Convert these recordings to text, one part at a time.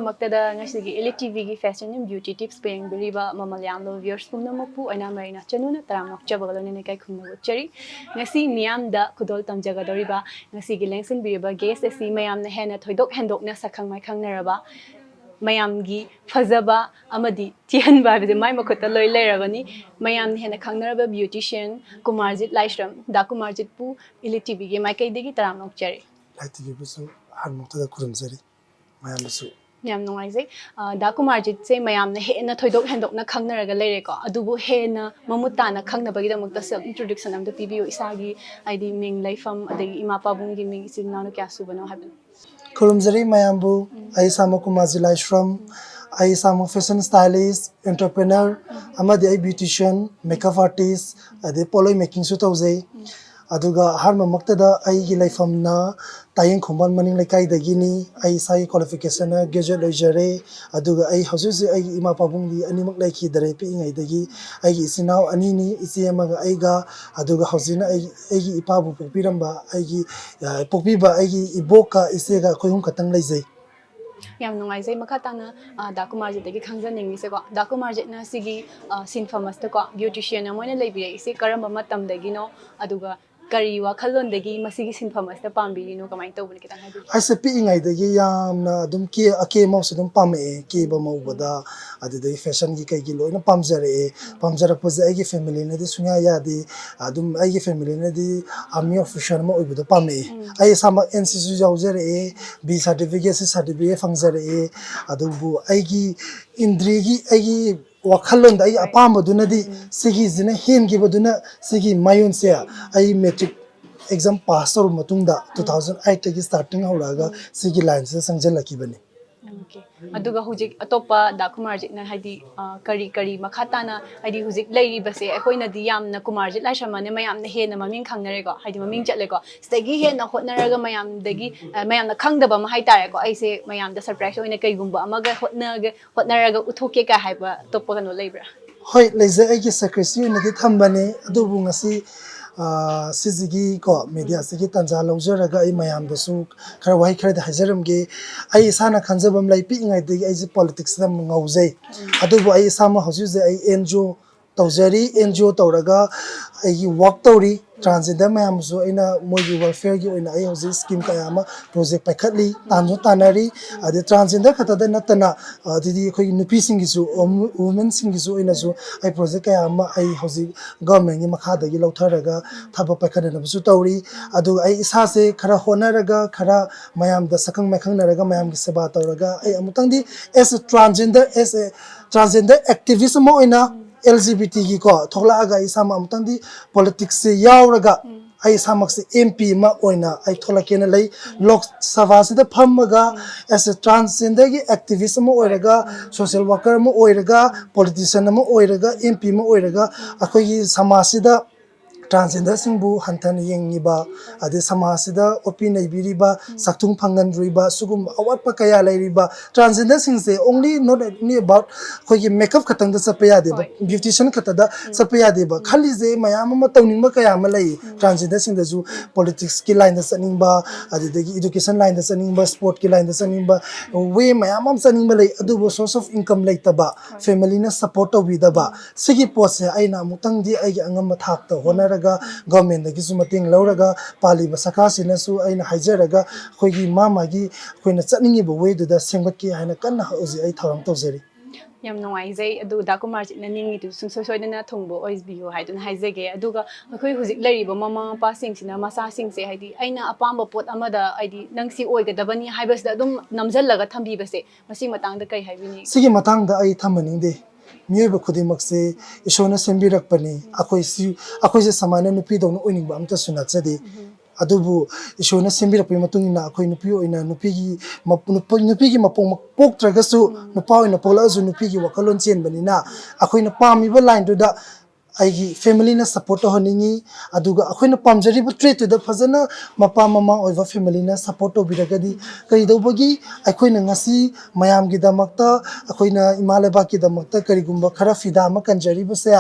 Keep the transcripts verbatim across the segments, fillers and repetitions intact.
ꯃꯛꯇꯗ ꯉꯁꯤꯒꯤ Elite T ꯚꯤꯒꯤ Fashion and Beauty Tipsꯄꯨ ꯌꯦꯡꯕꯤꯔꯤꯕ ꯃꯃꯜ ꯌꯥꯝꯂꯕ viewers ꯄꯨꯝꯅꯃꯛꯄꯨ ꯑꯩꯅ ꯃꯔꯩꯅ ꯆꯅꯨꯅ ꯇꯔꯥꯝꯅ ꯑꯣꯛꯆꯕꯒ ꯂꯣꯏꯅꯅ ꯏꯀꯥꯏ ꯈꯨꯝꯅꯕ ꯎꯠꯆꯔꯤ꯫ ꯉꯁꯤ ꯃꯤꯌꯥꯝꯗ ꯈꯨꯗꯣꯜ ꯇꯝꯖꯒꯗꯧꯔꯤꯕ ꯉꯁꯤꯒꯤ ꯂꯦꯡꯁꯤꯟꯕꯤꯔꯤꯕ guest ꯑꯁꯤ ꯃꯌꯥꯝꯅ ꯍꯦꯟꯅ ꯊꯣꯏꯗꯣꯛ ꯍꯦꯟꯗꯣꯛꯅ ꯁꯛꯈꯪ ꯃꯥꯏꯈꯪꯅꯔꯕ, ꯃꯌꯥꯝꯒꯤ ꯐꯖꯕ ꯑꯃꯗꯤ ꯊꯤꯍꯟꯕ ꯍꯥꯏꯕꯁꯦ ꯃꯥꯏ ꯃꯈꯨꯠꯇ ꯂꯣꯏ ꯂꯩꯔꯕꯅꯤ꯫ ꯃꯌꯥꯝꯅ ꯍꯦꯟꯅ ꯈꯪꯅꯔꯕ beautician ꯀꯨꯃꯥꯔꯖꯤꯠ ꯂꯥꯏꯁ꯭ꯔꯝ, ꯗꯥ ꯀꯨꯃꯥꯔꯖꯤꯠꯄꯨ Elite ꯇꯤ ꯚꯤꯒꯤ ꯃꯥꯏꯀꯩꯗꯒꯤ ꯇꯔꯥꯝꯅ ꯑꯣꯛꯆꯔꯤ꯫ Elite T ꯚꯤꯕꯨꯁꯨ ꯑꯍꯥꯟꯕꯃꯛꯇꯗ ꯈꯨꯔꯨꯝꯖꯔꯤ ꯃꯌꯥꯝꯕꯨꯁꯨ꯫ ꯌꯥꯝ ꯅꯨꯡꯉꯥꯏꯖꯩ꯫ ꯑ, ꯗꯥ ꯀꯨꯃꯥꯔꯖꯤꯠꯁꯦ ꯃꯌꯥꯝꯅ ꯍꯦꯟꯅ ꯊꯣꯏꯗꯣꯛ ꯍꯦꯟꯗꯣꯛꯅ ꯈꯪꯅꯔꯒ ꯂꯩꯔꯦꯀꯣ꯫ ꯑꯗꯨꯕꯨ ꯍꯦꯟꯅ ꯃꯃꯨꯠ ꯇꯥꯅ ꯈꯪꯅꯕꯒꯤꯗꯃꯛꯇ self introduction ꯑꯝꯇ ꯄꯤꯕꯤꯌꯨ꯫ ꯏꯁꯥꯒꯤ, ꯍꯥꯏꯗꯤ, ꯃꯤꯡ, ꯂꯩꯐꯝ, ꯑꯗꯒꯤ ꯏꯃꯥ ꯄꯥꯕꯨꯡꯒꯤ ꯃꯤꯡ, ꯏꯆꯤꯜ ꯏꯅꯥꯎꯅ ꯀꯌꯥ ꯁꯨꯕꯅꯣ ꯍꯥꯏꯕꯗꯣ꯫ ꯈꯨꯔꯨꯝꯖꯔꯤ ꯃꯌꯥꯝꯕꯨ꯫ ꯑꯩ ꯏꯁꯥꯃꯛ ꯀꯨꯃꯥꯔꯖꯤꯠ ꯂꯥꯏꯁ꯭ꯔꯝ꯫ ꯑꯩ ꯏꯁꯥꯃꯛ fashion stylist, entrepreneur, ꯑꯃꯗꯤ ꯑꯩ beautician, makeup artist, ꯑꯗꯩ ꯄꯣꯠꯂꯣꯏ makingꯁꯨ ꯇꯧꯖꯩ꯫ ꯑꯗꯨꯒ ꯑꯍꯥꯟꯕꯃꯛꯇꯗ ꯑꯩꯒꯤ ꯂꯩꯐꯝꯅ ꯇꯥꯌꯦꯡ ꯈꯣꯡꯕꯥꯟ ꯃꯅꯤꯡ ꯂꯩꯀꯥꯏꯗꯒꯤꯅꯤ꯫ ꯑꯩ ꯏꯁꯥꯒꯤ qualificationꯅ graduate ꯂꯣꯏꯖꯔꯦ꯫ ꯑꯗꯨꯒ ꯑꯩ ꯍꯧꯖꯤꯛ ꯍꯧꯖꯤꯛ ꯑꯩꯒꯤ ꯏꯃꯥ ꯄꯥꯕꯨꯡꯗꯤ ꯑꯅꯤꯃꯛ ꯂꯩꯈꯤꯗꯔꯦ ꯄꯤꯛꯏꯉꯩꯗꯒꯤ꯫ ꯑꯩꯒꯤ ꯏꯆꯤꯟ ꯏꯅꯥꯎ ꯑꯅꯤꯅꯤ, ꯏꯆꯦ ꯑꯃꯒ ꯑꯩꯒ꯫ ꯑꯗꯨꯒ ꯍꯧꯖꯤꯛꯅ ꯑꯩ, ꯑꯩꯒꯤ ꯏꯄꯥꯕꯨ ꯄꯣꯛꯄꯤꯔꯝꯕ ꯑꯩꯒꯤ, ꯑ, ꯄꯣꯛꯄꯤꯕ ꯑꯩꯒꯤ ꯏꯕꯣꯛꯀ ꯏꯆꯦꯒ ꯑꯩꯈꯣꯏ ꯑꯍꯨꯝ ꯈꯛꯇꯪ ꯂꯩꯖꯩ꯫ ꯌꯥꯝ ꯅꯨꯡꯉꯥꯏꯖꯩ꯫ ꯃꯈꯥ ꯇꯥꯅ, ꯑ, ꯗꯥ ꯀꯨꯃꯥꯔꯖꯤꯠꯇꯒꯤ ꯈꯪꯖꯅꯤꯡꯉꯤꯁꯦꯀꯣ, ꯗꯥ ꯀꯨꯃꯥꯔꯖꯤꯠꯅ ꯁꯤꯒꯤ, ꯑ, ꯁꯤꯟꯐꯝ ꯑꯁꯤꯗꯀꯣ, beautician ꯑꯃ ꯑꯣꯏꯅ ꯂꯩꯕꯤꯔꯛꯏꯁꯦ ꯀꯔꯝꯕ ꯃꯇꯝꯗꯒꯤꯅꯣ? ꯑꯗꯨꯒ ꯀꯔꯤ ꯋꯥꯈꯜꯂꯣꯟꯗꯒꯤ ꯃꯁꯤꯒꯤ ꯁꯤꯟꯐꯝ ꯑꯁꯤꯗ ꯄꯥꯝꯕꯤꯔꯤꯅꯣ? ꯀꯃꯥꯏꯅ ꯇꯧꯕꯅꯣ? ꯈꯤꯇꯪ ꯍꯥꯏꯕꯤꯌꯨ꯫ ꯑꯩꯁꯦ ꯄꯤꯛꯏꯉꯩꯗꯒꯤ ꯌꯥꯝꯅ ꯑꯗꯨꯝ ꯀꯦ-, ꯑꯀꯦ ꯑꯃꯧꯁꯦ ꯑꯗꯨꯝ ꯄꯥꯝꯃꯛꯑꯦ꯫ ꯀꯦꯕ ꯃꯧꯕꯗ, ꯑꯗꯨꯗꯒꯤ fashionꯒꯤ ꯀꯩꯒꯤ ꯂꯣꯏꯅ ꯄꯥꯝꯖꯔꯛꯑꯦ꯫ ꯄꯥꯝꯖꯔꯛꯄꯁꯦ ꯑꯩꯒꯤ familyꯅꯗꯤ ꯁꯨꯡꯌꯥ ꯌꯥꯗꯦ꯫ ꯑꯗꯨꯝ ꯑꯩꯒꯤ familyꯅꯗꯤ army officer ꯑꯃ ꯑꯣꯏꯕꯗꯣ ꯄꯥꯝꯃꯛꯑꯦ꯫ ꯑꯩ ꯏꯁꯥꯃꯛ NCCꯁꯨ ꯌꯥꯎꯖꯔꯛꯑꯦ, B certificate, C certificate ꯐꯪꯖꯔꯛꯑꯦ꯫ ꯑꯗꯨꯕꯨ ꯑꯩꯒꯤ ꯏꯟꯗ꯭ꯔꯤꯒꯤ, ꯑꯩꯒꯤ ꯋꯥꯈꯜꯂꯣꯟꯗ ꯑꯩꯒꯤ ꯑꯄꯥꯝꯕꯗꯨꯅꯗꯤ ꯁꯤꯒꯤꯁꯤꯅ ꯍꯦꯟꯈꯤꯕꯗꯨꯅ ꯁꯤꯒꯤ ꯃꯥꯌꯣꯟꯁꯦ ꯑꯩ matric exam pass ꯇꯧꯔꯕ ꯃꯇꯨꯡꯗ two thousand eightꯇꯒꯤ starting ꯍꯧꯔꯛꯑꯒ ꯁꯤꯒꯤ lineꯁꯤꯗ ꯆꯪꯁꯤꯜꯂꯛꯈꯤꯕꯅꯤ꯫ Okay꯫ ꯑꯗꯨꯒ ꯍꯧꯖꯤꯛ ꯑꯇꯣꯞꯄ ꯗꯥ ꯀꯨꯃꯥꯔꯖꯤꯠꯅ ꯍꯥꯏꯗꯤ, ꯑ, ꯀꯔꯤ ꯀꯔꯤ ꯃꯈꯥ ꯇꯥꯅ, ꯍꯥꯏꯗꯤ ꯍꯧꯖꯤꯛ ꯂꯩꯔꯤꯕꯁꯦ ꯑꯩꯈꯣꯏꯅꯗꯤ ꯌꯥꯝꯅ ꯀꯨꯃꯥꯔꯖꯤꯠ ꯂꯥꯏꯁ꯭ꯔꯝ ꯑꯅ ꯃꯌꯥꯝꯅ ꯍꯦꯟꯅ ꯃꯃꯤꯡ ꯈꯪꯅꯔꯦꯀꯣ, ꯍꯥꯏꯗꯤ ꯃꯃꯤꯡ ꯆꯠꯂꯦꯀꯣ꯫ ꯁꯤꯗꯒꯤ ꯍꯦꯟꯅ ꯍꯣꯠꯅꯔꯒ ꯃꯌꯥꯝꯗꯒꯤ, ꯑ, ꯃꯌꯥꯝꯅ ꯈꯪꯗꯕ ꯑꯃ ꯍꯥꯏꯇꯥꯔꯦꯀꯣ, ꯑꯩꯁꯦ ꯃꯌꯥꯝꯗ surprise ꯑꯣꯏꯅ ꯀꯩꯒꯨꯝꯕ ꯑꯃꯒ ꯍꯣꯠꯅꯒꯦ, ꯍꯣꯠꯅꯔꯒ ꯎꯠꯊꯣꯛꯀꯦ ꯀꯥꯏ ꯍꯥꯏꯕ ꯑꯇꯣꯞꯄ ꯀꯩꯅꯣ ꯂꯩꯕ꯭ꯔꯥ? ꯍꯣꯏ, ꯂꯩꯖꯩ꯫ ꯑꯩꯒꯤ secretary ꯑꯣꯏꯅꯗꯤ ꯊꯝꯕꯅꯦ, ꯑꯗꯨꯕꯨ ꯉꯁꯤ, ꯑꯥ, ꯁꯤꯁꯤꯒꯤ ꯀꯣ, ꯃꯦꯗꯤꯌꯥꯁꯤꯒꯤ ꯇꯥꯟꯖꯥ ꯂꯧꯖꯔꯒ ꯑꯩ ꯃꯌꯥꯝꯗꯁꯨ ꯈꯔ ꯋꯥꯍꯩ ꯈꯔꯗꯤ ꯍꯥꯏꯖꯔꯝꯒꯦ꯫ ꯑꯩ ꯏꯁꯥꯅ ꯈꯟꯖꯕ ꯑꯃ ꯂꯩ, ꯄꯤꯛꯏꯉꯩꯗꯒꯤ ꯑꯩꯁꯦ ꯄꯣꯂꯤꯇꯤꯛꯁꯇ ꯌꯥꯝ ꯉꯥꯎꯖꯩ꯫ ꯑꯗꯨꯕꯨ ꯑꯩ ꯏꯁꯥꯃꯛ ꯍꯧꯖꯤꯛ ꯍꯧꯖꯤꯛ ꯑꯩ ꯑꯦꯟ ꯖꯤ ꯑꯣ ꯇꯧꯖꯔꯤ꯫ ꯑꯦꯟ ꯖꯤ ꯑꯣ ꯇꯧꯔꯒ ꯑꯩꯒꯤ ꯋꯥꯛ ꯇꯧꯔꯤ꯫ ꯇ꯭ꯔꯥꯟꯁꯖꯦꯟꯗꯔ ꯃꯌꯥꯝꯁꯨ ꯑꯩꯅ ꯃꯣꯏꯒꯤ ꯋꯦꯜꯐꯤꯌꯔꯒꯤ ꯑꯣꯏꯅ ꯑꯩ ꯍꯧꯖꯤꯛ ꯁ꯭ꯀꯤꯝ ꯀꯌꯥ ꯑꯃ ꯄ꯭ꯔꯣꯖꯦꯛ ꯄꯥꯏꯈꯠꯂꯤ, ꯇꯥꯟꯁꯨ ꯇꯥꯟꯅꯔꯤ꯫ ꯑꯗꯩ ꯇ꯭ꯔꯥꯟꯁꯖꯦꯟꯗꯔ ꯈꯛꯇꯗ ꯅꯠꯇꯅ, ꯑꯗꯩꯗꯤ ꯑꯩꯈꯣꯏꯒꯤ ꯅꯨꯄꯤꯁꯤꯡꯒꯤꯁꯨ, ꯋꯨꯃꯦꯟꯁꯤꯡꯒꯤꯁꯨ ꯑꯣꯏꯅꯁꯨ ꯑꯩ ꯄ꯭ꯔꯣꯖꯦꯛ ꯀꯌꯥ ꯑꯃ ꯑꯩ ꯍꯧꯖꯤꯛ ꯒꯚꯔꯟꯃꯦꯟꯒꯤ ꯃꯈꯥꯗꯒꯤ ꯂꯧꯊꯔꯒ ꯊꯕꯛ ꯄꯥꯏꯈꯠꯅꯅꯕꯁꯨ ꯇꯧꯔꯤ꯫ ꯑꯗꯨꯒ ꯑꯩ ꯏꯁꯥꯁꯦ ꯈꯔ ꯍꯣꯠꯅꯔꯒ, ꯈꯔ ꯃꯌꯥꯝꯗ ꯁꯛꯈꯪ ꯃꯥꯏꯈꯪꯅꯔꯒ, ꯃꯌꯥꯝꯒꯤ ꯁꯦꯕꯥ ꯇꯧꯔꯒ, ꯑꯩ ꯑꯃꯨꯛꯇꯪꯗꯤ as a transgender, as a transgender activist ꯑꯃ ꯑꯣꯏꯅ, ꯑꯦꯜ ꯖꯤ ꯕꯤ ꯇꯤꯒꯤꯀꯣ, ꯊꯣꯛꯂꯛꯑꯒ ꯑꯩ ꯏꯁꯥꯃꯛ ꯑꯃꯨꯛꯇꯪꯗꯤ ꯄꯣꯂꯤꯇꯤꯛꯁꯁꯦ ꯌꯥꯎꯔꯒ ꯑꯩ ꯏꯁꯥꯃꯛꯁꯦ ꯑꯦꯝ ꯄꯤ ꯑꯃ ꯑꯣꯏꯅ ꯑꯩ ꯊꯣꯛꯂꯛꯀꯦꯅ ꯂꯩ꯫ ꯂꯣꯛ ꯁꯚꯥꯁꯤꯗ ꯐꯝꯃꯒ as a transgenderꯒꯤ activist ꯑꯃ ꯑꯣꯏꯔꯒ, social worker ꯑꯃ ꯑꯣꯏꯔꯒ, politician ꯑꯃ ꯑꯣꯏꯔꯒ, ꯑꯦꯝ ꯄꯤ ꯑꯃ ꯑꯣꯏꯔꯒ ꯑꯩꯈꯣꯏꯒꯤ ꯁꯃꯥꯖꯁꯤꯗ ꯇ꯭ꯔꯥꯟꯁꯖꯦꯟꯗꯔꯁꯤꯡꯕꯨ ꯍꯟꯊꯅ ꯌꯦꯡꯉꯤꯕ, ꯑꯗꯩ ꯁꯃꯥꯖꯁꯤꯗ ꯑꯣꯠꯄꯤ ꯅꯩꯕꯤꯔꯤꯕ, ꯆꯥꯛꯊꯨꯡ ꯐꯪꯍꯟꯗ꯭ꯔꯤꯕ, ꯁꯤꯒꯨꯝꯕ ꯑꯋꯥꯠꯄ ꯀꯌꯥ ꯂꯩꯔꯤꯕ ꯇ꯭ꯔꯥꯟꯁꯖꯦꯟꯗꯔꯁꯤꯡꯁꯦ only, not only about ꯑꯩꯈꯣꯏꯒꯤ ꯃꯦꯀꯞ ꯈꯛꯇꯪꯗ ꯆꯠꯄ ꯌꯥꯗꯦꯕ, ꯍꯣꯏ꯫ ꯕ꯭ꯌꯨꯇꯤꯁꯤꯌꯟ ꯈꯛꯇꯗ ꯆꯠꯄ ꯌꯥꯗꯦꯕ꯫ ꯈꯜꯂꯤꯁꯦ ꯃꯌꯥꯝ ꯑꯃ ꯇꯧꯅꯤꯡꯕ ꯀꯌꯥ ꯑꯃ ꯂꯩ꯫ ꯇ꯭ꯔꯥꯟꯁꯖꯦꯟꯗꯔꯁꯤꯡꯗꯁꯨ ꯄꯣꯂꯤꯇꯤꯛꯁꯀꯤ ꯂꯥꯏꯟꯗ ꯆꯠꯅꯤꯡꯕ, ꯑꯗꯨꯗꯒꯤ ꯏꯗꯨꯀꯦꯁꯟ ꯂꯥꯏꯟꯗ ꯆꯠꯅꯤꯡꯕ, ꯁ꯭ꯄꯣꯔꯠꯀꯤ ꯂꯥꯏꯟꯗ ꯆꯠꯅꯤꯡꯕ, ꯋꯦ ꯃꯌꯥꯝ ꯑꯃ ꯆꯠꯅꯤꯡꯕ ꯂꯩ꯫ ꯑꯗꯨꯕꯨ source of income ꯂꯩꯇꯕ, ꯐꯦꯃꯤꯂꯤꯅ ꯁꯞꯄꯣꯔꯠ ꯇꯧꯕꯤꯗꯕ, ꯁꯤꯒꯤ ꯄꯣꯠꯁꯦ ꯑꯩꯅ ꯑꯃꯨꯛꯇꯪꯗꯤ ꯑꯩꯒꯤ ꯑꯉꯝꯕ ꯊꯥꯛꯇ ꯍꯣꯠꯅꯔꯒ, ꯒꯚꯔꯟꯃꯦꯟꯗꯒꯤꯁꯨ ꯃꯇꯦꯡ ꯂꯧꯔꯒ, ꯄꯥꯜꯂꯤꯕ ꯁꯔꯀꯥꯔꯁꯤꯅꯁꯨ ꯑꯩꯅ ꯍꯥꯏꯖꯔꯒ, ꯑꯩꯈꯣꯏꯒꯤ ꯃꯥ ꯃꯥꯒꯤ ꯑꯩꯈꯣꯏꯅ ꯆꯠꯅꯤꯡꯉꯤꯕ ꯋꯦꯗꯨꯗ ꯁꯦꯝꯒꯠꯀꯦ ꯍꯥꯏꯅ ꯀꯟꯅ ꯍꯧꯖꯤꯛ ꯑꯩ ꯊꯧꯔꯥꯡ ꯇꯧꯖꯔꯤ꯫ ꯌꯥꯝ ꯅꯨꯡꯉꯥꯏꯖꯩ꯫ ꯑꯗꯨ ꯗꯥ ꯀꯨꯃꯥꯔꯖꯤꯠꯅ ꯅꯤꯡꯉꯤꯗꯨ ꯁꯨꯡꯁꯣꯏ ꯁꯣꯏꯗꯅ ꯊꯨꯡꯕ ꯑꯣꯏꯕꯤꯌꯨ ꯍꯥꯏꯗꯨꯅ ꯍꯥꯏꯖꯒꯦ꯫ ꯑꯗꯨꯒ ꯑꯩꯈꯣꯏ ꯍꯧꯖꯤꯛ ꯂꯩꯔꯤꯕ ꯃꯃꯥ ꯃꯄꯥꯁꯤꯡꯁꯤꯅ ꯃꯆꯥꯁꯤꯡꯁꯦ, ꯍꯥꯏꯗꯤ, ꯑꯩꯅ ꯑꯄꯥꯝꯕ ꯄꯣꯠ ꯑꯃꯗ, ꯍꯥꯏꯗꯤ, "ꯅꯪ ꯁꯤ ꯑꯣꯏꯒꯗꯕꯅꯤ" ꯍꯥꯏꯕꯁꯤꯗ ꯑꯗꯨꯝ ꯅꯝꯁꯤꯜꯂꯒ ꯊꯝꯕꯤꯕꯁꯦ, ꯃꯁꯤꯒꯤ ꯃꯇꯥꯡꯗ ꯀꯔꯤ ꯍꯥꯏꯕꯤꯅꯤꯡꯉꯤ? ꯁꯤꯒꯤ ꯃꯇꯥꯡꯗ ꯑꯩ ꯊꯝꯍꯟꯅꯤꯡꯗꯦ꯫ ꯃꯤꯑꯣꯏꯕ ꯈꯨꯗꯤꯡꯃꯛꯁꯦ ꯏꯁꯣꯔꯅ ꯁꯦꯝꯕꯤꯔꯛꯄꯅꯤ꯫ ꯑꯩꯈꯣꯏꯁꯤ, ꯑꯩꯈꯣꯏꯁꯦ ꯁꯨꯃꯥꯏꯅ ꯅꯨꯄꯤꯗꯧꯅ ꯑꯣꯏꯅꯤꯡꯕ ꯑꯝꯇꯁꯨ ꯅꯠꯆꯗꯦ꯫ ꯑꯗꯨꯕꯨ ꯏꯁꯣꯔꯅ ꯁꯦꯝꯕꯤꯔꯛꯄꯒꯤ ꯃꯇꯨꯡ ꯏꯟꯅ ꯑꯩꯈꯣꯏ ꯅꯨꯄꯤ ꯑꯣꯏꯅ ꯅꯨꯄꯤꯒꯤ ꯃꯞ-, ꯅꯨꯄ-, ꯅꯨꯄꯤꯒꯤ ꯃꯄꯣꯛ ꯄꯣꯛꯇ꯭ꯔꯒꯁꯨ, ꯅꯨꯄꯥ ꯑꯣꯏꯅ ꯄꯣꯛꯂꯛꯑꯁꯨ ꯅꯨꯄꯤꯒꯤ ꯋꯥꯈꯜꯂꯣꯟ ꯆꯦꯟꯕꯅꯤꯅ, ꯑꯩꯈꯣꯏꯅ ꯄꯥꯝꯃꯤꯕ ꯂꯥꯏꯟꯗꯨꯗ ꯑꯩꯒꯤ ꯐꯦꯃꯤꯂꯤꯅ ꯁꯞꯄꯣꯔꯠ ꯇꯧꯍꯟꯅꯤꯡꯉꯤ꯫ ꯑꯗꯨꯒ ꯑꯩꯈꯣꯏꯅ ꯄꯥꯝꯖꯔꯤꯕ ꯇ꯭ꯔꯦꯠꯇꯨꯗ ꯐꯖꯅ ꯃꯄꯥ ꯃꯃꯥ ꯑꯣꯏꯕ ꯐꯦꯃꯤꯂꯤꯅ ꯁꯞꯄꯣꯔꯠ ꯇꯧꯕꯤꯔꯒꯗꯤ, ꯀꯩꯗꯧꯕꯒꯤ ꯑꯩꯈꯣꯏꯅ ꯉꯁꯤ ꯃꯌꯥꯝꯒꯤꯗꯃꯛꯇ, ꯑꯩꯈꯣꯏꯅ ꯏꯃꯥ ꯂꯩꯕꯥꯛꯀꯤꯗꯃꯛꯇ ꯀꯔꯤꯒꯨꯝꯕ ꯈꯔ ꯐꯤꯗꯥ ꯑꯃ ꯀꯟꯖꯔꯤꯕꯁꯦ,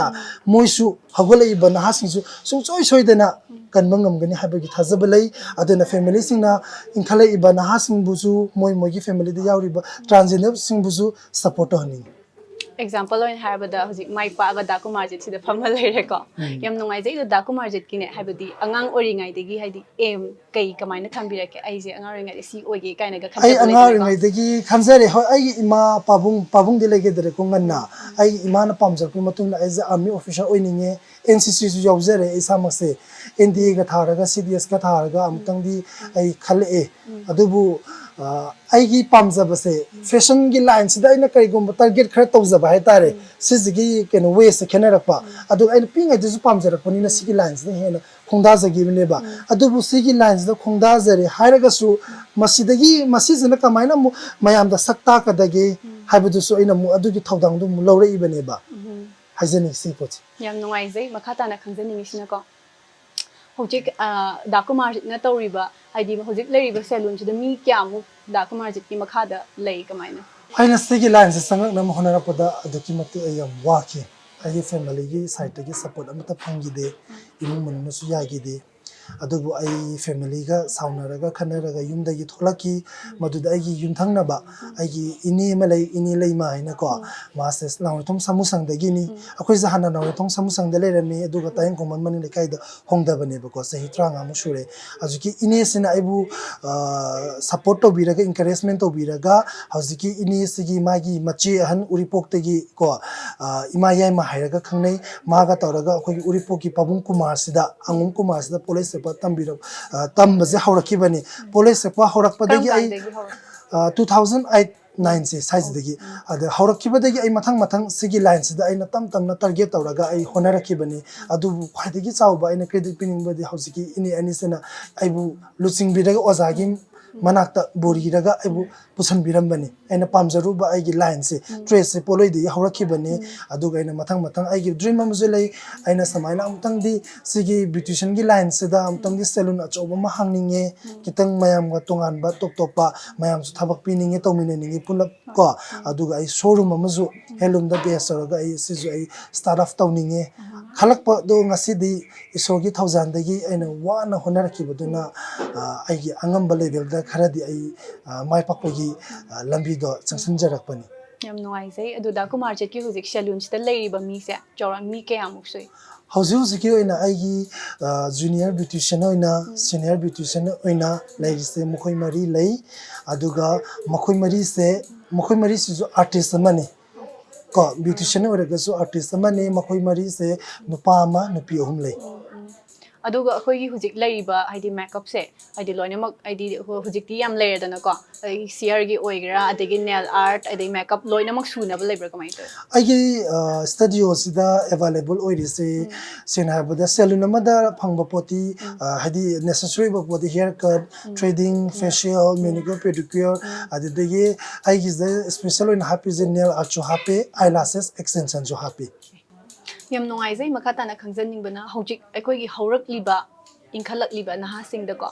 ꯃꯣꯏꯁꯨ ꯍꯧꯒꯠꯂꯛꯏꯕ ꯅꯍꯥꯁꯤꯡꯁꯨ ꯁꯨꯡꯁꯣꯏ ꯁꯣꯏꯗꯅ ꯀꯟꯕ ꯉꯝꯒꯅꯤ ꯍꯥꯏꯕꯒꯤ ꯊꯥꯖꯕ ꯂꯩ꯫ ꯑꯗꯨꯅ ꯐꯦꯃꯤꯂꯤꯁꯤꯡꯅ ꯏꯟꯈꯠꯂꯛꯏꯕ ꯅꯍꯥꯁꯤꯡꯕꯨꯁꯨ, ꯃꯣꯏ ꯃꯣꯏꯒꯤ ꯐꯦꯃꯤꯂꯤꯗ ꯌꯥꯎꯔꯤꯕ ꯇ꯭ꯔꯥꯟꯁꯖꯦꯟꯗꯔꯁꯤꯡꯕꯨꯁꯨ ꯁꯞꯄꯣꯔꯠ ꯇꯧꯍꯟꯅꯤꯡꯉꯤ꯫ ꯑꯦꯛꯖꯥꯝꯄꯜ ꯑꯣꯏꯅ ꯍꯥꯏꯔꯕꯗ, ꯍꯧꯖꯤꯛ ꯃꯥꯏ ꯄꯥꯛꯑꯒ ꯗꯥ ꯀꯨꯃꯥꯔꯖꯤꯠ ꯁꯤꯗ ꯐꯝꯃ ꯂꯩꯔꯦꯀꯣ꯫ ꯌꯥꯝ ꯅꯨꯡꯉꯥꯏꯖꯩ꯫ ꯑꯗꯣ ꯗꯥ ꯀꯨꯃꯥꯔꯖꯤꯠꯀꯤꯅꯦ, ꯍꯥꯏꯕꯗꯤ ꯑꯉꯥꯡ ꯑꯣꯏꯔꯤꯉꯩꯗꯒꯤ, ꯍꯥꯏꯗꯤ ꯑꯦꯝ ꯀꯩ ꯀꯃꯥꯏꯅ ꯊꯝꯕꯤꯔꯛꯀꯦ? "ꯑꯩꯁꯦ ꯑꯉꯥꯡ ꯑꯣꯏꯔꯤꯉꯩꯗ ꯁꯤ ꯑꯣꯏꯒꯦ" ꯀꯥꯏꯅꯒ ꯑꯩ ꯈꯟꯖꯕ ꯑꯉꯥꯡ ꯂꯩꯗꯅꯀꯣ? ꯑꯣꯏꯔꯤꯉꯩꯗꯒꯤ ꯈꯟꯖꯔꯦ꯫ ꯍꯣꯏ, ꯑꯩꯒꯤ ꯏꯃꯥ ꯄꯥꯕꯨꯡ, ꯄꯥꯕꯨꯡꯗꯤ ꯂꯩꯈꯤꯗ꯭ꯔꯦꯀꯣ ꯉꯟꯅ꯫ ꯑꯩꯒꯤ ꯏꯃꯥꯅ ꯄꯥꯝꯖꯔꯛꯄꯒꯤ ꯃꯇꯨꯡ ꯏꯟꯅ ꯑꯩꯁꯦ ꯑꯥꯔꯃꯤ ꯑꯣꯐꯤꯁꯔ ꯑꯣꯏꯅꯤꯡꯉꯦ, ꯑꯦꯟ ꯁꯤ ꯁꯤꯁꯨ ꯌꯥꯎꯖꯔꯦ꯫ ꯑꯩ ꯏꯁꯥꯃꯛꯁꯦ ꯑꯦꯟ ꯗꯤ ꯑꯦꯒ ꯊꯥꯔꯒ, ꯁꯤ ꯗꯤ ꯑꯦꯁꯀ ꯊꯥꯔꯒ ꯑꯃꯨꯛꯇꯪꯗꯤ ꯑꯩ ꯈꯜꯂꯛꯑꯦ꯫ ꯑꯗꯨꯕꯨ ꯑ, ꯑꯩꯒꯤ ꯄꯥꯝꯖꯕꯁꯦ ꯐꯦꯁꯟꯒꯤ ꯂꯥꯏꯟꯁꯤꯗ ꯑꯩꯅ ꯀꯔꯤꯒꯨꯝꯕ ꯇꯥꯔꯒꯦꯠ ꯈꯔ ꯇꯧꯖꯕ ꯍꯥꯏꯇꯥꯔꯦ꯫ ꯁꯤꯁꯤꯒꯤ ꯀꯩꯅꯣ ꯋꯦꯁꯦ ꯈꯦꯠꯅꯔꯛꯄ꯫ ꯑꯗꯨꯒ ꯑꯩꯅ ꯄꯤꯛꯏꯉꯩꯗꯁꯨ ꯄꯥꯝꯖꯔꯛꯄꯅꯤꯅ ꯁꯤꯒꯤ ꯂꯥꯏꯟꯁꯤꯗ ꯍꯦꯟꯅ ꯈꯣꯡꯗꯥꯖꯈꯤꯕꯅꯦꯕ꯫ ꯑꯗꯨꯕꯨ ꯁꯤꯒꯤ ꯂꯥꯏꯟꯁꯤꯗ ꯈꯣꯡꯗꯥꯖꯔꯦ ꯍꯥꯏꯔꯒꯁꯨ, ꯃꯁꯤꯗꯒꯤ, ꯃꯁꯤꯁꯤꯅ ꯀꯃꯥꯏꯅ ꯑꯃꯨꯛ ꯃꯌꯥꯝꯗ ꯁꯛ ꯇꯥꯛꯀꯗꯒꯦ ꯍꯥꯏꯕꯗꯨꯁꯨ ꯑꯩꯅ ꯑꯃꯨꯛ ꯑꯗꯨꯒꯤ ꯊꯧꯗꯥꯡꯗꯣ ꯑꯃꯨꯛ ꯂꯧꯔꯛꯏꯕꯅꯦꯕ꯫ ꯍꯥꯏꯖꯅꯤꯡꯉꯤ ꯁꯤ ꯄꯣꯠꯁꯦ꯫ ꯌꯥꯝ ꯅꯨꯡꯉꯥꯏꯖꯩ꯫ ꯃꯈꯥ ꯇꯥꯅ ꯈꯪꯖꯅꯤꯡꯉꯤꯁꯤꯅꯀꯣ, ꯍꯧꯖꯤꯛ ꯑ, ꯗꯥ ꯀꯨꯃꯥꯔꯖꯤꯠꯅ ꯇꯧꯔꯤꯕ, ꯍꯥꯏꯗꯤ ꯍꯧꯖꯤꯛ ꯂꯩꯔꯤꯕ ꯁꯦꯂꯨꯟꯁꯤꯗ ꯃꯤ ꯀꯌꯥꯃꯨꯛ ꯗꯥ ꯀꯨꯃꯥꯔꯖꯤꯠꯀꯤ ꯃꯈꯥꯗ ꯂꯩ? ꯀꯃꯥꯏꯅ? ꯑꯩꯅ ꯁꯤꯒꯤ ꯂꯥꯏꯟꯁꯦ ꯆꯪꯉꯛꯅꯕ ꯍꯣꯠꯅꯔꯛꯄꯗ ꯑꯗꯨꯛꯀꯤ ꯃꯇꯤꯛ ꯑꯩ ꯌꯥꯝ ꯋꯥꯈꯤ꯫ ꯑꯩꯒꯤ ꯐꯦꯃꯤꯂꯤꯒꯤ ꯁꯥꯏꯠꯇꯒꯤ ꯁꯞꯄꯣꯔꯠ ꯑꯃꯠꯇ ꯐꯪꯈꯤꯗꯦ, ꯏꯃꯨꯡ ꯃꯅꯨꯡꯅꯁꯨ ꯌꯥꯈꯤꯗꯦ꯫ ꯑꯗꯨꯕꯨ ꯑꯩ ꯐꯦꯃꯤꯂꯤꯒ ꯁꯥꯎꯅꯔꯒ ꯈꯟꯅꯔꯒ ꯌꯨꯝꯗꯒꯤ ꯊꯣꯛꯂꯛꯈꯤ꯫ ꯃꯗꯨꯗ ꯑꯩꯒꯤ ꯌꯨꯝꯊꯪꯅꯕ, ꯑꯩꯒꯤ ꯏꯅꯦ ꯑꯃ ꯂꯩ, ꯏꯅꯦ ꯂꯩꯃ ꯍꯥꯏꯅꯀꯣ, ꯃꯥꯁꯦ ꯅꯥꯎꯔꯦꯝꯊꯣꯡ ꯁꯥꯃꯨꯁꯪꯗꯒꯤꯅꯤ꯫ ꯑꯩꯈꯣꯏꯁꯦ ꯍꯥꯟꯅ ꯅꯥꯎꯔꯦꯝꯊꯣꯡ ꯁꯥꯃꯨꯁꯪꯗ ꯂꯩꯔꯝꯃꯤ, ꯑꯗꯨꯒ ꯇꯥꯌꯦꯡ ꯈꯣꯡꯕꯥꯟ ꯃꯅꯤꯡ ꯂꯩꯀꯥꯏꯗ ꯍꯣꯡꯗꯕꯅꯦꯕꯀꯣ꯫ ꯆꯍꯤ ꯇꯔꯥꯃꯉꯥꯃꯨꯛ ꯁꯨꯔꯦ꯫ ꯍꯧꯖꯤꯛꯀꯤ ꯏꯅꯦꯁꯤꯅ ꯑꯩꯕꯨ ꯁꯞꯄꯣꯔꯠ ꯇꯧꯕꯤꯔꯒ, ꯏꯟꯀꯔꯦꯖꯃꯦꯟ ꯇꯧꯕꯤꯔꯒ, ꯍꯧꯖꯤꯛꯀꯤ ꯏꯅꯦꯁꯤꯒꯤ ꯃꯥꯒꯤ ꯃꯆꯦ ꯑꯍꯟ ꯎꯔꯤꯄꯣꯛꯇꯒꯤ ꯀꯣ, ꯑ, ꯏꯃꯥ ꯌꯥꯏꯃ ꯍꯥꯏꯔꯒ ꯈꯪꯅꯩ꯫ ꯃꯥꯒ ꯇꯧꯔꯒ ꯑꯩꯈꯣꯏꯒꯤ ꯎꯔꯤꯄꯣꯛꯀꯤ ꯄꯥꯕꯨꯡ ꯀꯨꯃꯥꯔꯁꯤꯗ, ꯑꯉꯣꯝ ꯀꯨꯃꯥꯔꯁꯤꯗ ꯄꯣꯠꯂꯣꯏ ꯁꯦꯠꯄ ꯇꯝꯕꯤꯔꯛ-, ꯑ, ꯇꯝꯕꯁꯦ ꯍꯧꯔꯛꯈꯤꯕꯅꯤ꯫ ꯄꯣꯠꯂꯣꯏ ꯁꯦꯠꯄ ꯍꯧꯔꯛꯄꯗꯒꯤ ꯀꯔꯝ ꯑꯩ ꯀꯥꯟꯗꯒꯤ ꯍꯧꯔꯛ- ꯑ, two thousand eight nine ꯁꯦ ꯁ꯭ꯋꯥꯏꯁꯤꯗꯒꯤ꯫ ꯑꯗ ꯍꯧꯔꯛꯈꯤꯕꯗꯒꯤ ꯑꯩ ꯃꯊꯪ ꯃꯊꯪ ꯁꯤꯒꯤ ꯂꯥꯏꯟꯁꯤꯗ ꯑꯩꯅ ꯇꯞ ꯇꯞꯅ ꯇꯥꯔꯒꯦꯠ ꯇꯧꯔꯒ ꯑꯩ ꯍꯣꯠꯅꯔꯛꯈꯤꯕꯅꯤ꯫ ꯑꯗꯨꯕꯨ ꯈ꯭ꯋꯥꯏꯗꯒꯤ ꯆꯥꯎꯕ ꯑꯩꯅ ꯀ꯭ꯔꯦꯗꯤꯠ ꯄꯤꯅꯤꯡꯕꯗꯤ ꯍꯧꯖꯤꯛꯀꯤ ꯏꯅꯦ ꯑꯅꯤꯁꯤꯅ ꯑꯩꯕꯨ ꯂꯨꯆꯤꯡꯕꯤꯔꯒ, ꯑꯣꯖꯥꯒꯤ ꯃꯅꯥꯛꯇ ꯄꯨꯔꯤꯔꯒ ꯑꯩꯕꯨ ꯄꯨꯁꯟꯕꯤꯔꯝꯕꯅꯤ꯫ ꯑꯩꯅ ꯄꯥꯝꯖꯔꯨꯕ ꯑꯩꯒꯤ ꯂꯥꯏꯟꯁꯦ, ꯇ꯭ꯔꯦꯠꯁꯦ ꯄꯣꯠꯂꯣꯏꯗꯒꯤ ꯍꯧꯔꯛꯈꯤꯕꯅꯤ꯫ ꯑꯗꯨꯒ ꯑꯩꯅ ꯃꯊꯪ ꯃꯊꯪ ꯑꯩꯒꯤ ꯗ꯭ꯔꯤꯝ ꯑꯃꯁꯨ ꯂꯩ, ꯑꯩꯅ ꯁꯨꯃꯥꯏꯅ ꯑꯃꯨꯛꯇꯪꯗꯤ ꯁꯤꯒꯤ ꯕ꯭ꯌꯨꯇꯤꯁꯤꯌꯟꯒꯤ ꯂꯥꯏꯟꯁꯤꯗ ꯑꯃꯨꯛꯇꯪꯗꯤ ꯁꯦꯂꯨꯟ ꯑꯆꯧꯕ ꯑꯃ ꯍꯥꯡꯅꯤꯡꯉꯦ, ꯈꯤꯇꯪ ꯃꯌꯥꯝꯒ ꯇꯣꯉꯥꯟꯕ ꯇꯣꯞ ꯇꯣꯞꯄ ꯃꯌꯥꯝꯁꯨ ꯊꯕꯛ ꯄꯤꯅꯤꯡꯉꯦ, ꯇꯧꯃꯤꯟꯅꯅꯤꯡꯉꯦ ꯄꯨꯂꯞ ꯀꯣ꯫ ꯑꯗꯨꯒ ꯑꯩ ꯁꯣꯔꯨꯝ ꯑꯃꯁꯨ ꯍꯦꯟꯂꯨꯝꯗ ꯕꯦꯁ ꯇꯧꯔꯒ ꯑꯩ ꯁꯤꯁꯨ ꯑꯩ ꯁ꯭ꯇꯥꯔꯠ ꯑꯞ ꯇꯧꯅꯤꯡꯉꯦ ꯈꯜꯂꯛꯄꯗꯣ ꯉꯁꯤꯗꯤ ꯏꯁꯣꯔꯒꯤ ꯊꯧꯖꯥꯜꯗꯒꯤ ꯑꯩꯅ ꯋꯥꯅ ꯍꯣꯠꯅꯔꯛꯈꯤꯕꯗꯨꯅ, ꯑ, ꯑꯩꯒꯤ ꯑꯉꯝꯕ ꯂꯦꯚꯦꯜꯗ ꯈꯔꯗꯤ ꯑꯩ, ꯑ, ꯃꯥꯏ ꯄꯥꯛꯄꯒꯤ, ꯑ, ꯂꯝꯕꯤꯗꯣ ꯆꯪꯁꯤꯟꯖꯔꯛꯄꯅꯤ꯫ ꯌꯥꯝ ꯅꯨꯡꯉꯥꯏꯖꯩ꯫ ꯑꯗꯨꯗ ꯀꯨꯃꯥꯔ ꯆꯦꯠꯀꯤ ꯍꯧꯖꯤꯛ ꯁꯦꯂꯨꯟꯁꯤꯗ ꯂꯩꯔꯤꯕ ꯃꯤꯁꯦ ꯆꯥꯎꯔꯥꯛ ꯃꯤ ꯀꯌꯥꯃꯨꯛ ꯁꯨꯏ? ꯍꯧꯖꯤꯛ ꯍꯧꯖꯤꯛꯀꯤ ꯑꯣꯏꯅ ꯑꯩꯒꯤ, ꯑ, ꯖꯨꯅꯤꯌꯔ ꯕ꯭ꯌꯨꯇꯤꯁꯤꯌꯟ ꯑꯣꯏꯅ, ꯁꯤꯅꯤꯌꯔ ꯕ꯭ꯌꯨꯇꯤꯁꯤꯌꯟ ꯑꯣꯏꯅ ꯂꯩꯔꯤꯁꯦ ꯃꯈꯣꯏ ꯃꯔꯤ ꯂꯩ꯫ ꯑꯗꯨꯒ ꯃꯈꯣꯏ ꯃꯔꯤꯁꯦ, ꯃꯈꯣꯏ ꯃꯔꯤꯁꯤꯁꯨ ꯑꯥꯔꯇꯤꯁ ꯑꯃꯅꯤ ꯀꯣ, ꯕ꯭ꯌꯨꯇꯤꯁꯤꯌꯟ ꯑꯣꯏꯔꯒꯁꯨ ꯑꯥꯔꯇꯤꯁ ꯑꯃꯅꯤ꯫ ꯃꯈꯣꯏ ꯃꯔꯤꯁꯦ ꯅꯨꯄꯥ ꯑꯃ, ꯅꯨꯄꯤ ꯑꯍꯨꯝ ꯂꯩ꯫ ꯑꯗꯨꯒ ꯑꯩꯈꯣꯏꯒꯤ ꯍꯧꯖꯤꯛ ꯂꯩꯔꯤꯕ ꯍꯥꯏꯗꯤ ꯃꯦꯀꯞꯁꯦ ꯍꯥꯏꯗꯤ ꯂꯣꯏꯅꯃꯛ ꯍꯥꯏꯗꯤ ꯍꯧ- ꯍꯧꯖꯤꯛꯇꯤ ꯌꯥꯝ ꯂꯩꯔꯦꯗꯅꯀꯣ, ꯑꯗꯒꯤ ꯁꯤꯌꯔꯒꯤ ꯑꯣꯏꯒꯦꯔꯥ, ꯑꯗꯒꯤ ꯅꯦꯜ ꯑꯥꯔꯠ, ꯑꯗꯒꯤ ꯃꯦꯀꯞ ꯂꯣꯏꯅꯃꯛ ꯁꯨꯅꯕ ꯂꯩꯕ꯭ꯔꯥ, ꯀꯃꯥꯏꯅ ꯇꯧꯋꯤ? ꯑꯩꯒꯤ, ꯑ, ꯁ꯭ꯇꯨꯗꯤꯑꯣꯁꯤꯗ ꯑꯦꯕꯥꯏꯂꯦꯕꯜ ꯑꯣꯏꯔꯤꯁꯦ, ꯁꯦꯡꯅ ꯍꯥꯏꯔꯕꯗ ꯁꯦꯂꯨꯟ ꯑꯃꯗ ꯐꯪꯕ ꯄꯣꯠꯇꯤ, ꯑ, ꯍꯥꯏꯗꯤ ꯅꯦꯁꯦꯁꯔꯤ ꯑꯣꯏꯕ ꯄꯣꯠꯇꯤ ꯍꯤꯌꯔ ꯀꯠ, ꯊ꯭ꯔꯦꯗꯤꯡ, ꯐꯦꯁꯤꯌꯦꯜ, ꯃꯦꯅꯤꯀ꯭ꯌꯣꯔ, ꯄꯦꯗꯤꯀ꯭ꯌꯣꯔ, ꯑꯗꯨꯗꯒꯤ ꯑꯩꯒꯤꯁꯤꯗ ꯏꯁꯄꯦꯁꯦꯜ ꯑꯣꯏꯅ ꯍꯥꯞꯄꯤꯁꯦ ꯅꯦꯜ ꯑꯥꯔꯠꯁꯨ ꯍꯥꯞꯄꯦ, ꯑꯥꯏ ꯂꯥꯁꯦꯁ ꯑꯦꯛꯁꯇꯦꯟꯁꯟꯁꯨ ꯍꯥꯞꯄꯤ꯫ ꯌꯥꯝ ꯅꯨꯡꯉꯥꯏꯖꯩ꯫ ꯃꯈꯥ ꯇꯥꯅ ꯈꯪꯖꯅꯤꯡꯕꯅ ꯍꯧꯖꯤꯛ ꯑꯩꯈꯣꯏꯒꯤ ꯍꯧꯔꯛꯂꯤꯕ, ꯏꯟꯈꯠꯂꯛꯂꯤꯕ ꯅꯍꯥꯁꯤꯡꯗꯀꯣ,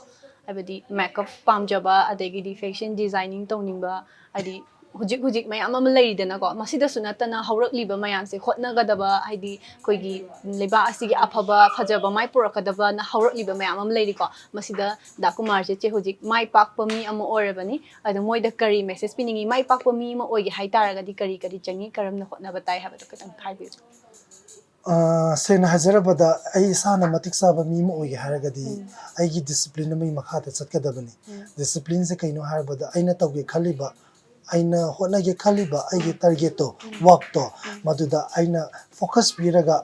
ꯍꯥꯏꯕꯗꯤ ꯃꯦꯀꯞ ꯄꯥꯝꯖꯕ, ꯑꯗꯒꯤꯗꯤ ꯐꯦꯁꯟ ꯗꯤꯖꯥꯏꯅꯤꯡ ꯇꯧꯅꯤꯡꯕ, ꯍꯥꯏꯗꯤ ꯍꯧꯖꯤꯛ ꯍꯧꯖꯤꯛ ꯃꯌꯥꯝ ꯑꯃ ꯂꯩꯔꯤꯗꯅꯀꯣ, ꯃꯁꯤꯗꯁꯨ ꯅꯠꯇꯅ ꯍꯧꯔꯛꯂꯤꯕ ꯃꯌꯥꯝꯁꯦ ꯍꯣꯠꯅꯒꯗꯕ, ꯍꯥꯏꯗꯤ ꯑꯩꯈꯣꯏꯒꯤ ꯂꯩꯕꯥꯛ ꯑꯁꯤꯒꯤ ꯑꯐꯕ ꯐꯖꯕ ꯃꯥꯏ ꯄꯨꯔꯛꯀꯗꯕꯅ ꯍꯧꯔꯛꯂꯤꯕ ꯃꯌꯥꯝ ꯑꯃ ꯂꯩꯔꯤꯀꯣ꯫ ꯃꯁꯤꯗ ꯗꯥ ꯀꯨꯃꯥꯔ ꯆꯦꯠꯁꯦ ꯍꯧꯖꯤꯛ ꯃꯥꯏ ꯄꯥꯛꯄ ꯃꯤ ꯑꯃ ꯑꯣꯏꯔꯕꯅꯤ꯫ ꯑꯗꯣ ꯃꯣꯏꯗ ꯀꯔꯤ ꯃꯦꯁꯦꯖ ꯄꯤꯅꯤꯡꯉꯤ? ꯃꯥꯏ ꯄꯥꯛꯄ ꯃꯤ ꯑꯃ ꯑꯣꯏꯒꯦ ꯍꯥꯏ ꯇꯥꯔꯒꯗꯤ ꯀꯔꯤ ꯀꯔꯤ ꯆꯪꯉꯤ, ꯀꯔꯝꯅ ꯍꯣꯠꯅꯕ ꯇꯥꯏ ꯍꯥꯏꯕꯗꯣ ꯈꯤꯇꯪ ꯍꯥꯏꯕꯤꯌꯨ꯫ ꯑ, ꯁꯦꯡꯅ ꯍꯥꯏꯖꯔꯕꯗ, ꯑꯩ ꯏꯁꯥꯅ ꯃꯇꯤꯛ ꯆꯥꯕ ꯃꯤ ꯑꯃ ꯑꯣꯏꯒꯦ ꯍꯥꯏꯔꯒꯗꯤ ꯑꯩꯒꯤ ꯗꯤꯁꯤꯄ꯭ꯂꯤꯟ ꯑꯃꯒꯤ ꯃꯈꯥꯗ ꯆꯠꯀꯗꯕꯅꯤ꯫ ꯗꯤꯁꯤꯄ꯭ꯂꯤꯟꯁꯦ ꯀꯩꯅꯣ ꯍꯥꯏꯔꯕꯗ, ꯑꯩꯅ ꯇꯧꯒꯦ ꯈꯜꯂꯤꯕ, ꯑꯩꯅ ꯍꯣꯠꯅꯒꯦ ꯈꯜꯂꯤꯕ ꯑꯩꯒꯤ ꯇꯥꯔꯒꯦꯠꯇꯣ, ꯋꯥꯛꯇꯣ, ꯃꯗꯨꯗ ꯑꯩꯅ ꯐꯣꯀꯁ ꯄꯤꯔꯒ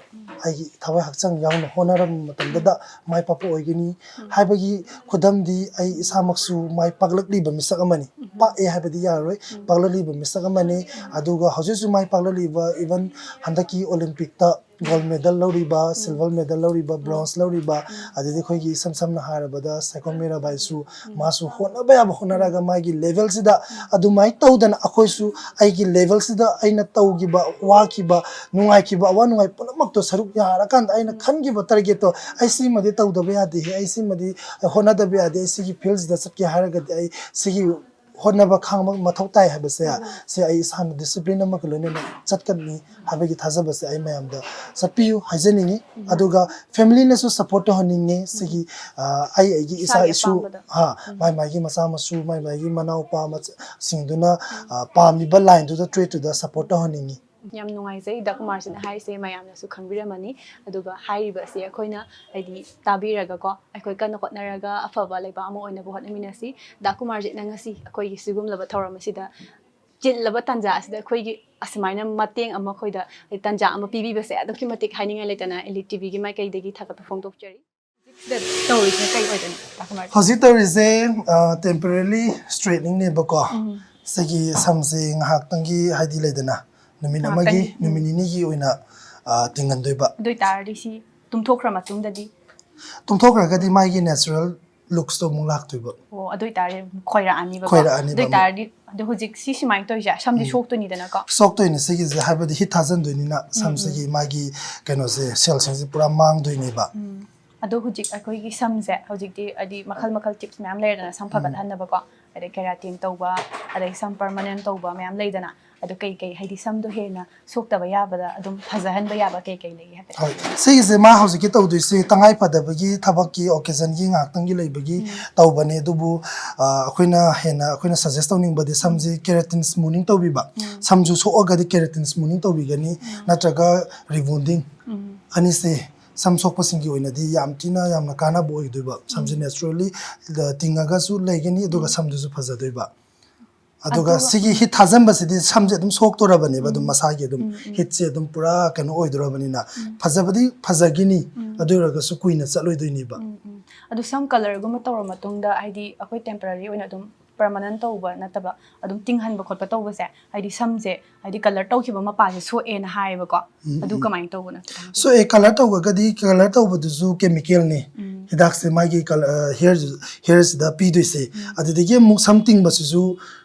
ꯑꯩꯒꯤ ꯊꯋꯥꯏ ꯍꯛꯆꯥꯡ ꯌꯥꯎꯅ ꯍꯣꯠꯅꯔꯝꯕ ꯃꯇꯝꯗꯗ ꯃꯥꯏ ꯄꯥꯛꯄ ꯑꯣꯏꯒꯅꯤ ꯍꯥꯏꯕꯒꯤ ꯈꯨꯗꯝꯗꯤ ꯑꯩ ꯏꯁꯥꯃꯛꯁꯨ ꯃꯥꯏ ꯄꯥꯛꯂꯛꯂꯤꯕ ꯃꯤꯁꯛ ꯑꯃꯅꯤ꯫ ꯄꯥꯛꯑꯦ ꯍꯥꯏꯕꯗꯤ ꯌꯥꯔꯣꯏ, ꯄꯥꯛꯂꯛꯂꯤꯕ ꯃꯤꯁꯛ ꯑꯃꯅꯤ꯫ ꯑꯗꯨꯒ ꯍꯧꯖꯤꯛ ꯍꯧꯖꯤꯛ ꯃꯥꯏ ꯄꯥꯛꯂꯛꯂꯤꯕ, ꯏꯚꯟ ꯍꯟꯗꯛꯀꯤ ꯑꯣꯂꯤꯝꯄꯤꯛꯇ ꯒꯣꯜ ꯃꯦꯗꯜ ꯂꯧꯔꯤꯕ, ꯁꯤꯜꯚꯔ ꯃꯦꯗꯜ ꯂꯧꯔꯤꯕ, ꯕ꯭ꯔꯣꯟꯖ ꯂꯧꯔꯤꯕ, ꯑꯗꯩꯗꯤ ꯑꯩꯈꯣꯏꯒꯤ ꯏꯁꯝ ꯁꯝꯅ ꯍꯥꯏꯔꯕꯗ ꯁꯥꯏꯈꯣꯝ ꯃꯤꯔꯥꯕꯥꯏꯁꯨ ꯃꯥꯁꯨ ꯍꯣꯠꯅꯕ ꯌꯥꯕ ꯍꯣꯠꯅꯔꯒ ꯃꯥꯒꯤ ꯂꯦꯚꯦꯜꯁꯤꯗ ꯑꯗꯨꯃꯥꯏꯅ ꯇꯧꯗꯅ ꯑꯩꯈꯣꯏꯁꯨ ꯑꯩꯒꯤ ꯂꯦꯚꯦꯜꯁꯤꯗ ꯑꯩꯅ ꯇꯧꯈꯤꯕ, ꯋꯥꯈꯤꯕ, ꯅꯨꯡꯉꯥꯏꯈꯤꯕ, ꯑꯋꯥ ꯅꯨꯡꯉꯥꯏ ꯄꯨꯝꯅꯃꯛꯇꯣ ꯁꯔꯨꯛ ꯌꯥꯔꯀꯥꯟꯗ ꯑꯩꯅ ꯈꯟꯈꯤꯕ ꯇꯥꯔꯒꯦꯠꯇꯣ, ꯑꯩ ꯁꯤꯃꯗꯤ ꯇꯧꯗꯕ ꯌꯥꯗꯦ, ꯑꯩ ꯁꯤꯃꯗꯤ ꯍꯣꯠꯅꯗꯕ ꯌꯥꯗꯦ, ꯑꯩ ꯁꯤꯒꯤ ꯐꯤꯜꯁꯤꯗ ꯆꯠꯀꯦ ꯍꯥꯏꯔꯒꯗꯤ ꯑꯩ ꯁꯤꯒꯤ ꯍꯣꯠꯅꯕ ꯈꯥꯡꯕ ꯃꯊꯧ ꯇꯥꯏ ꯍꯥꯏꯕꯁꯦ, ꯁꯤ ꯑꯩ ꯏꯁꯥꯅ ꯗꯤꯁꯤꯄ꯭ꯂꯤꯟ ꯑꯃꯒ ꯂꯣꯏꯅꯅ ꯆꯠꯀꯅꯤ ꯍꯥꯏꯕꯒꯤ ꯊꯥꯖꯕꯁꯦ ꯑꯩ ꯃꯌꯥꯝꯗ ꯆꯠꯄꯤꯌꯨ ꯍꯥꯏꯖꯅꯤꯡꯉꯤ꯫ ꯑꯗꯨꯒ ꯐꯦꯃꯤꯂꯤꯅꯁꯨ ꯁꯞꯄꯣꯔꯠ ꯇꯧꯍꯟꯅꯤꯡꯉꯦ꯫ ꯁꯤꯒꯤ, ꯑ, ꯑꯩ ꯑꯩꯒꯤ ꯏꯆꯥ ꯏꯁꯥꯒꯤ ꯏꯁꯨ, ꯑꯄꯥꯝꯕꯗ꯫ ꯍꯥ, ꯃꯥꯏ ꯃꯥꯏꯒꯤ ꯃꯆꯥ ꯃꯁꯨ, ꯃꯥꯏ ꯃꯥꯏꯒꯤ ꯃꯅꯥꯎꯄꯥ ꯃꯆꯥ-, ꯁꯤꯡꯗꯨꯅ, ꯑ, ꯄꯥꯝꯃꯤꯕ ꯂꯥꯏꯟꯗꯨꯗ, ꯇ꯭ꯔꯦꯠꯇꯨꯗ ꯁꯞꯄꯣꯔꯠ ꯇꯧꯍꯟꯅꯤꯡꯉꯤ꯫ ꯌꯥꯝ ꯅꯨꯡꯉꯥꯏꯖꯩ ꯗꯥ ꯀꯨꯃꯥꯔꯖꯤꯠꯅ ꯍꯥꯏꯔꯤꯁꯦ ꯃꯌꯥꯝꯅꯁꯨ ꯈꯪꯕꯤꯔꯝꯃꯅꯤ꯫ ꯑꯗꯨꯒ ꯍꯥꯏꯔꯤꯕꯁꯦ ꯑꯩꯈꯣꯏꯅ ꯍꯥꯏꯗꯤ ꯇꯥꯕꯤꯔꯒꯀꯣ, ꯑꯩꯈꯣꯏ ꯀꯟꯅ ꯍꯣꯠꯅꯔꯒ ꯑꯐꯕ ꯂꯩꯕꯥꯛ ꯑꯃ ꯑꯣꯏꯅꯕ ꯍꯣꯠꯅꯃꯤꯟꯅꯁꯤ꯫ ꯗꯥ ꯀꯨꯃꯥꯔꯖꯤꯠꯅ ꯉꯁꯤ ꯑꯩꯈꯣꯏꯒꯤ ꯁꯤꯒꯨꯝꯂꯕ ꯊꯧꯔꯝ ꯑꯁꯤꯗ ꯆꯤꯜꯂꯕ ꯇꯥꯟꯖꯥ ꯑꯁꯤꯗ ꯑꯩꯈꯣꯏꯒꯤ ꯑꯁꯨꯃꯥꯏꯅ ꯃꯇꯦꯡ ꯑꯃ, ꯑꯩꯈꯣꯏꯗ ꯇꯥꯟꯖꯥ ꯑꯃ ꯄꯤꯕꯤꯕꯁꯦ ꯑꯗꯨꯛꯀꯤ ꯃꯇꯤꯛ ꯍꯥꯏꯅꯤꯡꯉꯥꯏ ꯂꯩꯇꯅ ꯑꯦꯂꯤꯠ ꯇꯤꯚꯤꯒꯤ ꯃꯥꯏꯀꯩꯗꯒꯤ ꯊꯥꯒꯠꯄ ꯐꯣꯡꯗꯣꯛꯆꯔꯤ꯫ ꯁꯤꯗ ꯇꯧꯔꯤꯁꯤꯅ ꯀꯩ ꯑꯣꯏꯗꯣꯏꯅꯣ, ꯗꯥ ꯀꯨꯃꯥꯔꯖꯤꯠ? ꯍꯧꯖꯤꯛ ꯇꯧꯔꯤꯁꯦ, ꯑ, temporarily straightening ꯅꯦꯕꯀꯣ꯫ ꯎꯝ꯫ ꯁꯤꯒꯤ ꯁꯝꯁꯦ ꯉꯥꯏꯍꯥꯛꯇꯪꯒꯤ ꯍꯥꯏꯗꯤ ꯂꯩꯗꯅ, ꯅꯨꯃꯤꯠ ꯑꯃꯒꯤ, ꯉꯥꯏꯍꯥꯛꯇꯪꯒꯤ꯫ ꯎꯝ꯫ ꯅꯨꯃꯤꯠ ꯅꯤꯅꯤꯒꯤ ꯑꯣꯏꯅ, ꯑ, ꯇꯤꯡꯍꯟꯗꯣꯏꯕ꯫ ꯑꯗꯨ ꯑꯣꯏꯇꯥꯔꯗꯤ ꯁꯤ ꯇꯨꯝꯊꯣꯛꯈ꯭ꯔ ꯃꯇꯨꯡꯗꯗꯤ? ꯇꯨꯝꯊꯣꯛꯈ꯭ꯔꯒꯗꯤ ꯃꯥꯒꯤ natural looks ꯇꯣ ꯑꯃꯨꯛ ꯂꯥꯛꯇꯣꯏꯕ꯫ ꯑꯣ, ꯑꯗꯨ ꯑꯣꯏꯇꯥꯔꯗꯤ ꯈꯣꯏꯔꯛꯑꯅꯤꯕꯀꯣ꯫ ꯈꯣꯏꯔꯛꯑꯅꯤꯕ ꯑꯗꯨ ꯑꯃꯨꯛ꯫ ꯑꯣꯏꯇꯥꯔꯗꯤ, ꯑꯗꯣ ꯍꯧꯖꯤꯛ ꯁꯤ ꯁꯨꯃꯥꯏꯅ ꯇꯧꯔꯤꯁꯦ ꯁꯝꯗꯤ ꯎꯝ꯫ ꯁꯣꯛꯇꯣꯏꯅꯤꯗꯅꯀꯣ? ꯁꯣꯛꯇꯣꯏꯅꯦ꯫ ꯁꯤꯒꯤꯁꯦ ꯍꯥꯏꯕꯗꯤ ꯍꯤꯠ ꯊꯥꯖꯟꯗꯣꯏꯅꯤꯅ ꯎꯝ, ꯎꯝ꯫ ꯁꯝꯁꯤꯒꯤ ꯃꯥꯒꯤ ꯀꯩꯅꯣꯁꯦ, ꯁꯦꯜꯁꯤꯡꯁꯦ ꯄꯨꯔꯥ ꯃꯥꯡꯗꯣꯏꯅꯦꯕ꯫ ꯎꯝ꯫ ꯑꯗꯣ ꯍꯧꯖꯤꯛ ꯑꯩꯈꯣꯏꯒꯤ ꯁꯝꯁꯦ ꯍꯧꯖꯤꯛꯇꯤ ꯍꯥꯏꯗꯤ ꯃꯈꯜ ꯃꯈꯜ ꯇꯤꯞꯁ ꯃꯌꯥꯝ ꯂꯩꯔꯦꯗꯅ, ꯁꯝ ꯎꯝ꯫ ꯐꯒꯠꯍꯟꯅꯕꯀꯣ, ꯑꯗꯩ ꯀꯦꯔꯥꯇꯤꯟ ꯇꯧꯕ, ꯑꯗꯩ ꯁꯝ ꯄꯔꯃꯅꯦꯟ ꯇꯧꯕ ꯃꯌꯥꯝ ꯂꯩꯗꯅ, ꯑꯗꯣ ꯀꯩ ꯀꯩ ꯍꯥꯏꯗꯤ ꯁꯝꯗꯣ ꯍꯦꯟꯅ ꯁꯣꯛꯇꯕ ꯌꯥꯕꯗ ꯑꯗꯨꯝ ꯐꯖꯍꯟꯕ ꯌꯥꯕ ꯀꯩ ꯀꯩ ꯂꯩꯒꯦ ꯍꯥꯏꯐꯦꯠ? ꯍꯣꯏ, ꯁꯤꯒꯤꯁꯦ ꯃꯥ ꯍꯧꯖꯤꯛꯀꯤ ꯇꯧꯗꯣꯏꯁꯦ ꯇꯉꯥꯏ ꯐꯗꯕꯒꯤ ꯊꯕꯛꯀꯤ ꯑꯣꯀꯦꯖꯟꯒꯤ ꯉꯥꯏꯍꯥꯛꯇꯪꯒꯤ ꯂꯩꯕꯒꯤ ꯎꯝ꯫ ꯇꯧꯕꯅꯦ, ꯑꯗꯨꯕꯨ, ꯑ, ꯑꯩꯈꯣꯏꯅ ꯍꯦꯟꯅ ꯑꯩꯈꯣꯏꯅ ꯁꯖꯦꯁ ꯇꯧꯅꯤꯡꯕꯗꯤ ꯁꯝꯁꯦ ꯀꯦꯔꯥꯇꯤꯟ ꯁ꯭ꯃꯨꯅꯤꯡ ꯇꯧꯕꯤꯕ, ꯎꯝ꯫ ꯁꯝꯁꯨ ꯁꯣꯛꯑꯒꯗꯤ ꯀꯦꯔꯥꯇꯤꯟ ꯁ꯭ꯃꯨꯅꯤꯡ ꯇꯧꯕꯤꯒꯅꯤ, ꯎꯝ꯫ ꯅꯠꯇ꯭ꯔꯒ ꯔꯤꯕꯣꯟꯗꯤꯡ, ꯎꯝ꯫ ꯑꯅꯤꯁꯦ ꯁꯝ ꯁꯣꯛꯄꯁꯤꯡꯒꯤ ꯑꯣꯏꯅꯗꯤ ꯌꯥꯝ ꯊꯤꯅ ꯌꯥꯝꯅ ꯀꯥꯟꯅꯕ ꯑꯣꯏꯗꯣꯏꯕ꯫ ꯁꯝꯁꯦ ꯎꯝ꯫ Naturally, ꯑ, ꯇꯤꯡꯉꯒꯁꯨ ꯂꯩꯒꯅꯤ, ꯑꯗꯨꯒ ꯎꯝ꯫ ꯁꯝꯗꯨꯁꯨ ꯐꯖꯗꯣꯏꯕ꯫ ꯑꯗꯨꯒ ꯑꯗꯨꯒ- ꯁꯤꯒꯤ ꯍꯤꯠ ꯊꯥꯖꯟꯕꯁꯤꯗꯤ ꯁꯝꯁꯦ ꯑꯗꯨꯝ ꯁꯣꯛꯇꯣꯔꯕꯅꯦꯕ ꯑꯗꯨꯝ ꯎꯝ. ꯃꯁꯥꯒꯤ ꯑꯗꯨꯝ ꯎꯝ, ꯎꯝ. ꯍꯤꯠꯁꯦ ꯑꯗꯨꯝ ꯄꯨꯔꯥ ꯀꯩꯅꯣ ꯑꯣꯏꯗꯣꯔꯕꯅꯤꯅ ꯎꯝ. ꯐꯖꯕꯗꯤ ꯐꯖꯒꯤꯅꯤ ꯎꯝ. ꯑꯗꯨ ꯑꯣꯏꯔꯒꯁꯨ ꯀꯨꯏꯅ ꯆꯠꯂꯣꯏꯗꯣꯏꯅꯦꯕ. ꯎꯝ, ꯎꯝ. ꯑꯗꯨ ꯁꯝ ꯀꯂꯔꯒꯨꯝꯕ ꯇꯧꯔ ꯃꯇꯨꯡꯗ ꯍꯥꯏꯗꯤ ꯑꯩꯈꯣꯏ ꯇꯦꯝꯄꯔꯔꯤ ꯑꯣꯏꯅ ꯑꯗꯨꯝ ꯄꯔꯃꯅꯦꯟ ꯇꯧꯕ ꯅꯠꯇꯕ ꯑꯗꯨꯝ ꯇꯤꯡꯍꯟꯕ ꯈꯣꯠꯄ ꯇꯧꯕꯁꯦ ꯍꯥꯏꯗꯤ ꯁꯝꯁꯦ ꯍꯥꯏꯗꯤ ꯀꯂꯔ ꯇꯧꯈꯤꯕ ꯃꯄꯥꯁꯦ ꯁꯣꯛꯑꯦꯅ ꯍꯥꯏꯌꯦꯕꯀꯣ. ꯎꯝ, ꯑꯗꯨ ꯎꯝ. ꯀꯃꯥꯏꯅ ꯇꯧꯕꯅꯣ ꯈꯤꯇꯪ ꯍꯥꯏꯕꯤꯌꯨ? ꯁꯣꯛꯑꯦ ꯀꯂꯔ ꯇꯧꯕꯒꯗꯤ ꯀꯂꯔ ꯇꯧꯕꯗꯨꯁꯨ ꯀꯦꯃꯤꯀꯦꯜꯅꯤ. ꯎꯝ. ꯍꯤꯗꯥꯛꯁꯦ ꯃꯥꯒꯤ ꯀꯂꯔ ꯍꯤꯌꯔ ꯍꯤꯌꯔꯁꯤꯗ ꯄꯤꯗꯣꯏꯁꯦ. ꯎꯝ. ꯑꯗꯨꯗꯒꯤ ꯑꯃꯨꯛ ꯁꯝ ꯇꯤꯡꯕꯁꯤꯁꯨ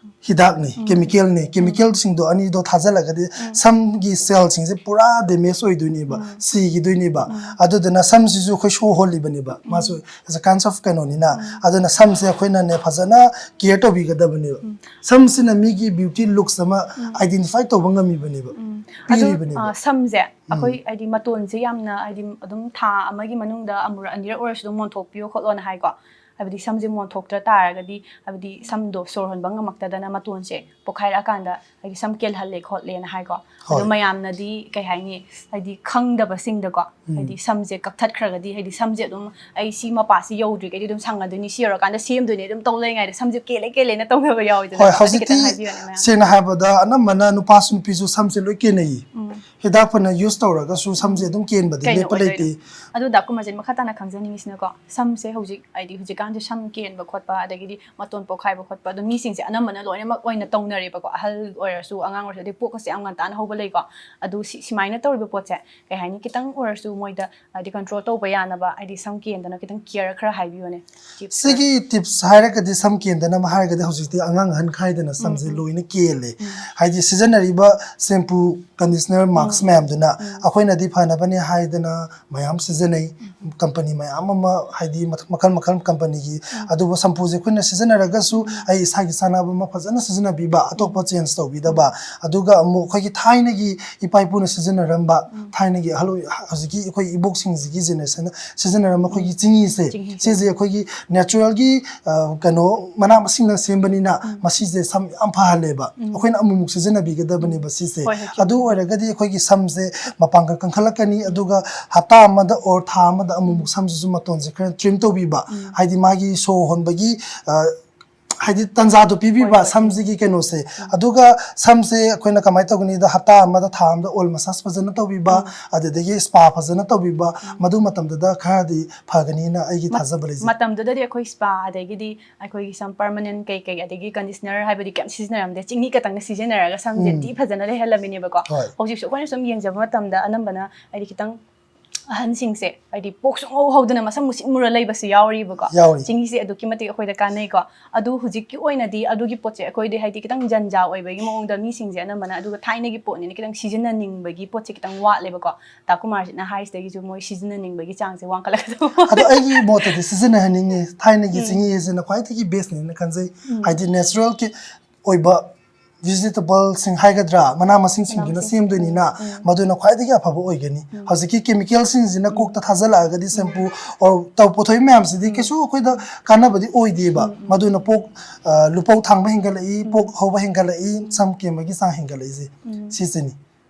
ꯍꯤꯗꯥꯛꯅꯤ, ꯎꯝ. ꯀꯦꯃꯤꯀꯦꯜꯅꯤ. ꯎꯝ. ꯀꯦꯃꯤꯀꯦꯜꯁꯤꯡꯗꯣ ꯑꯅꯤꯗꯣ ꯊꯥꯖꯤꯜꯂꯒꯗꯤ ꯎꯝ. ꯁꯝꯒꯤ ꯁꯦꯜꯁꯤꯡꯁꯦ ꯄꯨꯔꯥ ꯗꯦꯃꯦꯖ ꯑꯣꯏꯗꯣꯏꯅꯦꯕ, ꯎꯝ. ꯁꯤꯈꯤꯗꯣꯏꯅꯦꯕ. ꯎꯝ. ꯑꯗꯨꯗꯨꯅ ꯁꯝꯁꯤꯁꯨ ꯑꯩꯈꯣꯏ ꯁꯣ ꯍꯣꯜꯂꯤꯕꯅꯦꯕ. ꯎꯝ. ꯃꯥꯁꯨ as a kinds of ꯀꯩꯅꯣꯅꯤꯅ. ꯎꯝ. ꯑꯗꯨꯅ ꯁꯝꯁꯦ ꯑꯩꯈꯣꯏꯅꯅꯦ ꯐꯖꯅ ꯀꯦꯌꯔ ꯇꯧꯕꯤꯒꯗꯕꯅꯦꯕ. ꯎꯝ. ꯁꯝꯁꯤꯅ ꯃꯤꯒꯤ ꯕ꯭ꯌꯨꯇꯤ ꯂꯨꯛꯁ ꯑꯃ ꯎꯝ. ꯑꯥꯏꯗꯦꯟꯇꯤꯐꯥꯏ ꯇꯧꯕ ꯉꯝꯃꯤꯕꯅꯦꯕ. ꯎꯝ. ꯑꯗꯣ ꯄꯤꯔꯤꯕꯅꯦꯕ. ꯑ, ꯁꯝꯁꯦ ꯑꯩꯈꯣꯏ ꯍꯥꯏꯗꯤ ꯃꯇꯣꯟꯁꯦ ꯌꯥꯝꯅ ꯍꯥꯏꯗꯤ ꯑꯗꯨꯝ ꯊꯥ ꯑꯃꯒꯤ ꯃꯅꯨꯡꯗ ꯑꯃꯨꯔꯛ ꯑꯅꯤꯔꯛ ꯑꯣꯏꯔꯁꯨ ꯑꯗꯨꯝ ꯃꯣꯟꯊꯣꯛꯄꯤꯌꯣ ꯈꯣꯠꯂꯣꯅ ꯍꯥꯏꯀꯣ. ꯍꯥꯏꯕꯗꯤ ꯁꯝꯁꯦ ꯃꯣꯟꯊꯣꯛꯇ꯭ꯔ ꯇꯥꯔꯒꯗꯤ ꯍꯥꯏꯕꯗꯤ ꯁꯝꯗꯣ ꯁꯣꯔ ꯍꯣꯟꯕ ꯉꯝꯃꯛꯇꯗꯅ ꯃꯇꯣꯟꯁꯦ ꯄꯣꯛꯈꯥꯏꯔꯛꯑꯀꯥꯟꯗ ꯍꯥꯏꯗꯤ ꯁꯝ ꯀꯦꯜꯍꯜꯂꯦ ꯈꯣꯠꯂꯦꯅ ꯍꯥꯏꯀꯣ. ꯑꯗꯣ ꯍꯣꯏ. ꯃꯌꯥꯝꯅꯗꯤ ꯀꯩ ꯍꯥꯏꯅꯤ ꯍꯥꯏꯗꯤ ꯈꯪꯗꯕꯁꯤꯡꯗꯀꯣ ꯎꯝ. ꯍꯥꯏꯗꯤ ꯁꯝꯁꯦ ꯀꯛꯊꯠꯈ꯭ꯔꯒꯗꯤ ꯍꯥꯏꯗꯤ ꯁꯝꯁꯦ ꯑꯗꯨꯝ ꯑꯩ ꯁꯤ ꯃꯄꯥꯁꯤ ꯌꯧꯗ꯭ꯔꯤꯈꯩꯗꯤ ꯑꯗꯨꯝ ꯁꯪꯉꯗꯣꯏꯅꯤ, ꯁꯤ ꯌꯧꯔꯀꯥꯟꯗ ꯁꯦꯝꯗꯣꯏꯅꯤ ꯑꯗꯨꯝ ꯇꯧ ꯂꯩꯉꯩꯗ ꯁꯝꯁꯦ ꯀꯦꯜꯂꯦ ꯀꯦꯜꯂꯦꯅ ꯇꯧꯅꯕ ꯌꯥꯎꯋꯤꯗꯅ. ꯍꯣꯏ, ꯑꯗꯨ ꯈꯤꯇꯪ ꯍꯧꯖꯤꯛꯇꯤ ꯍꯥꯏꯕꯤꯌꯨꯅꯦ ꯃꯌꯥꯝ. ꯁꯦꯡꯅ ꯍꯥꯏꯔꯕꯗ ꯑꯅꯝꯕꯅ ꯅꯨꯄꯥꯁꯨ ꯅꯨꯄꯤꯁꯨ ꯁꯝꯁꯦ ꯂꯣꯏ ꯀꯦꯟꯅꯩꯌꯦ. ꯎꯝ. ꯍꯤꯗꯥꯛ ꯐꯅ ꯌꯨꯁ ꯇꯧꯔꯒꯁꯨ ꯁꯝꯁꯦ ꯑꯗꯨꯝ ꯀꯦꯟꯕꯗꯤ ꯀꯩꯅꯣ ꯂꯦꯞꯄ ꯂꯩꯇꯦ. ꯑꯣꯏꯗꯣꯏꯅꯣ? ꯑꯗꯨ ꯗꯥ ꯀꯨꯃꯥꯔꯖꯤꯠ, ꯃꯈꯥ ꯇꯥꯅ ꯈꯪꯖꯅꯤꯡꯉꯤꯁꯤꯅꯀꯣ, ꯁꯝꯁꯦ ꯍꯧꯖꯤꯛ ꯍꯥꯏꯗꯤ ꯍꯧꯖꯤꯛꯀꯥꯟꯁꯦ ꯁꯝ ꯀꯦꯟꯕ ꯈꯣꯠꯄ ꯑꯗꯒꯤꯗꯤ ꯃꯇꯣꯟ ꯄꯣꯛꯈꯥꯏꯕ ꯈꯣꯠꯄ ꯑꯗꯨꯝ ꯃꯤꯁꯤꯡꯁꯦ ꯑꯅꯝꯕꯅ ꯂꯣꯏꯅꯃꯛ ꯑꯣꯏꯅ ꯇꯧꯅꯔꯦꯕꯀꯣ, ꯑꯍꯜ ꯑꯣꯏꯔꯁꯨ ꯑꯉꯥꯡ ꯑꯣꯏꯔꯁꯨ, ꯑꯗꯩ ꯄꯣꯛꯀꯁꯦ ꯌꯥꯝ ꯉꯟꯇꯥꯅ ꯍꯧꯕ ꯂꯩꯀꯣ. ꯑꯗꯨ ꯁꯤ ꯁꯨꯃꯥꯏꯅ ꯇꯧꯔꯤꯕ ꯄꯣꯠꯁꯦ ꯀꯩ ꯍꯥꯏꯅꯤ, ꯈꯤꯇꯪ ꯑꯣꯏꯔꯁꯨ ꯃꯣꯏꯗ ꯍꯥꯏꯗꯤ ꯀꯟꯇ꯭ꯔꯣꯜ ꯇꯧꯕ ꯌꯥꯅꯕ ꯍꯥꯏꯗꯤ ꯁꯝ ꯀꯦꯟꯗꯅ ꯈꯤꯇꯪ ꯀꯤꯌꯔ ꯈꯔ ꯍꯥꯏꯕꯤꯌꯨꯅꯦ, ꯇꯤꯞꯁ ꯈꯔ. ꯁꯤꯒꯤ ꯇꯤꯞꯁ ꯍꯥꯏꯔꯒꯗꯤ, ꯁꯝ ꯀꯦꯟꯗꯅꯕ ꯍꯥꯏꯔꯒꯗꯤ ꯍꯧꯖꯤꯛꯇꯤ ꯑꯉꯥꯡ ꯑꯍꯟ ꯈꯥꯏꯗꯅ ꯁꯝꯁꯦ ꯎꯝ. ꯂꯣꯏꯅ ꯀꯦꯜꯂꯦ. ꯎꯝ. ꯍꯥꯏꯗꯤ ꯁꯤꯖꯤꯟꯅꯔꯤꯕ ꯁꯦꯝꯄꯨ, ꯀꯟꯗꯤꯁꯅꯔ, ꯃꯥꯛꯁ ꯎꯝ. ꯃꯌꯥꯝꯗꯨꯅ ꯎꯝ. ꯑꯩꯈꯣꯏꯅꯗꯤ ꯐꯅꯕꯅꯦ ꯍꯥꯏꯗꯅ ꯃꯌꯥꯝ ꯁꯤꯖꯤꯟꯅꯩ. ꯀꯝꯄꯅꯤ ꯃꯌꯥꯝ ꯑꯃ, ꯍꯥꯏꯗꯤ ꯃꯈ-, ꯃꯈꯜ ꯃꯈꯜ ꯀꯝꯄꯅꯤꯒꯤ. ꯎꯝ. ꯑꯗꯨꯕꯨ ꯁꯝꯄꯨꯁꯦ ꯑꯩꯈꯣꯏꯅ ꯁꯤꯖꯤꯟꯅꯔꯒꯁꯨ ꯑꯩ ꯏꯁꯥꯒꯤ ꯆꯥꯅꯕ ꯑꯃ ꯐꯖꯅ ꯁꯤꯖꯤꯟꯅꯕꯤꯕ, ꯑꯇꯣꯞꯄ ꯆꯦꯟꯖ ꯇꯧꯕꯤꯗꯕ. ꯑꯗꯨꯒ ꯑꯃꯨꯛ ꯑꯩꯈꯣꯏꯒꯤ ꯊꯥꯏꯅꯒꯤ ꯏꯄꯥ ꯏꯄꯨꯅ ꯁꯤꯖꯤꯟꯅꯔꯝꯕ, ꯎꯝ. ꯊꯥꯏꯅꯒꯤ ꯑꯍꯜ ꯑꯣꯏ-, ꯍꯧꯖꯤꯛꯀꯤ ꯑꯩꯈꯣꯏ ꯏꯕꯣꯛꯁꯤꯡꯁꯤꯒꯤ ꯖꯦꯅꯦꯔꯦꯁꯟꯅ ꯁꯤꯖꯤꯟꯅꯔꯝꯕ ꯑꯩꯈꯣꯏꯒꯤ ꯆꯤꯡꯍꯤꯁꯦ, ꯆꯤꯡꯍꯤꯁꯦ. ꯁꯤꯁꯦ ꯑꯩꯈꯣꯏꯒꯤ ꯅꯦꯆꯔꯦꯜꯒꯤ, ꯑ, ꯀꯩꯅꯣ, ꯃꯅꯥ ꯃꯁꯤꯡꯅ ꯁꯦꯝꯕꯅꯤꯅ ꯎꯝ. ꯃꯁꯤꯁꯦ ꯁꯝ ꯌꯥꯝ ꯐꯍꯜꯂꯦꯕ. ꯎꯝ. ꯑꯩꯈꯣꯏꯅ ꯑꯃꯨꯛꯃꯨꯛ ꯁꯤꯖꯤꯟꯅꯕꯤꯒꯗꯕꯅꯦꯕ ꯁꯤꯁꯦ. ꯍꯣꯏ, ꯍꯣꯏ, ꯆꯨꯝꯃꯤ. ꯑꯗꯨ ꯑꯣꯏꯔꯒꯗꯤ ꯑꯩꯈꯣꯏꯒꯤ ꯁꯝꯁꯦ ꯃꯄꯥꯡꯒꯜ ꯀꯟꯈꯠꯂꯛꯀꯅꯤ. ꯑꯗꯨꯒ ꯍꯞꯇꯥ ꯑꯃꯗ ꯑꯣꯔ ꯊꯥ ꯑꯃꯗ ꯑꯃꯨꯛꯃꯨꯛ ꯁꯝꯁꯤꯁꯨ ꯃꯇꯣꯟꯁꯦ ꯈꯔ ꯇ꯭ꯔꯤꯝ ꯇꯧꯕꯤꯕ. ꯎꯝ. ꯍꯥꯏꯗꯤ ꯃꯥꯒꯤ ꯁꯣ ꯍꯣꯟꯕꯒꯤ, ꯑ, ꯍꯥꯏꯗꯤ ꯇꯟꯖꯥꯗꯣ ꯄꯤꯕꯤꯕ ꯍꯣꯏ, ꯍꯣꯏ꯫ ꯁꯝꯁꯤꯒꯤ ꯀꯩꯅꯣꯁꯦ꯫ ꯎꯝ꯫ ꯑꯗꯨꯒ ꯁꯝꯁꯦ ꯑꯩꯈꯣꯏꯅ ꯀꯃꯥꯏꯅ ꯇꯧꯒꯅꯤꯗ, ꯍꯞꯇꯥ ꯑꯃꯗ, ꯊꯥ ꯑꯃꯗ oil massage ꯐꯖꯅ ꯇꯧꯕꯤꯕ, ꯎꯝ꯫ ꯑꯗꯨꯗꯒꯤ spa ꯐꯖꯅ ꯇꯧꯕꯤꯕ, ꯎꯝ꯫ ꯃꯗꯨ ꯃꯇꯝꯗꯨꯗ ꯈꯔꯗꯤ ꯐꯒꯅꯤꯅ ꯑꯩꯒꯤ ꯃꯠ-, ꯊꯥꯖꯕ ꯂꯩꯖꯩ꯫ ꯃꯇꯝꯗꯨꯗꯗꯤ ꯑꯩꯈꯣꯏ spa, ꯑꯗꯒꯤꯗꯤ ꯑꯩꯈꯣꯏꯒꯤ ꯁꯝ permanent ꯀꯩꯀꯩ, ꯑꯗꯒꯤ conditioner ꯍꯥꯏꯕꯗꯤ ꯀꯩꯝ ꯁꯤꯖꯤꯟꯅꯔꯝꯗꯦ, ꯆꯤꯡꯍꯤ ꯈꯛꯇꯪꯒ ꯁꯤꯖꯤꯟꯅꯔꯒ ꯁꯝꯁꯦ ꯎꯝ꯫ ꯗꯤ ꯐꯖꯅ ꯂꯩꯍꯜꯂꯝꯃꯤꯅꯦꯕꯀꯣ꯫ ꯍꯣꯏ꯫ ꯍꯧꯖꯤꯛꯁꯨ ꯑꯩꯈꯣꯏꯅ ꯁꯨꯝ ꯌꯦꯡꯖꯕ ꯃꯇꯝꯗ ꯑꯅꯝꯕꯅ ꯍꯥꯏꯗꯤ ꯈꯤꯇꯪ ꯑꯍꯟꯁꯤꯡꯁꯦ ꯍꯥꯏꯗꯤ ꯄꯣꯛ ꯁꯨꯡꯍꯧ ꯍꯧꯗꯅ ꯃꯁꯝ ꯃꯨꯁꯤꯟ ꯃꯨꯔ ꯂꯩꯕꯁꯨ ꯌꯥꯎꯔꯤꯕꯀꯣ꯫ ꯌꯥꯎꯔꯤ꯫ ꯆꯤꯡꯍꯤꯁꯦ ꯑꯗꯨꯛꯀꯤ ꯃꯇꯤꯛ ꯑꯩꯈꯣꯏꯗ ꯀꯥꯟꯅꯩꯀꯣ꯫ ꯑꯗꯨ ꯍꯧꯖꯤꯛꯀꯤ ꯑꯣꯏꯅꯗꯤ ꯑꯗꯨꯒꯤ ꯄꯣꯠꯁꯦ ꯑꯩꯈꯣꯏꯗꯤ ꯍꯥꯏꯗꯤ ꯈꯤꯇꯪ ꯖꯟꯖꯥ ꯑꯣꯏꯕꯒꯤ ꯃꯑꯣꯡꯗ ꯃꯤꯁꯤꯡꯁꯦ ꯑꯅꯝꯕꯅ, ꯑꯗꯨꯒ ꯊꯥꯏꯅꯒꯤ ꯄꯣꯠꯅꯤꯅ ꯈꯤꯇꯪ ꯁꯤꯖꯤꯟꯅꯅꯤꯡꯕꯒꯤ ꯄꯣꯠꯁꯦ ꯈꯤꯇꯪ ꯋꯥꯠꯂꯦꯕꯀꯣ꯫ ꯇꯥ ꯀꯨꯃꯥꯔꯁꯤꯅ ꯍꯥꯏꯁꯤꯗꯒꯤꯁꯨ ꯃꯣꯏ ꯁꯤꯖꯤꯟꯅꯅꯤꯡꯕꯒꯤ ꯆꯥꯡꯁꯦ ꯋꯥꯡꯈꯠꯂꯛꯀꯗꯧꯕ ꯑꯗꯣ ꯃꯥꯜꯂꯦ꯫ ꯑꯩꯒꯤ ꯃꯣꯠꯇꯗꯤ ꯁꯤꯖꯤꯟꯅꯍꯟꯅꯤꯡꯉꯤ, ꯊꯥꯏꯅꯒꯤ ꯎꯝ꯫ ꯆꯤꯡꯍꯤ ꯑꯁꯤꯅ ꯈ꯭ꯋꯥꯏꯗꯒꯤ best ꯅꯦꯅ ꯈꯟꯖꯩ꯫ ꯎꯝ꯫ ꯍꯥꯏꯗꯤ natural ꯀꯤ ꯑꯣꯏꯕ vegetable ꯁꯤꯡ ꯍꯥꯏꯒꯗ꯭ꯔꯥ, ꯃꯅꯥ ꯃꯁꯤꯡꯁꯤꯡꯗꯨꯅ ꯃꯅꯥ ꯃꯁꯤꯡ꯫ ꯁꯦꯝꯗꯣꯏꯅꯤꯅ, ꯎꯝ꯫ ꯃꯗꯨꯅ ꯈ꯭ꯋꯥꯏꯗꯒꯤ ꯑꯐꯕ ꯑꯣꯏꯒꯅꯤ꯫ ꯎꯝ꯫ ꯍꯧꯖꯤꯛꯀꯤ chemical ꯁꯤꯡꯁꯤꯅ ꯎꯝ꯫ ꯀꯣꯛꯇ ꯊꯥꯖꯤꯜꯂꯛꯑꯒꯗꯤ ꯎꯝ꯫ Shampoo or ꯇꯧ ꯄꯨꯊꯣꯛꯏ ꯃꯌꯥꯝꯁꯤꯗꯤ ꯎꯝ꯫ ꯀꯩꯁꯨ ꯑꯩꯈꯣꯏꯗ ꯀꯥꯟꯅꯕꯗꯤ ꯑꯣꯏꯗꯦꯕ꯫ ꯎꯝ, ꯎꯝ꯫ ꯃꯗꯨꯅ ꯄꯣꯛ, ꯑ, ꯂꯨꯄꯧ ꯊꯥꯡꯕ ꯍꯦꯟꯒꯠꯂꯛꯏ, ꯎꯝ꯫ ꯄꯣꯛ ꯍꯧꯕ ꯍꯦꯟꯒꯠꯂꯛꯏ, ꯎꯝ꯫ ꯁꯝ ꯀꯦꯟꯕꯒꯤ ꯆꯥꯡ ꯍꯦꯟꯒꯠꯂꯛꯏꯁꯦ꯫ ꯎꯝ꯫ ꯁꯤꯁꯤꯅꯤ꯫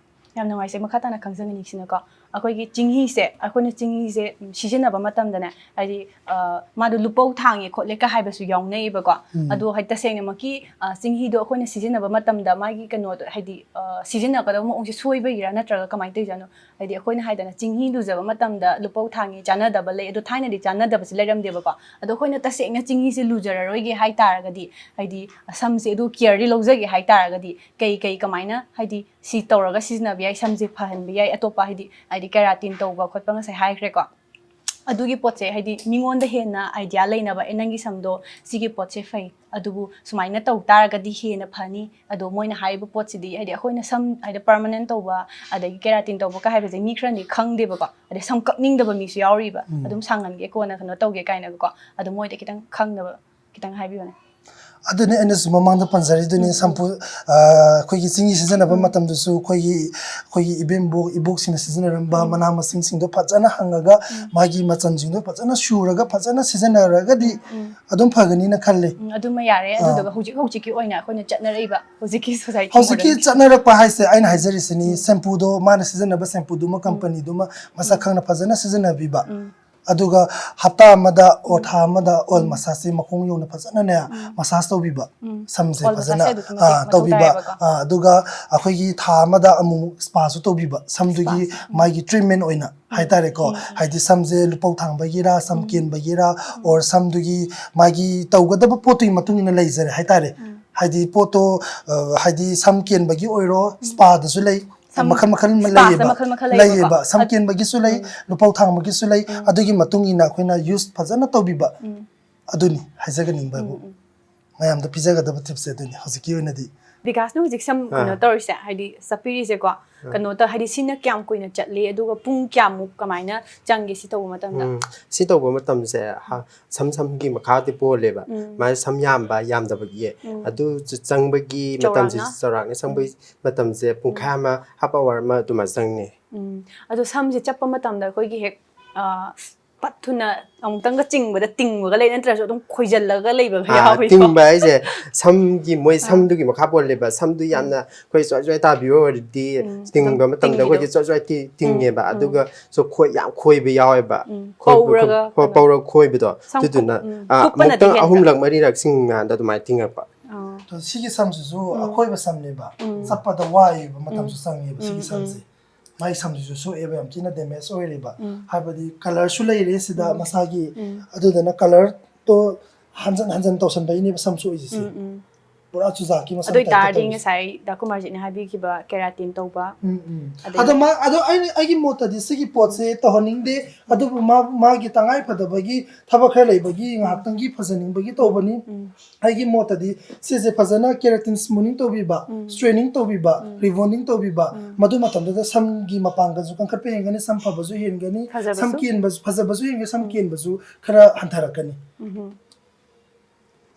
ꯌꯥꯝ ꯅꯨꯡꯉꯥꯏꯖꯩ꯫ ꯃꯈꯥ ꯇꯥꯅ ꯈꯪꯖꯅꯤꯡꯉꯤꯁꯤꯅꯀꯣ, ꯑꯩꯈꯣꯏꯒꯤ ꯆꯤꯡꯍꯤꯁꯦ, ꯑꯩꯈꯣꯏꯅ ꯆꯤꯡꯍꯤꯁꯦ, ꯎꯝ, ꯁꯤꯖꯤꯟꯅꯕ ꯃꯇꯝꯗꯅꯦ, ꯍꯥꯏꯗꯤ, ꯑ, ꯃꯥꯗꯣ ꯂꯨꯄꯧ ꯊꯥꯡꯉꯦ ꯈꯣꯠꯂꯦ ꯀ ꯍꯥꯏꯕꯁꯨ ꯌꯥꯎꯅꯩꯌꯦꯕꯀꯣ꯫ ꯎꯝ꯫ ꯑꯗꯣ ꯍꯥꯏꯗꯤ ꯇꯁꯦꯡꯅꯃꯛꯀꯤ, ꯑ, ꯆꯤꯡꯍꯤꯗꯣ ꯑꯩꯈꯣꯏꯅ ꯁꯤꯖꯤꯟꯅꯕ ꯃꯇꯝꯗ ꯃꯥꯒꯤ ꯀꯩꯅꯣꯗꯣ, ꯍꯥꯏꯗꯤ, ꯑ, ꯁꯤꯖꯤꯟꯅꯒꯗꯕ ꯃꯑꯣꯡꯁꯦ ꯁꯣꯏꯕꯒꯤꯔꯥ ꯅꯠꯇ꯭ꯔꯒ ꯀꯃꯥꯏꯅ ꯇꯧꯔꯤꯖꯥꯠꯅꯣ? ꯍꯥꯏꯗꯤ ꯑꯩꯈꯣꯏꯅ ꯍꯥꯏꯗꯅ ꯆꯤꯡꯍꯤ ꯂꯨꯖꯕ ꯃꯇꯝꯗ ꯂꯨꯄꯧ ꯊꯥꯡꯉꯤ, ꯆꯥꯟꯅꯗꯕ ꯂꯩ, ꯑꯗꯣ ꯊꯥꯏꯅꯗꯤ ꯆꯥꯟꯅꯗꯕꯁꯦ ꯂꯩꯔꯝꯗꯦꯕꯀꯣ꯫ ꯑꯗꯣ ꯑꯩꯈꯣꯏꯅ ꯇꯁꯦꯡꯅ ꯆꯤꯡꯍꯤꯁꯦ ꯂꯨꯖꯔꯔꯣꯏꯒꯦ ꯍꯥꯏ ꯇꯥꯔꯒꯗꯤ, ꯍꯥꯏꯗꯤ ꯁꯝꯁꯦ ꯑꯗꯨ care ꯗꯤ ꯂꯧꯖꯒꯦ ꯍꯥꯏ ꯇꯥꯔꯒꯗꯤ ꯀꯩ ꯀꯩ ꯀꯃꯥꯏꯅ, ꯍꯥꯏꯗꯤ ꯁꯤ ꯇꯧꯔꯒ ꯁꯤꯖꯤꯟꯅꯕ ꯌꯥꯏ, ꯁꯝꯁꯦ ꯐꯍꯟꯕ ꯌꯥꯏ, ꯑꯇꯣꯞꯄ ꯍꯥꯏꯗꯤ, ꯍꯥꯏꯗꯤ keratin ꯇꯧꯕ ꯈꯣꯠꯄ ꯉꯁꯥꯏ ꯍꯥꯏꯈ꯭ꯔꯦꯀꯣ꯫ ꯑꯗꯨꯒꯤ ꯄꯣꯠꯁꯦ ꯍꯥꯏꯗꯤ ꯃꯤꯉꯣꯟꯗ ꯍꯦꯟꯅ idea ꯂꯩꯅꯕ, "ꯑꯦ, ꯅꯪꯒꯤ ꯁꯝꯗꯣ ꯁꯤꯒꯤ ꯄꯣꯠꯁꯦ ꯐꯩ, ꯑꯗꯨꯕꯨ ꯁꯨꯃꯥꯏꯅ ꯇꯧ ꯇꯥꯔꯒꯗꯤ ꯍꯦꯟꯅ ꯐꯅꯤ", ꯑꯗꯣ ꯃꯣꯏꯅ ꯍꯥꯏꯔꯤꯕ ꯄꯣꯠꯁꯤꯗꯤ ꯍꯥꯏꯗꯤ ꯑꯩꯈꯣꯏꯅ ꯁꯝ ꯍꯥꯏꯗꯤ permanent ꯇꯧꯕ, ꯑꯗꯒꯤ keratin ꯇꯧꯕ ꯀ ꯍꯥꯏꯕꯁꯦ ꯃꯤ ꯈꯔꯅꯗꯤ ꯈꯪꯗꯦꯕꯀꯣ, ꯑꯗꯩ ꯁꯝ ꯀꯛꯅꯤꯡꯗꯕ ꯃꯤꯁꯨ ꯌꯥꯎꯔꯤꯕ, ꯎꯝ꯫ "ꯑꯗꯨꯝ ꯁꯥꯡꯍꯟꯒꯦ, ꯀꯣꯟꯅ ꯀꯩꯅꯣ ꯇꯧꯒꯦ" ꯀꯥꯏꯅꯒꯀꯣ꯫ ꯑꯗꯣ ꯃꯣꯏꯗ ꯈꯤꯇꯪ ꯈꯪꯅꯕ ꯈꯤꯇꯪ ꯍꯥꯏꯕꯤꯌꯨꯅꯦ꯫ ꯑꯗꯨꯅꯤ ꯑꯩꯅꯁꯨ ꯃꯃꯥꯡꯗ ꯄꯟꯖꯔꯤꯗꯨꯅꯤ, ꯎꯝ, ꯎꯝ꯫ Shampoo, ꯑ, ꯑꯩꯈꯣꯏꯒꯤ ꯆꯤꯡꯍꯤ ꯁꯤꯖꯤꯟꯅꯕ ꯎꯝ꯫ ꯃꯇꯝꯗꯁꯨ ꯑꯩꯈꯣꯏꯒꯤ, ꯑꯩꯈꯣꯏꯒꯤ ꯏꯕꯦꯝꯕꯣꯛ, ꯏꯕꯣꯛꯁꯤꯡꯅ ꯁꯤꯖꯤꯟꯅꯔꯝꯕ ꯎꯝ꯫ ꯃꯅꯥ ꯃꯁꯤꯡꯁꯤꯡꯗꯣ ꯐꯖꯅ ꯍꯪꯉꯒ, ꯎꯝ꯫ ꯃꯥꯒꯤ ꯃꯆꯜꯁꯤꯡꯗꯣ ꯐꯖꯅ ꯁꯨꯔꯒ ꯐꯖꯅ ꯁꯤꯖꯤꯟꯅꯔꯒꯗꯤ ꯎꯝ, ꯎꯝ꯫ ꯑꯗꯨꯝ ꯐꯒꯅꯤꯅ ꯈꯜꯂꯤ꯫ ꯎꯝ, ꯑꯗꯨꯃ ꯌꯥꯔꯦ꯫ ꯑꯥ꯫ ꯑꯗꯨꯗꯨꯒ ꯍꯧꯖꯤꯛ ꯍꯧꯖꯤꯛꯀꯤ ꯑꯣꯏꯅ ꯑꯩꯈꯣꯏꯅ ꯆꯠꯅꯔꯛꯏꯕ ꯍꯧꯖꯤꯛꯀꯤ society ꯍꯧꯖꯤꯛꯀꯤ modern ꯆꯠꯅꯔꯛꯄ ꯍꯥꯏꯁꯦ ꯑꯩꯅ ꯍꯥꯏꯖꯔꯤꯁꯤꯅꯤ, ꯎꯝ꯫ Shampoo ꯗꯣ, ꯃꯥꯅ ꯁꯤꯖꯤꯟꯅꯕ shampoo ꯗꯨꯃ, ꯎꯝ꯫ Company ꯗꯨꯃ ꯃꯁꯛ ꯎꯝ꯫ ꯈꯪꯅ ꯐꯖꯅ ꯁꯤꯖꯤꯟꯅꯕꯤꯕ꯫ ꯎꯝ꯫ ꯑꯗꯨꯒ ꯍꯞꯇꯥ ꯑꯃꯗ or ꯊꯥ ꯑꯃꯗ oil massage ꯁꯦ ꯃꯈꯣꯡ ꯌꯧꯅ ꯐꯖꯅꯅꯦ massage ꯇꯧꯕꯤꯕ꯫ ꯎꯝ꯫ ꯁꯝꯁꯦ Oil massage ꯐꯖꯅ, ꯁꯦ ꯑꯗꯨꯛꯀꯤ ꯃꯇꯤꯛ ꯑꯥ, ꯃꯊꯧ ꯇꯧꯕꯤꯕ꯫ ꯇꯥꯏꯌꯦꯕꯀꯣ꯫ ꯑꯥ, ꯑꯗꯨꯒ ꯑꯩꯈꯣꯏꯒꯤ ꯊꯥ ꯑꯃꯗ ꯑꯃꯨꯛ spa ꯁꯨ ꯇꯧꯕꯤꯕ, ꯁꯝꯗꯨꯒꯤ spa꯫ ꯎꯝ꯫ ꯃꯥꯒꯤ treatment ꯑꯣꯏꯅ ꯎꯝ꯫ ꯍꯥꯏꯇꯥꯔꯦꯀꯣ꯫ ꯎꯝ, ꯎꯝ꯫ ꯍꯥꯏꯗꯤ ꯁꯝꯁꯦ ꯂꯨꯄꯧ ꯊꯥꯡꯕꯒꯤꯔꯥ, ꯁꯝ ꯎꯝ꯫ ꯀꯦꯟꯕꯒꯤꯔꯥ, ꯎꯝ꯫ or ꯁꯝꯗꯨꯒꯤ ꯃꯥꯒꯤ ꯇꯧꯒꯗꯕ ꯄꯣꯠꯇꯨꯒꯤ ꯃꯇꯨꯡ ꯏꯟꯅ ꯂꯩꯖꯔꯦ ꯍꯥꯏꯇꯥꯔꯦ꯫ ꯎꯝ꯫ ꯍꯥꯏꯗꯤ ꯄꯣꯠꯇꯣ, ꯑ, ꯍꯥꯏꯗꯤ ꯁꯝ ꯀꯦꯟꯕꯒꯤ ꯑꯣꯏꯔꯣ, ꯎꯝ꯫ Spa ꯗꯁꯨ ꯂꯩ, ꯁꯝ ꯃꯈꯜ ꯃꯈꯜ ꯑꯃ spa ꯁꯦ ꯂꯩꯌꯦꯕ꯫ ꯃꯈꯜ ꯃꯈꯜ ꯂꯩꯌꯦꯕꯀꯣ꯫ ꯂꯩꯌꯦꯕ꯫ ꯁꯝ ꯑꯗ-, ꯀꯦꯟꯕꯒꯤꯁꯨ ꯂꯩ, ꯎꯝ꯫ ꯂꯨꯄꯧ ꯊꯥꯡꯕꯒꯤꯁꯨ ꯂꯩ, ꯎꯝ꯫ ꯑꯗꯨꯒꯤ ꯃꯇꯨꯡ ꯏꯟꯅ ꯑꯩꯈꯣꯏꯅ use ꯐꯖꯅ ꯇꯧꯕꯤꯕ꯫ ꯎꯝ꯫ ꯑꯗꯨꯅꯤ ꯍꯥꯏꯖꯒꯅꯤꯡꯕ ꯍꯥꯏꯕꯨ꯫ ꯎꯝ, ꯎꯝ꯫ ꯃꯌꯥꯝꯗ ꯄꯤꯖꯒꯗꯕ tip ꯁꯦ ꯑꯗꯨꯅꯤ ꯍꯧꯖꯤꯛꯀꯤ ꯑꯣꯏꯅꯗꯤ꯫ ꯕꯤꯀꯥꯁꯅ ꯍꯧꯖꯤꯛ ꯁꯝ ꯑꯥ꯫ ꯀꯩꯅꯣ ꯇꯧꯔꯤꯁꯦ, ꯍꯥꯏꯗꯤ ꯆꯞꯄꯤꯔꯤꯁꯦꯀꯣ, ꯑꯥ꯫ ꯀꯩꯅꯣ ꯇꯧ-, ꯍꯥꯏꯗꯤ ꯁꯤꯅ ꯀꯌꯥꯝ ꯀꯨꯏꯅ ꯆꯠꯂꯤ, ꯑꯗꯨꯒ ꯄꯨꯡ ꯀꯌꯥꯃꯨꯛ ꯀꯃꯥꯏꯅ ꯆꯪꯒꯦ ꯁꯤ ꯇꯧꯕ ꯃꯇꯝꯗ? ꯎꯝ, ꯁꯤ ꯇꯧꯕ ꯃꯇꯝꯁꯦ, ꯍ-, ꯁꯝ ꯁꯝꯒꯤ ꯃꯈꯥꯗꯤ ꯄꯣꯜꯂꯦꯕ꯫ ꯎꯝ꯫ ꯃꯥꯁꯦ ꯁꯝ ꯌꯥꯝꯕ ꯌꯥꯝꯗꯕꯒꯤ꯫ ꯎꯝ꯫ ꯑꯗꯨ ꯆ-, ꯆꯪꯕꯒꯤ ꯃꯇꯝꯁꯦ ꯆꯥꯎꯔꯥꯛꯅ? ꯆꯥꯎꯔꯥꯛꯅ ꯆꯪꯕꯒꯤ ꯎꯝ꯫ ꯃꯇꯝꯁꯦ ꯄꯨꯡꯈꯥꯏ ꯎꯝ꯫ ꯑꯃ, half hour ꯑꯃ ꯑꯗꯨꯃꯥꯏꯅ ꯆꯪꯉꯦ꯫ ꯎꯝ꯫ ꯑꯗꯣ ꯁꯝꯁꯦ ꯆꯞꯄ ꯃꯇꯝꯗ ꯑꯩꯈꯣꯏꯒꯤ ꯍꯦꯛ, ꯑ, ꯄꯠ ꯊꯨꯅ ꯑꯃꯨꯛꯇꯪꯒ ꯆꯤꯡꯕꯗ ꯇꯤꯡꯕꯒ ꯂꯩ, ꯅꯠꯇ꯭ꯔꯁꯨ ꯑꯗꯨꯝ ꯈꯣꯏꯖꯜꯂꯒ ꯂꯩꯕꯒ ꯑꯥ, ꯌꯥꯎꯋꯤꯀꯣ? ꯇꯤꯡꯕ ꯍꯥꯏꯁꯦ ꯁꯝꯒꯤ, ꯃꯣꯏ ꯑꯥ꯫ ꯁꯝꯗꯨꯒꯤ ꯃꯈꯥ ꯄꯣꯜꯂꯦꯕ꯫ ꯁꯝꯗꯨ ꯎꯝ꯫ ꯌꯥꯝꯅ ꯑꯩꯈꯣꯏ ꯆ꯭ꯋꯥꯏ ꯆ꯭ꯋꯥꯏ ꯇꯥꯕꯤꯕ ꯑꯣꯏꯔꯗꯤ ꯎꯝ, ꯇꯤꯡꯕ ꯑꯗꯨꯝ ꯃꯇꯝꯗ ꯇꯤꯡꯕꯤꯗꯣ꯫ ꯑꯩꯈꯣꯏꯒꯤ ꯆ꯭ꯋꯥꯏ ꯆ꯭ꯋꯥꯏ ꯇꯤ-, ꯎꯝ, ꯇꯤꯡꯉꯦꯕ꯫ ꯎꯝ꯫ ꯑꯗꯨꯒ ꯁꯨ ꯈꯣꯏ-, ꯌꯥꯝ ꯈꯣꯏꯕ ꯌꯥꯎꯋꯦꯕ꯫ ꯎꯝ, ꯈꯣꯏꯕ ꯄꯧꯔꯒ ꯈꯣ-, ꯈꯣ-, ꯀꯩꯅꯣ꯫ ꯄꯧꯔꯒ ꯈꯣꯏꯕꯗꯣ꯫ ꯁꯝ ꯑꯗꯨꯗꯨꯅ, ꯀꯨꯞ-, ꯎꯝ, ꯑꯥ, ꯀꯨꯞꯄꯅꯗꯤ ꯑꯃꯨꯛꯇꯪ ꯍꯦꯟꯕ꯭ꯔꯥ? ꯑꯍꯨꯝꯂꯛ ꯃꯔꯤꯔꯛ ꯆꯤꯡꯉꯀꯥꯟꯗ ꯑꯗꯨꯃꯥꯏꯅ ꯇꯤꯡꯉꯛꯄ꯫ ꯑꯣ꯫ ꯑꯗꯣ ꯁꯤꯒꯤ ꯁꯝꯁꯤꯁꯨ ꯎꯝ꯫ ꯑꯀꯣꯏꯕ ꯁꯝꯅꯦꯕ꯫ ꯎꯝ꯫ ꯆꯠꯄꯗ ꯋꯥꯏꯌꯦꯕ, ꯃꯇꯝꯁꯨ ꯎꯝ꯫ ꯆꯪꯉꯦꯕ ꯁꯤꯒꯤ ꯎꯝ, ꯎꯝ꯫ ꯁꯝꯁꯦ꯫ ꯃꯥꯏ ꯁꯝꯁꯤꯁꯨ ꯁꯣꯛꯑꯦꯕ, ꯌꯥꯝ ꯊꯤꯅ damage ꯑꯣꯏꯔꯦꯕ꯫ ꯎꯝ꯫ ꯍꯥꯏꯕꯗꯤ colourꯁꯨ ꯂꯩꯔꯦ ꯁꯤꯗ ꯎꯝ꯫ ꯃꯁꯥꯒꯤ, ꯎꯝ꯫ ꯑꯗꯨꯗꯨꯅ colourꯗꯣ ꯍꯟꯖꯟ ꯍꯟꯖꯟ ꯇꯧꯁꯟꯕꯩꯅꯦꯕ ꯁꯝ ꯁꯣꯛꯏꯁꯦ ꯁꯤ꯫ ꯎꯝ, ꯎꯝ꯫ ꯄꯨꯔꯥ ꯆꯨꯖꯥꯛꯀꯤ ꯃꯁꯝ ꯑꯗꯨ typeꯇ ꯑꯣꯏꯇꯥꯔꯗꯤ ꯇꯧꯔꯤꯁꯦ꯫ ꯉꯁꯥꯏ ꯗꯥ ꯀꯨꯃꯥꯔꯖꯤꯠꯅ ꯍꯥꯏꯕꯤꯈꯤꯕ keratin ꯇꯧꯕ, ꯎꯝ, ꯎꯝ꯫ ꯑꯗꯩ ꯑꯗꯣ ꯃꯥ, ꯑꯗꯣ ꯑꯩ, ꯑꯩꯒꯤ ꯃꯣꯠꯇꯗꯤ ꯁꯤꯒꯤ ꯄꯣꯠꯁꯦ ꯇꯧꯍꯟꯅꯤꯡꯗꯦ, ꯎꯝ꯫ ꯑꯗꯨꯕꯨ ꯃꯥ, ꯃꯥꯒꯤ ꯇꯉꯥꯏ ꯐꯗꯕꯒꯤ ꯊꯕꯛ ꯈꯔ ꯂꯩꯕꯒꯤ ꯎꯝ꯫ ꯉꯥꯏꯍꯥꯛꯇꯪꯒꯤ ꯐꯖꯅꯤꯡꯕꯒꯤ ꯇꯧꯕꯅꯤ꯫ ꯎꯝ꯫ ꯑꯩꯒꯤ ꯃꯣꯠꯇꯗꯤ ꯁꯤꯁꯦ ꯐꯖꯅ keratin smoothing ꯇꯧꯕꯤꯕ, ꯎꯝ꯫ Straightening ꯇꯧꯕꯤꯕ, ꯎꯝ꯫ Rebonding ꯇꯧꯕꯤꯕ, ꯎꯝ꯫ ꯃꯗꯨ ꯃꯇꯝꯗꯨꯗ ꯁꯝꯒꯤ ꯃꯄꯥꯡꯒꯜꯁꯨ ꯀꯟꯈꯠꯄ ꯍꯦꯟꯒꯅꯤ, ꯁꯝ ꯐꯕꯁꯨ ꯍꯦꯟꯒꯅꯤ, ꯐꯖꯕꯁꯨ꯫ ꯁꯝ ꯀꯦꯟꯕꯁꯨ, ꯐꯖꯕꯁꯨ ꯍꯦꯟꯒꯅꯤ, ꯁꯝ ꯎꯝ꯫ ꯀꯦꯟꯕꯁꯨ ꯈꯔ ꯍꯟꯊꯔꯛꯀꯅꯤ꯫ ꯎꯝ꯫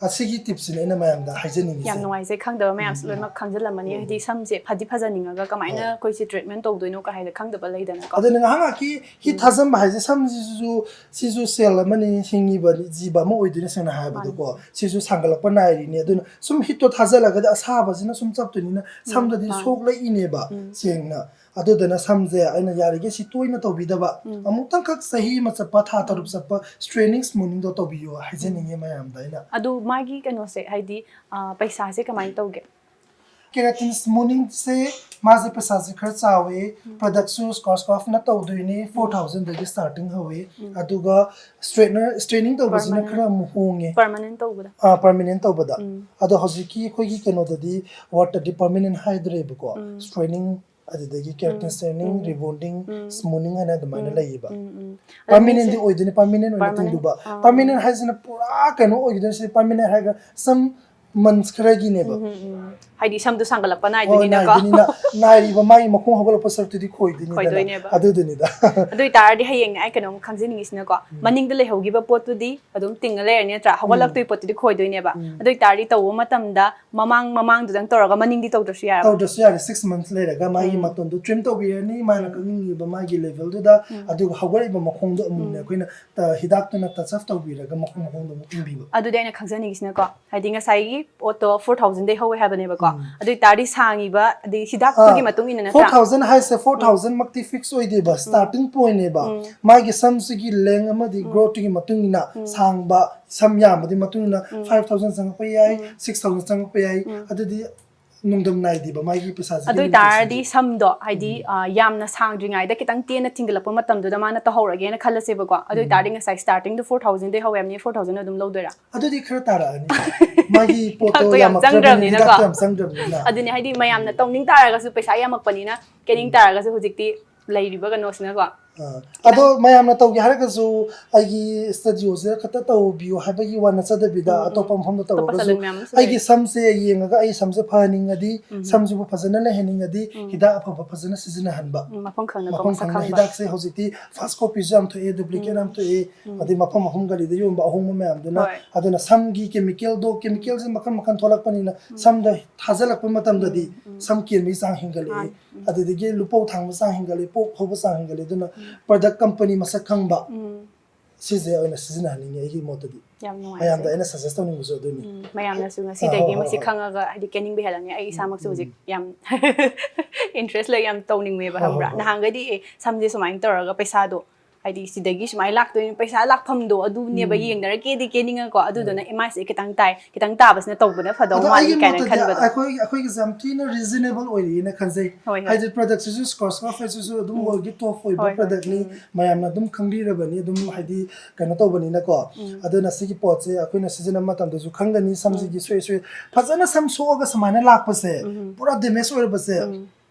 ꯑꯁꯤꯒꯤ tipꯁꯤꯅꯦ ꯑꯩꯅ ꯃꯌꯥꯝꯗ ꯍꯥꯏꯖꯅꯤꯡꯉꯤꯁꯦ꯫ ꯌꯥꯝ ꯅꯨꯡꯉꯥꯏꯖꯩ, ꯈꯪꯗꯕ ꯃꯌꯥꯝꯁꯨ ꯎꯝ꯫ ꯂꯣꯏꯅꯃꯛ ꯈꯪꯖꯤꯜꯂꯝꯃꯅꯤ꯫ ꯎꯝ꯫ ꯍꯥꯏꯗꯤ ꯁꯝꯁꯦ ꯐꯗꯤ ꯐꯖꯅꯤꯡꯉꯒ ꯀꯃꯥꯏꯅ ꯍꯣꯏ꯫ ꯑꯩꯈꯣꯏꯁꯦ treatment ꯇꯧꯗꯣꯏꯅꯣ ꯀꯥ ꯍꯥꯏꯅ ꯈꯪꯗꯕ ꯂꯩꯗꯅꯀꯣ꯫ ꯑꯗꯨꯅ ꯉꯥꯏꯍꯥꯛ ꯉꯥꯏꯍꯥꯛꯀꯤ ꯍꯤꯠ ꯎꯝ꯫ ꯊꯥꯖꯟꯕ ꯍꯥꯏꯁꯦ ꯁꯝꯁꯤꯁꯨ, ꯁꯤꯁꯨ cell ꯑꯃꯅꯤ, ꯍꯤꯡꯉꯤꯕ ꯖꯤꯕ ꯑꯃ ꯑꯣꯏꯗꯣꯏꯅꯦ ꯁꯦꯡꯅ ꯍꯥꯏꯔꯕꯗꯀꯣ꯫ ꯃꯥꯅꯤ꯫ ꯁꯤꯁꯨ ꯁꯥꯡꯒꯠꯂꯛꯄ ꯅꯥꯏꯔꯤꯅꯦ꯫ ꯑꯗꯨꯅ ꯁꯨꯝ ꯍꯤꯠꯇꯣ ꯊꯥꯖꯜꯂꯒꯗꯤ ꯑꯁꯥꯕꯁꯤꯅ ꯁꯨꯝ ꯆꯞꯇꯣꯏꯅꯤꯅ ꯎꯝ, ꯁꯝꯗꯗꯤ ꯃꯥꯅꯤ꯫ ꯁꯣꯛꯂꯛꯏꯅꯦꯕ ꯎꯝ꯫ ꯁꯦꯡꯅ꯫ ꯑꯗꯨꯗꯨꯅ ꯁꯝꯁꯦ ꯑꯩꯅ ꯌꯥꯔꯤꯈꯩ ꯁꯤ ꯇꯣꯏꯅ ꯇꯧꯕꯤꯗꯕ, ꯎꯝ. ꯑꯃꯨꯛꯇꯪꯈꯛ ꯆꯍꯤ ꯑꯃ ꯆꯠꯄ, ꯊꯥ ꯇꯔꯨꯛ ꯆꯠꯄ straightening smoothingꯗꯣ ꯇꯧꯕꯤꯌꯣ ꯍꯥꯏꯖꯅꯤꯡꯉꯦ ꯃꯌꯥꯝꯗ ꯑꯩꯅ꯫ ꯑꯗꯨ ꯃꯥꯒꯤ ꯀꯩꯅꯣꯁꯦ, ꯍꯥꯏꯗꯤ ꯑ, ꯄꯩꯁꯥꯁꯦ ꯀꯃꯥꯏꯅ ꯇꯧꯒꯦ? Keratin smoothingꯁꯦ ꯃꯥꯁꯦ ꯄꯩꯁꯥꯁꯦ ꯈꯔ ꯆꯥꯎꯋꯦ꯫ Productꯁꯨ Schwarzkopfꯅ ꯇꯧꯗꯣꯏꯅꯦ, four thousandꯗꯒꯤ starting ꯍꯧꯋꯦ꯫ ꯎꯝ. ꯑꯗꯨꯒ straightener, straightening ꯇꯧꯕꯁꯤꯅ Permanent. ꯈꯔ ꯑꯃꯨꯛ ꯍꯣꯡꯉꯦ꯫ Permanent ꯇꯧꯕꯗ? ꯑꯥ, permanent ꯇꯧꯕꯗ꯫ ꯎꯝ. ꯑꯗꯣ ꯍꯧꯖꯤꯛꯀꯤ ꯑꯩꯈꯣꯏꯒꯤ ꯀꯩꯅꯣꯗꯗꯤ, ꯋꯥꯔꯗꯇꯗꯤ permanent ꯍꯥꯏꯗ꯭ꯔꯦꯕꯀꯣ꯫ ꯎꯝ. Straightening, ꯑꯗꯨꯗꯒꯤ keratin ꯎꯝ. straightening, ꯎꯝ. rebonding, ꯎꯝ. smoothing ꯍꯥꯏꯅ ꯑꯗꯨꯃꯥꯏꯅ ꯎꯝ. ꯂꯩꯌꯦꯕ꯫ ꯎꯝ, ꯎꯝ. Permanentꯗꯤ ꯑꯗꯨꯗꯤ ꯑꯣꯏꯗꯣꯏꯅꯦ, permanent ꯑꯣꯏꯅ Permanent. ꯇꯤꯡꯗꯨꯕ꯫ ꯑꯥ. Permanent ꯍꯥꯏꯁꯤꯅ ꯄꯨꯔꯥ ꯀꯩꯅꯣ ꯑꯣꯏꯈꯤꯗꯣꯏꯅꯦ꯫ Permanent ꯍꯥꯏꯔꯒ some months ꯈꯔꯒꯤꯅꯦꯕ꯫ ꯎꯝ, ꯎꯝ, ꯎꯝ. ꯍꯥꯏꯗꯤ ꯁꯝꯗꯣ ꯁꯥꯡꯒꯠꯂꯛꯄ ꯍꯣꯏ, ꯅꯥꯏꯗꯣꯏꯅꯤꯅꯀꯣ? ꯅꯥꯏꯗꯣꯏꯅꯤꯅ, ꯅꯥꯏꯔꯤꯕ ꯃꯥꯒꯤ ꯃꯈꯣꯡ ꯍꯧꯒꯠꯂꯛꯄ ꯁꯔꯨꯛꯇꯨꯗꯤ ꯈꯣꯏꯗꯣꯏꯅꯤꯗꯅ꯫ ꯈꯣꯏꯗꯣꯏꯅꯦꯕ꯫ ꯑꯗꯨꯗꯨꯅꯤꯗ꯫ ꯑꯗꯨ ꯑꯣꯏꯇꯥꯔꯗꯤ ꯍꯌꯦꯡꯅꯦ ꯑꯩ ꯀꯩꯅꯣꯝ ꯈꯪꯖꯅꯤꯡꯉꯤꯁꯤꯅꯀꯣ, ꯎꯝ. ꯃꯅꯤꯡꯗ ꯂꯩꯍꯧꯈꯤꯕ ꯄꯣꯠꯇꯨꯗꯤ ꯑꯗꯨꯝ ꯇꯤꯡꯉ ꯂꯩꯔꯅꯤ ꯅꯠꯇ꯭ꯔꯥ? ꯍꯧꯒꯠꯂꯛꯇꯣꯏ ꯄꯣꯠꯇꯨꯗꯤ ꯈꯣꯏꯗꯣꯏꯅꯦꯕ꯫ ꯎꯝ. ꯑꯗꯨ ꯑꯣꯏꯇꯥꯔꯗꯤ ꯇꯧꯕ ꯃꯇꯝꯗ ꯃꯃꯥꯡ ꯃꯃꯥꯡꯗꯨꯗꯪ ꯇꯧꯔꯒ ꯃꯅꯤꯡꯗꯤ ꯇꯧꯗ꯭ꯔꯁꯨ ꯌꯥꯔꯕ? ꯇꯧꯗ꯭ꯔꯁꯨ ꯌꯥꯔꯦ, six months ꯂꯩꯔꯒ ꯃꯥꯒꯤ ꯎꯝ. ꯃꯇꯣꯟꯗꯣ trim ꯇꯧꯕꯤꯔꯅꯤ, ꯃꯥꯅ ꯀꯛꯅꯤꯡꯉꯤꯕ ꯃꯥꯒꯤ levelꯗꯨꯗ, ꯎꯝ. ꯑꯗꯨꯒ ꯍꯧꯒꯠꯂꯛꯏꯕ ꯃꯈꯣꯡꯗꯣ ꯑꯃꯨꯛꯅꯦ ꯎꯝ. ꯑꯩꯈꯣꯏꯅ, ꯑ, ꯍꯤꯗꯥꯛꯇꯨꯅ touch up ꯇꯧꯕꯤꯔꯒ ꯃꯈꯣꯡ ꯃꯈꯣꯡꯗꯣ ꯑꯃꯨꯛ ꯏꯪꯕꯤꯕ꯫ ꯑꯗꯨꯗꯤ ꯑꯩꯅ ꯈꯪꯖꯅꯤꯡꯉꯤꯁꯤꯅꯀꯣ, ꯍꯥꯏꯗꯤ ꯉꯁꯥꯏꯒꯤ ꯄꯣꯠꯇꯣ four thousandꯗꯩ ꯍꯧꯋꯦ ꯍꯥꯏꯕꯅꯦꯕꯀꯣ? ꯎꯝ. ꯑꯗꯨ ꯑꯣꯏꯇꯥꯔꯗꯤ ꯁꯥꯡꯉꯤꯕ, ꯑꯗꯩ ꯍꯤꯗꯥꯛꯇꯨꯒꯤ ꯑꯥ, ꯃꯇꯨꯡ ꯏꯟꯅ four ꯅꯠꯇ꯭ꯔꯥ? thousand ꯍꯥꯏꯁꯦ four thousand ꯃꯛꯇꯤ fix ꯑꯣꯏꯗꯦꯕ, starting pointꯅꯦꯕ꯫ ꯎꯝ. ꯃꯥꯒꯤ ꯁꯝꯁꯤꯒꯤ length ꯑꯃꯗꯤ ꯎꯝ. growthꯇꯨꯒꯤ ꯃꯇꯨꯡ ꯏꯟꯅ ꯎꯝ. ꯁꯥꯡꯕ, ꯁꯝ ꯌꯥꯝꯕꯗꯤ ꯃꯇꯨꯡ ꯏꯟꯅ ꯎꯝ. five thousand ꯆꯪꯉꯛꯄ ꯌꯥꯏ, ꯎꯝ. six thousand ꯆꯪꯉꯛꯄ ꯌꯥꯏ꯫ ꯎꯝ. ꯑꯗꯨꯗꯤ ꯅꯨꯡꯗꯝ ꯅꯥꯏꯗꯦꯕ ꯃꯥꯒꯤ ꯄꯩꯁꯥꯁꯤꯒꯤ ꯑꯗꯨ ꯑꯣꯏꯇꯥꯔꯗꯤ limitation꯫ ꯁꯝꯗꯣ ꯍꯥꯏꯗꯤ, ꯎꯝ. ꯑ, ꯌꯥꯝꯅ ꯁꯥꯡꯗ꯭ꯔꯤꯉꯩꯗ ꯈꯤꯇꯪ ꯇꯦꯟꯅ ꯊꯤꯡꯒꯠꯂꯛꯄ ꯃꯇꯝꯗꯨꯗ ꯃꯥꯅ ꯇꯧꯍꯧꯔꯒꯦꯅ ꯈꯜꯂꯁꯦꯕꯀꯣ꯫ ꯑꯗꯨ ꯎꯝ. ꯑꯣꯏꯇꯥꯔꯗꯤ ꯉꯁꯥꯏ startingꯗꯣ four thousandꯗꯩ ꯍꯧꯋꯦ ꯍꯥꯏꯕꯅꯤ, four thousand ꯑꯗꯨꯝ ꯂꯧꯗꯣꯏꯔꯥ? ꯑꯗꯨꯗꯤ ꯈꯔ ꯇꯥꯔꯛꯑꯅꯤ꯫ ꯃꯥꯒꯤ ꯄꯣꯠꯇꯣ ꯍꯤꯗꯥꯛꯇꯣ ꯌꯥꯝ ꯌꯥꯝꯃꯛꯇ꯭ꯔꯕꯅꯤꯅ, ꯆꯪꯗ꯭ꯔꯕꯅꯤꯅꯀꯣ꯫ ꯍꯤꯗꯥꯛꯇꯣ ꯌꯥꯝ ꯆꯪꯗ꯭ꯔꯕꯅꯤꯅ꯫ ꯑꯗꯨꯅꯦ, ꯍꯥꯏꯗꯤ ꯃꯌꯥꯝꯅ ꯇꯧꯅꯤꯡ ꯇꯥꯔꯒꯁꯨ ꯄꯩꯁꯥ ꯌꯥꯝꯃꯛꯄꯅꯤꯅ ꯀꯦꯅꯤꯡ ꯇꯥꯔꯒꯁꯨ ꯍꯧꯖꯤꯛꯇꯤ ꯂꯩꯔꯤꯕ ꯀꯩꯅꯣꯁꯤꯅꯀꯣ꯫ ꯑꯥ, ꯑꯗꯣ ꯃꯌꯥꯝꯅ ꯇꯧꯒꯦ ꯍꯥꯏꯔꯒꯁꯨ ꯑꯩꯒꯤ studioꯁꯤꯗ ꯈꯛꯇ ꯇꯧꯕꯤꯌꯨ ꯍꯥꯏꯕꯒꯤ ꯋꯥ ꯅꯠꯆꯗꯕꯤꯗ, ꯎꯝ, ꯎꯝ. ꯑꯇꯣꯞꯄ ꯃꯐꯝꯗ ꯑꯇꯣꯞꯄ ꯇꯧꯔꯒꯁꯨ salon ꯃꯌꯥꯝ ꯑꯃꯁꯨ ꯑꯩꯒꯤ ꯂꯩ꯫ ꯁꯝꯁꯦ ꯌꯦꯡꯉꯒ ꯑꯩ ꯁꯝꯁꯦ ꯐꯍꯟꯅꯤꯡꯉꯗꯤ, ꯎꯝ. ꯁꯝꯁꯤꯕꯨ ꯐꯖꯅ ꯂꯩꯍꯟꯅꯤꯡꯉꯗꯤ, ꯎꯝ. ꯍꯤꯗꯥꯛ ꯑꯐꯕ ꯐꯖꯅ ꯁꯤꯖꯤꯟꯅꯍꯟꯕ꯫ ꯎꯝ, ꯃꯐꯝ ꯈꯪꯅꯀꯣ, ꯃꯐꯝ ꯃꯁꯛ ꯈꯪꯅ ꯈꯪꯕ꯫ ꯍꯤꯗꯥꯛꯁꯦ ꯍꯧꯖꯤꯛꯇꯤ fast copyꯁꯨ ꯌꯥꯝ ꯊꯣꯛꯑꯦ, duplicate ꯎꯝ. ꯌꯥꯝ ꯊꯣꯛꯑꯦ, ꯎꯝ. ꯑꯗꯩ ꯃꯐꯝ ꯃꯐꯝ ꯒꯂꯤꯗ ꯌꯣꯟꯕ ꯑꯍꯣꯡꯕ ꯃꯌꯥꯝꯗꯨꯅ꯫ ꯍꯣꯏ. ꯑꯗꯨꯅ ꯁꯝꯒꯤ chemicalꯗꯣ, chemicalꯁꯦ ꯃꯈꯜ ꯃꯈꯜ ꯊꯣꯛꯂꯛꯄꯅꯤꯅ, ꯎꯝ. ꯁꯝꯗ ꯊꯥꯖꯤꯜꯂꯛꯄ ꯃꯇꯝꯗꯗꯤ ꯎꯝ, ꯎꯝ. ꯁꯝ ꯀꯦꯟꯕꯒꯤ ꯆꯥꯡ ꯍꯦꯟꯒꯠꯂꯛꯑꯦ, ꯃꯥꯅꯤ. ꯎꯝ. ꯑꯗꯨꯗꯒꯤ ꯂꯨꯄꯧ ꯊꯥꯡꯕ ꯆꯥꯡ ꯍꯦꯟꯒꯠꯂꯦ, ꯄꯣꯛ ꯍꯧꯕ ꯆꯥꯡ ꯍꯦꯟꯒꯠꯂꯦ꯫ ꯑꯗꯨꯅ ꯎꯝ. product company ꯃꯁꯛ ꯈꯪꯕ, ꯎꯝ. ꯁꯤꯁꯦ ꯑꯣꯏꯅ ꯁꯤꯖꯤꯟꯅꯍꯟꯅꯤꯡꯉꯤ ꯑꯩꯒꯤ ꯃꯣꯠꯇꯗꯤ꯫ ꯌꯥꯝ ꯅꯨꯡꯉꯥꯏ꯫ ꯃꯌꯥꯝꯗ ꯑꯩꯅ suggest ꯇꯧꯅꯤꯡꯕꯁꯨ ꯑꯗꯨꯅꯤ꯫ ꯎꯝ, ꯃꯌꯥꯝꯅꯁꯨ ꯉꯁꯤꯗꯒꯤ ꯍꯣꯏ, ꯃꯁꯤ ꯍꯣꯏ꯫ ꯈꯪꯉꯒ ꯍꯥꯏꯗꯤ ꯀꯦꯅꯤꯡꯕ ꯍꯦꯜꯂꯅꯤ꯫ ꯑꯩ ꯏꯁꯥꯃꯛꯁꯨ ꯍꯧꯖꯤꯛ ꯌꯥꯝ interest ꯂꯩ, ꯌꯥꯝ ꯇꯧꯅꯤꯡꯉꯦꯕ, ꯍꯣꯏ, ꯈꯪꯕ꯭ꯔꯥ? ꯍꯣꯏ, ꯍꯣꯏ꯫ ꯅꯍꯥꯟꯒꯩꯗꯤ ꯑꯦ ꯁꯝꯁꯦ ꯁꯨꯃꯥꯏꯅ ꯇꯧꯔꯒ ꯄꯩꯁꯥꯗꯣ ꯍꯥꯏꯗꯤ ꯁꯤꯗꯒꯤ ꯁꯨꯃꯥꯏꯅ ꯂꯥꯛꯇꯣꯏꯅꯤ, ꯄꯩꯁꯥ ꯂꯥꯛꯐꯝꯗꯣ ꯑꯗꯨꯅꯦꯕ ꯎꯝ꯫ ꯌꯦꯡꯅꯔ ꯀꯦꯗꯤ ꯀꯦꯅꯤꯡꯉꯀꯣ꯫ ꯑꯗꯨꯗꯨꯅ ꯍꯣꯏ꯫ ꯏꯃꯥꯏꯁꯦ ꯈꯤꯇꯪ ꯇꯥꯏ, ꯈꯤꯇꯪ ꯇꯥꯕꯁꯤꯅ ꯇꯧꯕꯅ ꯐꯗꯧ ꯑꯗꯣ ꯃꯥꯜꯂꯤ ꯑꯩꯒꯤ ꯀꯥꯏꯅ ꯃꯣꯠꯇꯗꯤ ꯈꯟꯕꯗꯣ꯫ ꯑꯩꯈꯣꯏ ꯑꯩꯈꯣꯏꯒꯤꯁꯦ ꯌꯥꯝ ꯊꯤꯅ reasonable ꯑꯣꯏꯔꯤꯅ ꯈꯟꯖꯩ꯫ ꯍꯣꯏ, ꯍꯣꯏ꯫ ꯍꯥꯏꯗꯤ productꯁꯤꯁꯨ Schwarzkopf ꯍꯥꯏꯁꯤꯁꯨ ꯑꯗꯨꯝ ꯎꯝ꯫ worldꯀꯤ top ꯑꯣꯏꯕ ꯍꯣꯏ, ꯍꯣꯏ꯫ productꯅꯤ꯫ ꯎꯝ꯫ ꯃꯌꯥꯝꯅ ꯑꯗꯨꯝ ꯈꯪꯕꯤꯔꯕꯅꯤ, ꯑꯗꯨꯝ ꯍꯥꯏꯗꯤ ꯀꯩꯅꯣ ꯇꯧꯕꯅꯤꯅꯀꯣ꯫ ꯎꯝ꯫ ꯑꯗꯨꯅ ꯁꯤꯒꯤ ꯄꯣꯠꯁꯦ ꯑꯩꯈꯣꯏꯅ ꯁꯤꯖꯤꯟꯅꯕ ꯃꯇꯝꯗꯁꯨ ꯈꯪꯒꯅꯤ ꯁꯝꯁꯤꯒꯤ ꯁꯣꯏ ꯁꯣꯏ ꯐꯖꯅ ꯁꯝ ꯁꯣꯛꯑꯒ ꯁꯨꯃꯥꯏꯅ ꯂꯥꯛꯄꯁꯦ, ꯎꯝ꯫ ꯄꯨꯔꯥ damage ꯑꯣꯏꯔꯕꯁꯦ꯫ ꯎꯝ꯫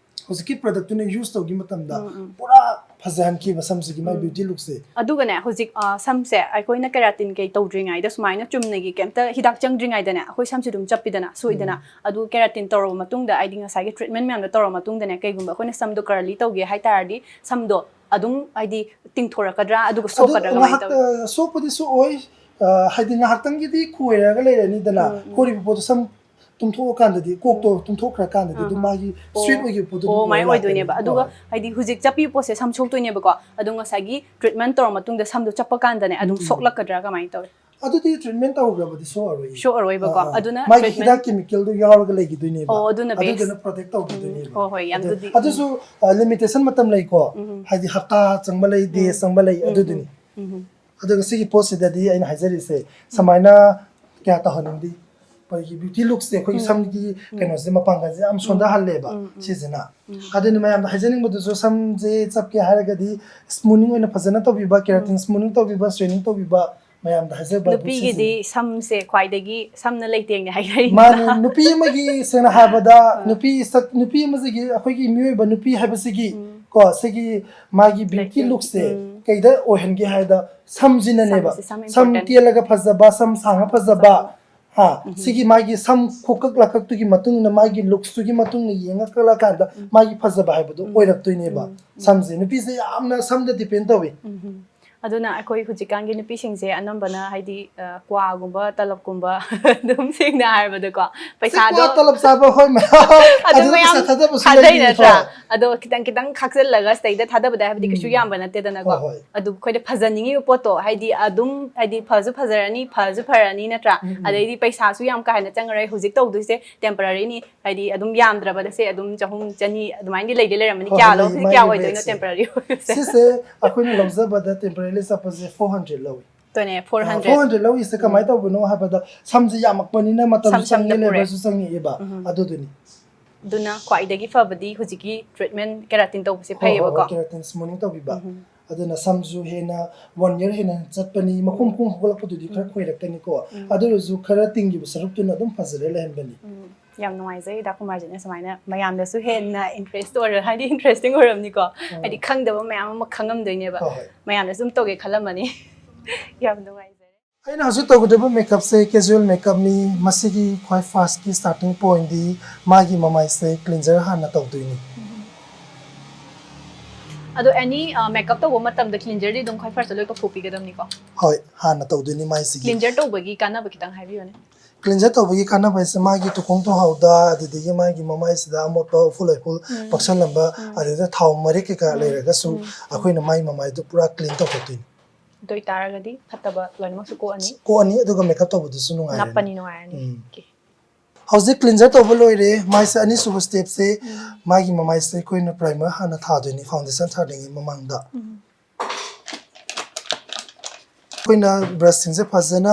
ꯍꯧꯖꯤꯛꯀꯤ productꯇꯨꯅ use ꯇꯧꯈꯤ ꯃꯇꯝꯗ ꯎꯝ, ꯎꯝ꯫ ꯄꯨꯔꯥ ꯐꯖꯍꯟꯈꯤꯕ ꯁꯝꯁꯤꯒꯤ ꯃꯥꯏ ꯎꯝ꯫ Beauty lookꯁꯦ꯫ ꯑꯗꯨꯒꯅꯦ ꯍꯧꯖꯤꯛ ꯑ, ꯁꯝꯁꯦ ꯑꯩꯈꯣꯏꯅ keratin ꯀꯩ ꯇꯧꯗ꯭ꯔꯤꯉꯩꯗ ꯁꯨꯃꯥꯏꯅ ꯆꯨꯝꯅꯒꯤ ꯀꯩꯝꯇ ꯍꯤꯗꯥꯛ ꯆꯪꯗ꯭ꯔꯤꯉꯩꯗꯅꯦ ꯑꯩꯈꯣꯏ ꯁꯝꯁꯦ ꯑꯗꯨꯝ ꯆꯞꯄꯤꯗꯅ, ꯁꯣꯛꯏꯗꯅ꯫ ꯑꯗꯨ keratin ꯇꯧꯔꯕ ꯃꯇꯨꯡꯗ ꯍꯥꯏꯗꯤ ꯉꯁꯥꯏꯒꯤ treatment ꯃꯌꯥꯝꯗꯣ ꯇꯧꯔꯕ ꯃꯇꯨꯡꯗꯅꯦ ꯀꯩꯒꯨꯝꯕ ꯑꯩꯈꯣꯏꯅ ꯁꯝꯗꯣ curly ꯇꯧꯒꯦ ꯍꯥꯏꯇꯥꯔꯗꯤ ꯁꯝꯗꯣ ꯑꯗꯨꯝ ꯍꯥꯏꯗꯤ ꯇꯤꯡꯊꯣꯔꯛꯀꯗ꯭ꯔꯥ ꯑꯗꯨꯒ ꯑꯗꯨ ꯁꯣꯛꯀꯗ꯭ꯔꯥ ꯀꯃꯥꯏꯅ ꯇꯧꯏ? ꯉꯥꯏꯍꯥꯛꯇ-, ꯁꯣꯛꯄꯗꯤ ꯁꯣꯛꯑꯣꯏ꯫ ꯑ, ꯍꯥꯏꯗꯤ ꯉꯥꯏꯍꯥꯛꯇꯪꯒꯤꯗꯤ ꯈꯣꯏꯔꯒ ꯂꯩꯔꯅꯤꯗꯅ꯫ ꯎꯝ, ꯎꯝ꯫ ꯈꯣꯏꯔꯤꯕ ꯄꯣꯠꯇꯣ ꯁꯝ ꯇꯨꯝꯊꯣꯛꯑꯀꯥꯟꯗꯗꯤ ꯀꯣꯛꯇꯣ ꯇꯨꯝꯊꯣꯛꯈ꯭ꯔꯀꯥꯟꯗꯗꯤ ꯑꯗꯨꯝ ꯑꯍꯥ꯫ ꯃꯥꯒꯤ ꯑꯣ, straight ꯑꯣꯏꯈꯤꯕ ꯄꯣꯠꯇꯣ ꯑꯣ, ꯑꯗꯨꯝ ꯃꯥꯏ ꯑꯣꯏꯔ ꯑꯣꯏꯗꯣꯏꯅꯦꯕ꯫ ꯂꯥꯛꯀꯅꯤ꯫ ꯑꯗꯨꯒ ꯍꯣꯏ꯫ ꯍꯥꯏꯗꯤ ꯍꯧꯖꯤꯛ ꯆꯞꯄꯤ ꯄꯣꯠꯁꯦ ꯁꯝ ꯁꯣꯛꯇꯣꯏꯅꯦꯕꯀꯣ꯫ ꯑꯗꯣ ꯉꯁꯥꯏꯒꯤ treatment ꯇꯧꯔ ꯃꯇꯨꯡꯗ ꯁꯝꯗꯣ ꯆꯞꯄ ꯀꯥꯟꯗꯅꯦ ꯑꯗꯨꯝ ꯎꯝ, ꯎꯝ꯫ ꯁꯣꯛꯂꯛꯀꯗ꯭ꯔꯥ ꯀꯃꯥꯏꯅ ꯇꯧꯏ? ꯑꯗꯨꯗꯤ treatment ꯇꯧꯈ꯭ꯔꯕꯗꯤ ꯁꯣꯛꯑꯔꯣꯏ꯫ ꯁꯣꯛꯑꯔꯣꯏꯕꯀꯣ꯫ ꯑꯥ, ꯑꯥ꯫ ꯑꯗꯨꯅ ꯃꯥꯒꯤ treatment ꯍꯤꯗꯥꯛ chemicalꯗꯣ ꯌꯥꯎꯔꯒ ꯂꯩꯈꯤꯗꯣꯏꯅꯦꯕ꯫ ꯑꯣ, ꯑꯗꯨꯅ best꯫ ꯑꯗꯨꯗꯨꯅ protect ꯇꯧꯈꯤꯗꯣꯏꯅꯦꯕ꯫ ꯎꯝ, ꯍꯣꯏ, ꯍꯣꯏ, ꯌꯥꯝ ꯑꯗꯨ-, ꯑꯗꯨꯗꯤ, ꯑꯗꯨꯁꯨ, ꯑ, limitation ꯃꯇꯝ ꯂꯩꯀꯣ꯫ ꯎꯝ꯫ ꯍꯥꯏꯗꯤ ꯍꯞꯇꯥ ꯆꯪꯕ ꯂꯩ, days ꯎꯝ꯫ ꯆꯪꯕ ꯂꯩ, ꯎꯝ, ꯑꯗꯨꯗꯨꯅꯤ꯫ ꯎꯝ, ꯎꯝ꯫ ꯑꯗꯨꯒ ꯁꯤꯒꯤ ꯄꯣꯠꯁꯤꯗꯗꯤ ꯑꯩꯅ ꯍꯥꯏꯖꯔꯤꯁꯦ ꯁꯨꯃꯥꯏꯅ ꯀꯌꯥ ꯇꯧꯍꯟꯅꯤꯡꯗꯦ꯫ ꯑꯩꯈꯣꯏꯒꯤ beauty looksꯁꯦ ꯑꯩꯈꯣꯏꯒꯤ ꯎꯝ꯫ ꯁꯝꯒꯤ ꯎꯝ꯫ ꯀꯩꯅꯣꯁꯦ ꯃꯄꯥꯡꯒꯜꯁꯦ ꯌꯥꯝ ꯁꯣꯟꯊꯍꯜꯂꯦꯕ ꯎꯝ, ꯎꯝ꯫ ꯁꯤꯁꯤꯅ꯫ ꯎꯝ꯫ ꯑꯗꯨꯅ ꯃꯌꯥꯝꯗ ꯍꯥꯏꯖꯅꯤꯡꯕꯗꯨꯁꯨ ꯁꯝꯁꯦ ꯆꯞꯀꯦ ꯍꯥꯏꯔꯒꯗꯤ smoothing ꯑꯣꯏꯅ ꯐꯖꯅ ꯇꯧꯕꯤꯕ, keratin smoothing ꯇꯧꯕꯤꯕ, straighten ꯇꯧꯕꯤꯕ ꯃꯌꯥꯝꯗ ꯍꯥꯏꯖꯕ ꯍꯥꯏꯕꯨ ꯅꯨꯄꯤꯒꯤꯗꯤ ꯁꯤꯁꯤꯅꯤ꯫ ꯁꯝꯁꯦ ꯈ꯭ꯋꯥꯏꯗꯒꯤ ꯁꯝꯅ ꯂꯩꯇꯦꯡꯅꯦ ꯍꯥꯏꯅꯔꯤꯅꯤ꯫ ꯃꯥꯅꯦ, ꯅꯨꯄꯤ ꯑꯃꯒꯤ ꯁꯦꯡꯅ ꯍꯥꯏꯔꯕꯗ ꯑꯥ꯫ ꯅꯨꯄꯤ ꯁꯛ-, ꯅꯨꯄꯤ ꯑꯃꯁꯤꯒꯤ ꯑꯩꯈꯣꯏꯒꯤ ꯃꯤꯑꯣꯏꯕ ꯅꯨꯄꯤ ꯍꯥꯏꯕꯁꯤꯒꯤ ꯎꯝ꯫ ꯀꯣ ꯁꯤꯒꯤ ꯃꯥꯒꯤ beauty ꯂꯩꯇꯦꯡ-, lookꯁꯦ ꯎꯝ꯫ ꯀꯩꯗ ꯑꯣꯏꯍꯟꯒꯦ ꯍꯥꯏꯕꯗ ꯁꯝꯁꯤꯅꯅꯦꯕ꯫ ꯁꯝꯁꯦ, ꯁꯝ ꯁꯝ important꯫ ꯇꯦꯜꯂꯒ ꯐꯖꯕ, ꯁꯝ ꯁꯥꯡꯉ ꯐꯖꯕ, ꯍꯥ, ꯎꯝ꯫ ꯁꯤꯒꯤ ꯃꯥꯒꯤ ꯁꯝ ꯈꯨꯀꯛ ꯂꯀꯛꯇꯨꯒꯤ ꯃꯇꯨꯡ ꯏꯟꯅ ꯃꯥꯒꯤ looksꯇꯨꯒꯤ ꯃꯇꯨꯡ ꯏꯟꯅ ꯌꯦꯡꯉ ꯀꯛꯂꯀꯥꯟꯗ ꯎꯝ꯫ ꯃꯥꯒꯤ ꯐꯖꯕ ꯍꯥꯏꯕꯗꯣ ꯎꯝ꯫ ꯑꯣꯏꯔꯛꯇꯣꯏꯅꯦꯕ꯫ ꯎꯝ꯫ ꯎꯝ꯫ ꯁꯝꯁꯦ ꯅꯨꯄꯤꯁꯦ ꯌꯥꯝꯅ ꯁꯝꯗ depend ꯇꯧꯏ꯫ ꯎꯝ꯫ ꯑꯗꯨꯅ ꯑꯩꯈꯣꯏ ꯍꯧꯖꯤꯛꯀꯥꯟꯒꯤ ꯅꯨꯄꯤꯁꯤꯡꯁꯦ ꯑꯅꯝꯕꯅ ꯍꯥꯏꯗꯤ ꯑ, ꯀ꯭ꯋꯥꯒꯨꯝꯕ, ꯇꯂꯞꯀꯨꯝꯕ, ꯑꯗꯨꯝ ꯁꯦꯡꯅ ꯍꯥꯏꯔꯕꯗꯀꯣ, ꯄꯩꯁꯥꯗꯣ ꯀ꯭ꯋꯥ ꯇꯂꯞ ꯆꯥꯕ ꯍꯣꯏ ꯃꯌꯥꯝ ꯑꯗꯨ ꯑꯗꯨꯗ ꯃꯌꯥꯝ ꯄꯩꯁꯥ ꯊꯥꯗꯕꯁꯨ ꯊꯥꯗꯩ ꯂꯩꯕꯅꯤꯀꯣ꯫ ꯅꯠꯇ꯭ꯔꯥ? ꯑꯗꯣ ꯈꯤꯇꯪ ꯈꯤꯇꯪ ꯈꯥꯛꯆꯜꯂꯒ ꯁꯤꯗꯩꯗ ꯊꯥꯗꯕꯗ ꯍꯥꯏꯕꯗꯤ ꯀꯩꯁꯨ ꯎꯝ. ꯌꯥꯝꯕ ꯅꯠꯇꯦꯗꯅꯀꯣ꯫ ꯍꯣꯏ, ꯍꯣꯏ. ꯑꯗꯨ ꯑꯩꯈꯣꯏꯗ ꯐꯖꯅꯤꯡꯉꯤꯕ ꯄꯣꯠꯇꯣ ꯍꯥꯏꯗꯤ ꯑꯗꯨꯝ ꯍꯥꯏꯗꯤ ꯐꯁꯨ ꯐꯖꯔꯅꯤ, ꯐꯁꯨ ꯐꯔꯅꯤ ꯅꯠꯇ꯭ꯔꯥ? ꯎꯝ, ꯎꯝ. ꯑꯗꯩꯗꯤ ꯄꯩꯁꯥꯁꯨ ꯌꯥꯝ ꯀꯥ ꯍꯦꯟꯅ ꯆꯪꯉꯔꯣꯏ꯫ ꯍꯧꯖꯤꯛ ꯇꯧꯗꯣꯏꯁꯦ temporary ꯅꯤ, ꯍꯥꯏꯗꯤ ꯑꯗꯨꯝ ꯌꯥꯝꯗ꯭ꯔꯕꯗ ꯁꯦ ꯑꯗꯨꯝ ꯆꯍꯨꯝ ꯆꯅꯤ ꯑꯗꯨꯃꯥꯏꯅꯗꯤ ꯂꯩꯗꯤ ꯂꯩꯔꯝꯃꯅꯤ꯫ ꯍꯣꯏ, ꯀꯌꯥ ꯍꯣꯏ, ꯂꯧ ꯂꯩ, ꯀꯌꯥ ꯃꯥꯒꯤ ꯑꯣꯏꯗꯣꯏꯅꯣ rate ꯁꯦ. temporary ꯑꯣꯏꯕꯁꯦ? ꯁꯤꯁꯦ ꯑꯩꯈꯣꯏꯅ ꯂꯧꯖꯕꯗ temporary ꯆꯠꯄꯁꯦ four hundred ꯂꯧꯏ. ꯇꯣꯅꯦ, four hundred. Four hundred ꯂꯧꯔꯤꯁꯦ ꯀꯃꯥꯏꯅ ꯇꯧꯕꯅꯣ ꯍꯥꯏꯕꯗ ꯁꯝꯁꯦ ꯌꯥꯝꯃꯛꯄꯅꯤꯅ ꯃꯇꯝꯁꯨ ꯁꯝ ꯁꯝꯗ ꯆꯪꯉꯤ, ꯄꯨꯔꯦ. labourꯁꯨ ꯆꯪꯉꯛꯑꯦꯕ. ꯎꯝ. ꯑꯗꯨꯗꯨꯅꯤ. ꯑꯗꯨꯅ ꯈ꯭ꯋꯥꯏꯗꯒꯤ ꯐꯕꯗꯤ ꯍꯧꯖꯤꯛꯀꯤ treatment keratin ꯇꯧꯕꯁꯦ ꯍꯣꯏ, ꯍꯣꯏ, ꯍꯣꯏ, ꯐꯩꯌꯦꯕꯀꯣ꯫ Keratin smoothing ꯇꯧꯕꯤꯕ. ꯎꯝ. ꯑꯗꯨꯅ ꯁꯝꯁꯨ ꯍꯦꯟꯅ one year ꯍꯦꯟꯅ ꯆꯠꯄꯅꯤ, ꯃꯈꯣꯡ ꯃꯈꯣꯡ ꯍꯧꯒꯠꯂꯛꯄꯗꯨꯗꯤ ꯈꯔ ꯈꯣꯏꯔꯛꯀꯅꯤꯀꯣ. ꯎꯝ. ꯑꯗꯨ ꯑꯣꯏꯔꯁꯨ ꯈꯔ ꯇꯤꯡꯈꯤꯕ ꯁꯔꯨꯛꯇꯨꯅ ꯑꯗꯨꯝ ꯐꯖꯔ ꯂꯩꯍꯟꯕꯅꯤ. ꯎꯝ. ꯌꯥꯝ ꯅꯨꯡꯉꯥꯏꯖꯩ ꯗꯥ ꯀꯨꯃꯥꯔꯖꯤꯠꯅ ꯁꯨꯃꯥꯏꯅ ꯃꯌꯥꯝꯗꯁꯨ ꯍꯦꯟꯅ interest ꯑꯣꯏꯔ ꯍꯥꯏꯗꯤ interesting ꯑꯣꯏꯔꯝꯅꯤꯀꯣ꯫ ꯎꯝ. ꯍꯥꯏꯗꯤ ꯈꯪꯗꯕ ꯃꯌꯥꯝ ꯑꯃ ꯈꯪꯉꯝꯗꯣꯏꯅꯦꯕ꯫ ꯍꯣꯏ, ꯍꯣꯏ. ꯃꯌꯥꯝꯗꯁꯨ ꯑꯗꯨꯝ ꯇꯧꯒꯦ ꯈꯜꯂꯝꯃꯅꯤ꯫ ꯌꯥꯝ ꯅꯨꯡꯉꯥꯏꯖꯔꯦ꯫ ꯑꯩꯅ ꯍꯧꯖꯤꯛ ꯇꯧꯒꯗꯕ makeupꯁꯦ casual makeupꯅꯤ꯫ ꯃꯁꯤꯒꯤ ꯈ꯭ꯋꯥꯏ firstꯀꯤ starting pointꯗꯤ ꯃꯥꯒꯤ ꯃꯃꯥꯏꯁꯦ cleanser ꯍꯥꯟꯅ ꯇꯧꯗꯣꯏꯅꯤ꯫ ꯑꯗꯣ any makeup ꯇꯧꯕ ꯃꯇꯝꯗ cleanserꯗꯤ ꯑꯗꯨꯝ ꯈ꯭ꯋꯥꯏ firstꯇ ꯂꯣꯏ ꯇꯧꯊꯣꯛꯄꯤꯒꯗꯕꯅꯤꯀꯣ꯫ ꯍꯣꯏ, ꯍꯥꯟꯅ ꯇꯧꯗꯣꯏꯅꯤ ꯃꯥꯏꯁꯤꯒꯤ. Cleanser ꯇꯧꯕꯒꯤ ꯀꯥꯟꯅꯕ ꯈꯤꯇꯪ ꯍꯥꯏꯕꯤꯌꯨꯅꯦ꯫ Cleanser ꯇꯧꯕꯒꯤ ꯀꯥꯟꯅꯕ ꯍꯥꯏꯁꯦ ꯃꯥꯒꯤ ꯇꯨꯈꯣꯡ ꯊꯣꯡꯍꯥꯎꯗ, ꯑꯗꯨꯗꯒꯤ ꯃꯥꯒꯤ ꯃꯃꯥꯏꯁꯤꯗ ꯑꯃꯣꯠꯄ ꯎꯐꯨꯜ ꯋꯥꯏꯐꯨꯜ ꯎꯝ. ꯄꯛꯁꯜꯂꯝꯕ, ꯎꯝ. ꯑꯗꯨꯗ ꯊꯥꯎ ꯃꯔꯤꯛ ꯀꯩꯀꯥ ꯎꯝ. ꯂꯩꯔꯒꯁꯨ ꯎꯝ. ꯑꯩꯈꯣꯏꯅ ꯃꯥꯏ ꯃꯃꯥꯏꯗꯨ ꯄꯨꯔꯥ clean ꯇꯧꯊꯣꯛꯇꯣꯏꯅꯤ꯫ ꯑꯗꯨ ꯑꯣꯏꯇꯥꯔꯒꯗꯤ ꯐꯠꯇꯕ ꯂꯣꯏꯅꯃꯛꯁꯨ ꯀꯣꯛꯑꯅꯤ꯫ ꯀꯣꯛꯑꯅꯤ, ꯑꯗꯨꯒ makeup ꯇꯧꯕꯗꯨꯁꯨ ꯅꯨꯡꯉꯥꯏꯔꯅꯤ. ꯅꯞꯄꯅꯤ, ꯅꯨꯡꯉꯥꯏꯔꯅꯤ꯫ ꯎꯝ. Okay. ꯍꯧꯖꯤꯛ cleanser ꯇꯧꯕ ꯂꯣꯏꯔꯦ꯫ ꯃꯥꯏꯁꯦ ꯑꯅꯤꯁꯨꯕ stepꯁꯦ ꯎꯝ. ꯃꯥꯒꯤ ꯃꯃꯥꯏꯁꯦ ꯑꯩꯈꯣꯏꯅ primer ꯍꯥꯟꯅ ꯊꯥꯗꯣꯏꯅꯤ foundation ꯊꯥꯗ꯭ꯔꯤꯉꯩ ꯃꯃꯥꯡꯗ꯫ ꯎꯝ. ꯑꯩꯈꯣꯏꯅ brushꯁꯤꯡꯁꯦ ꯐꯖꯅ,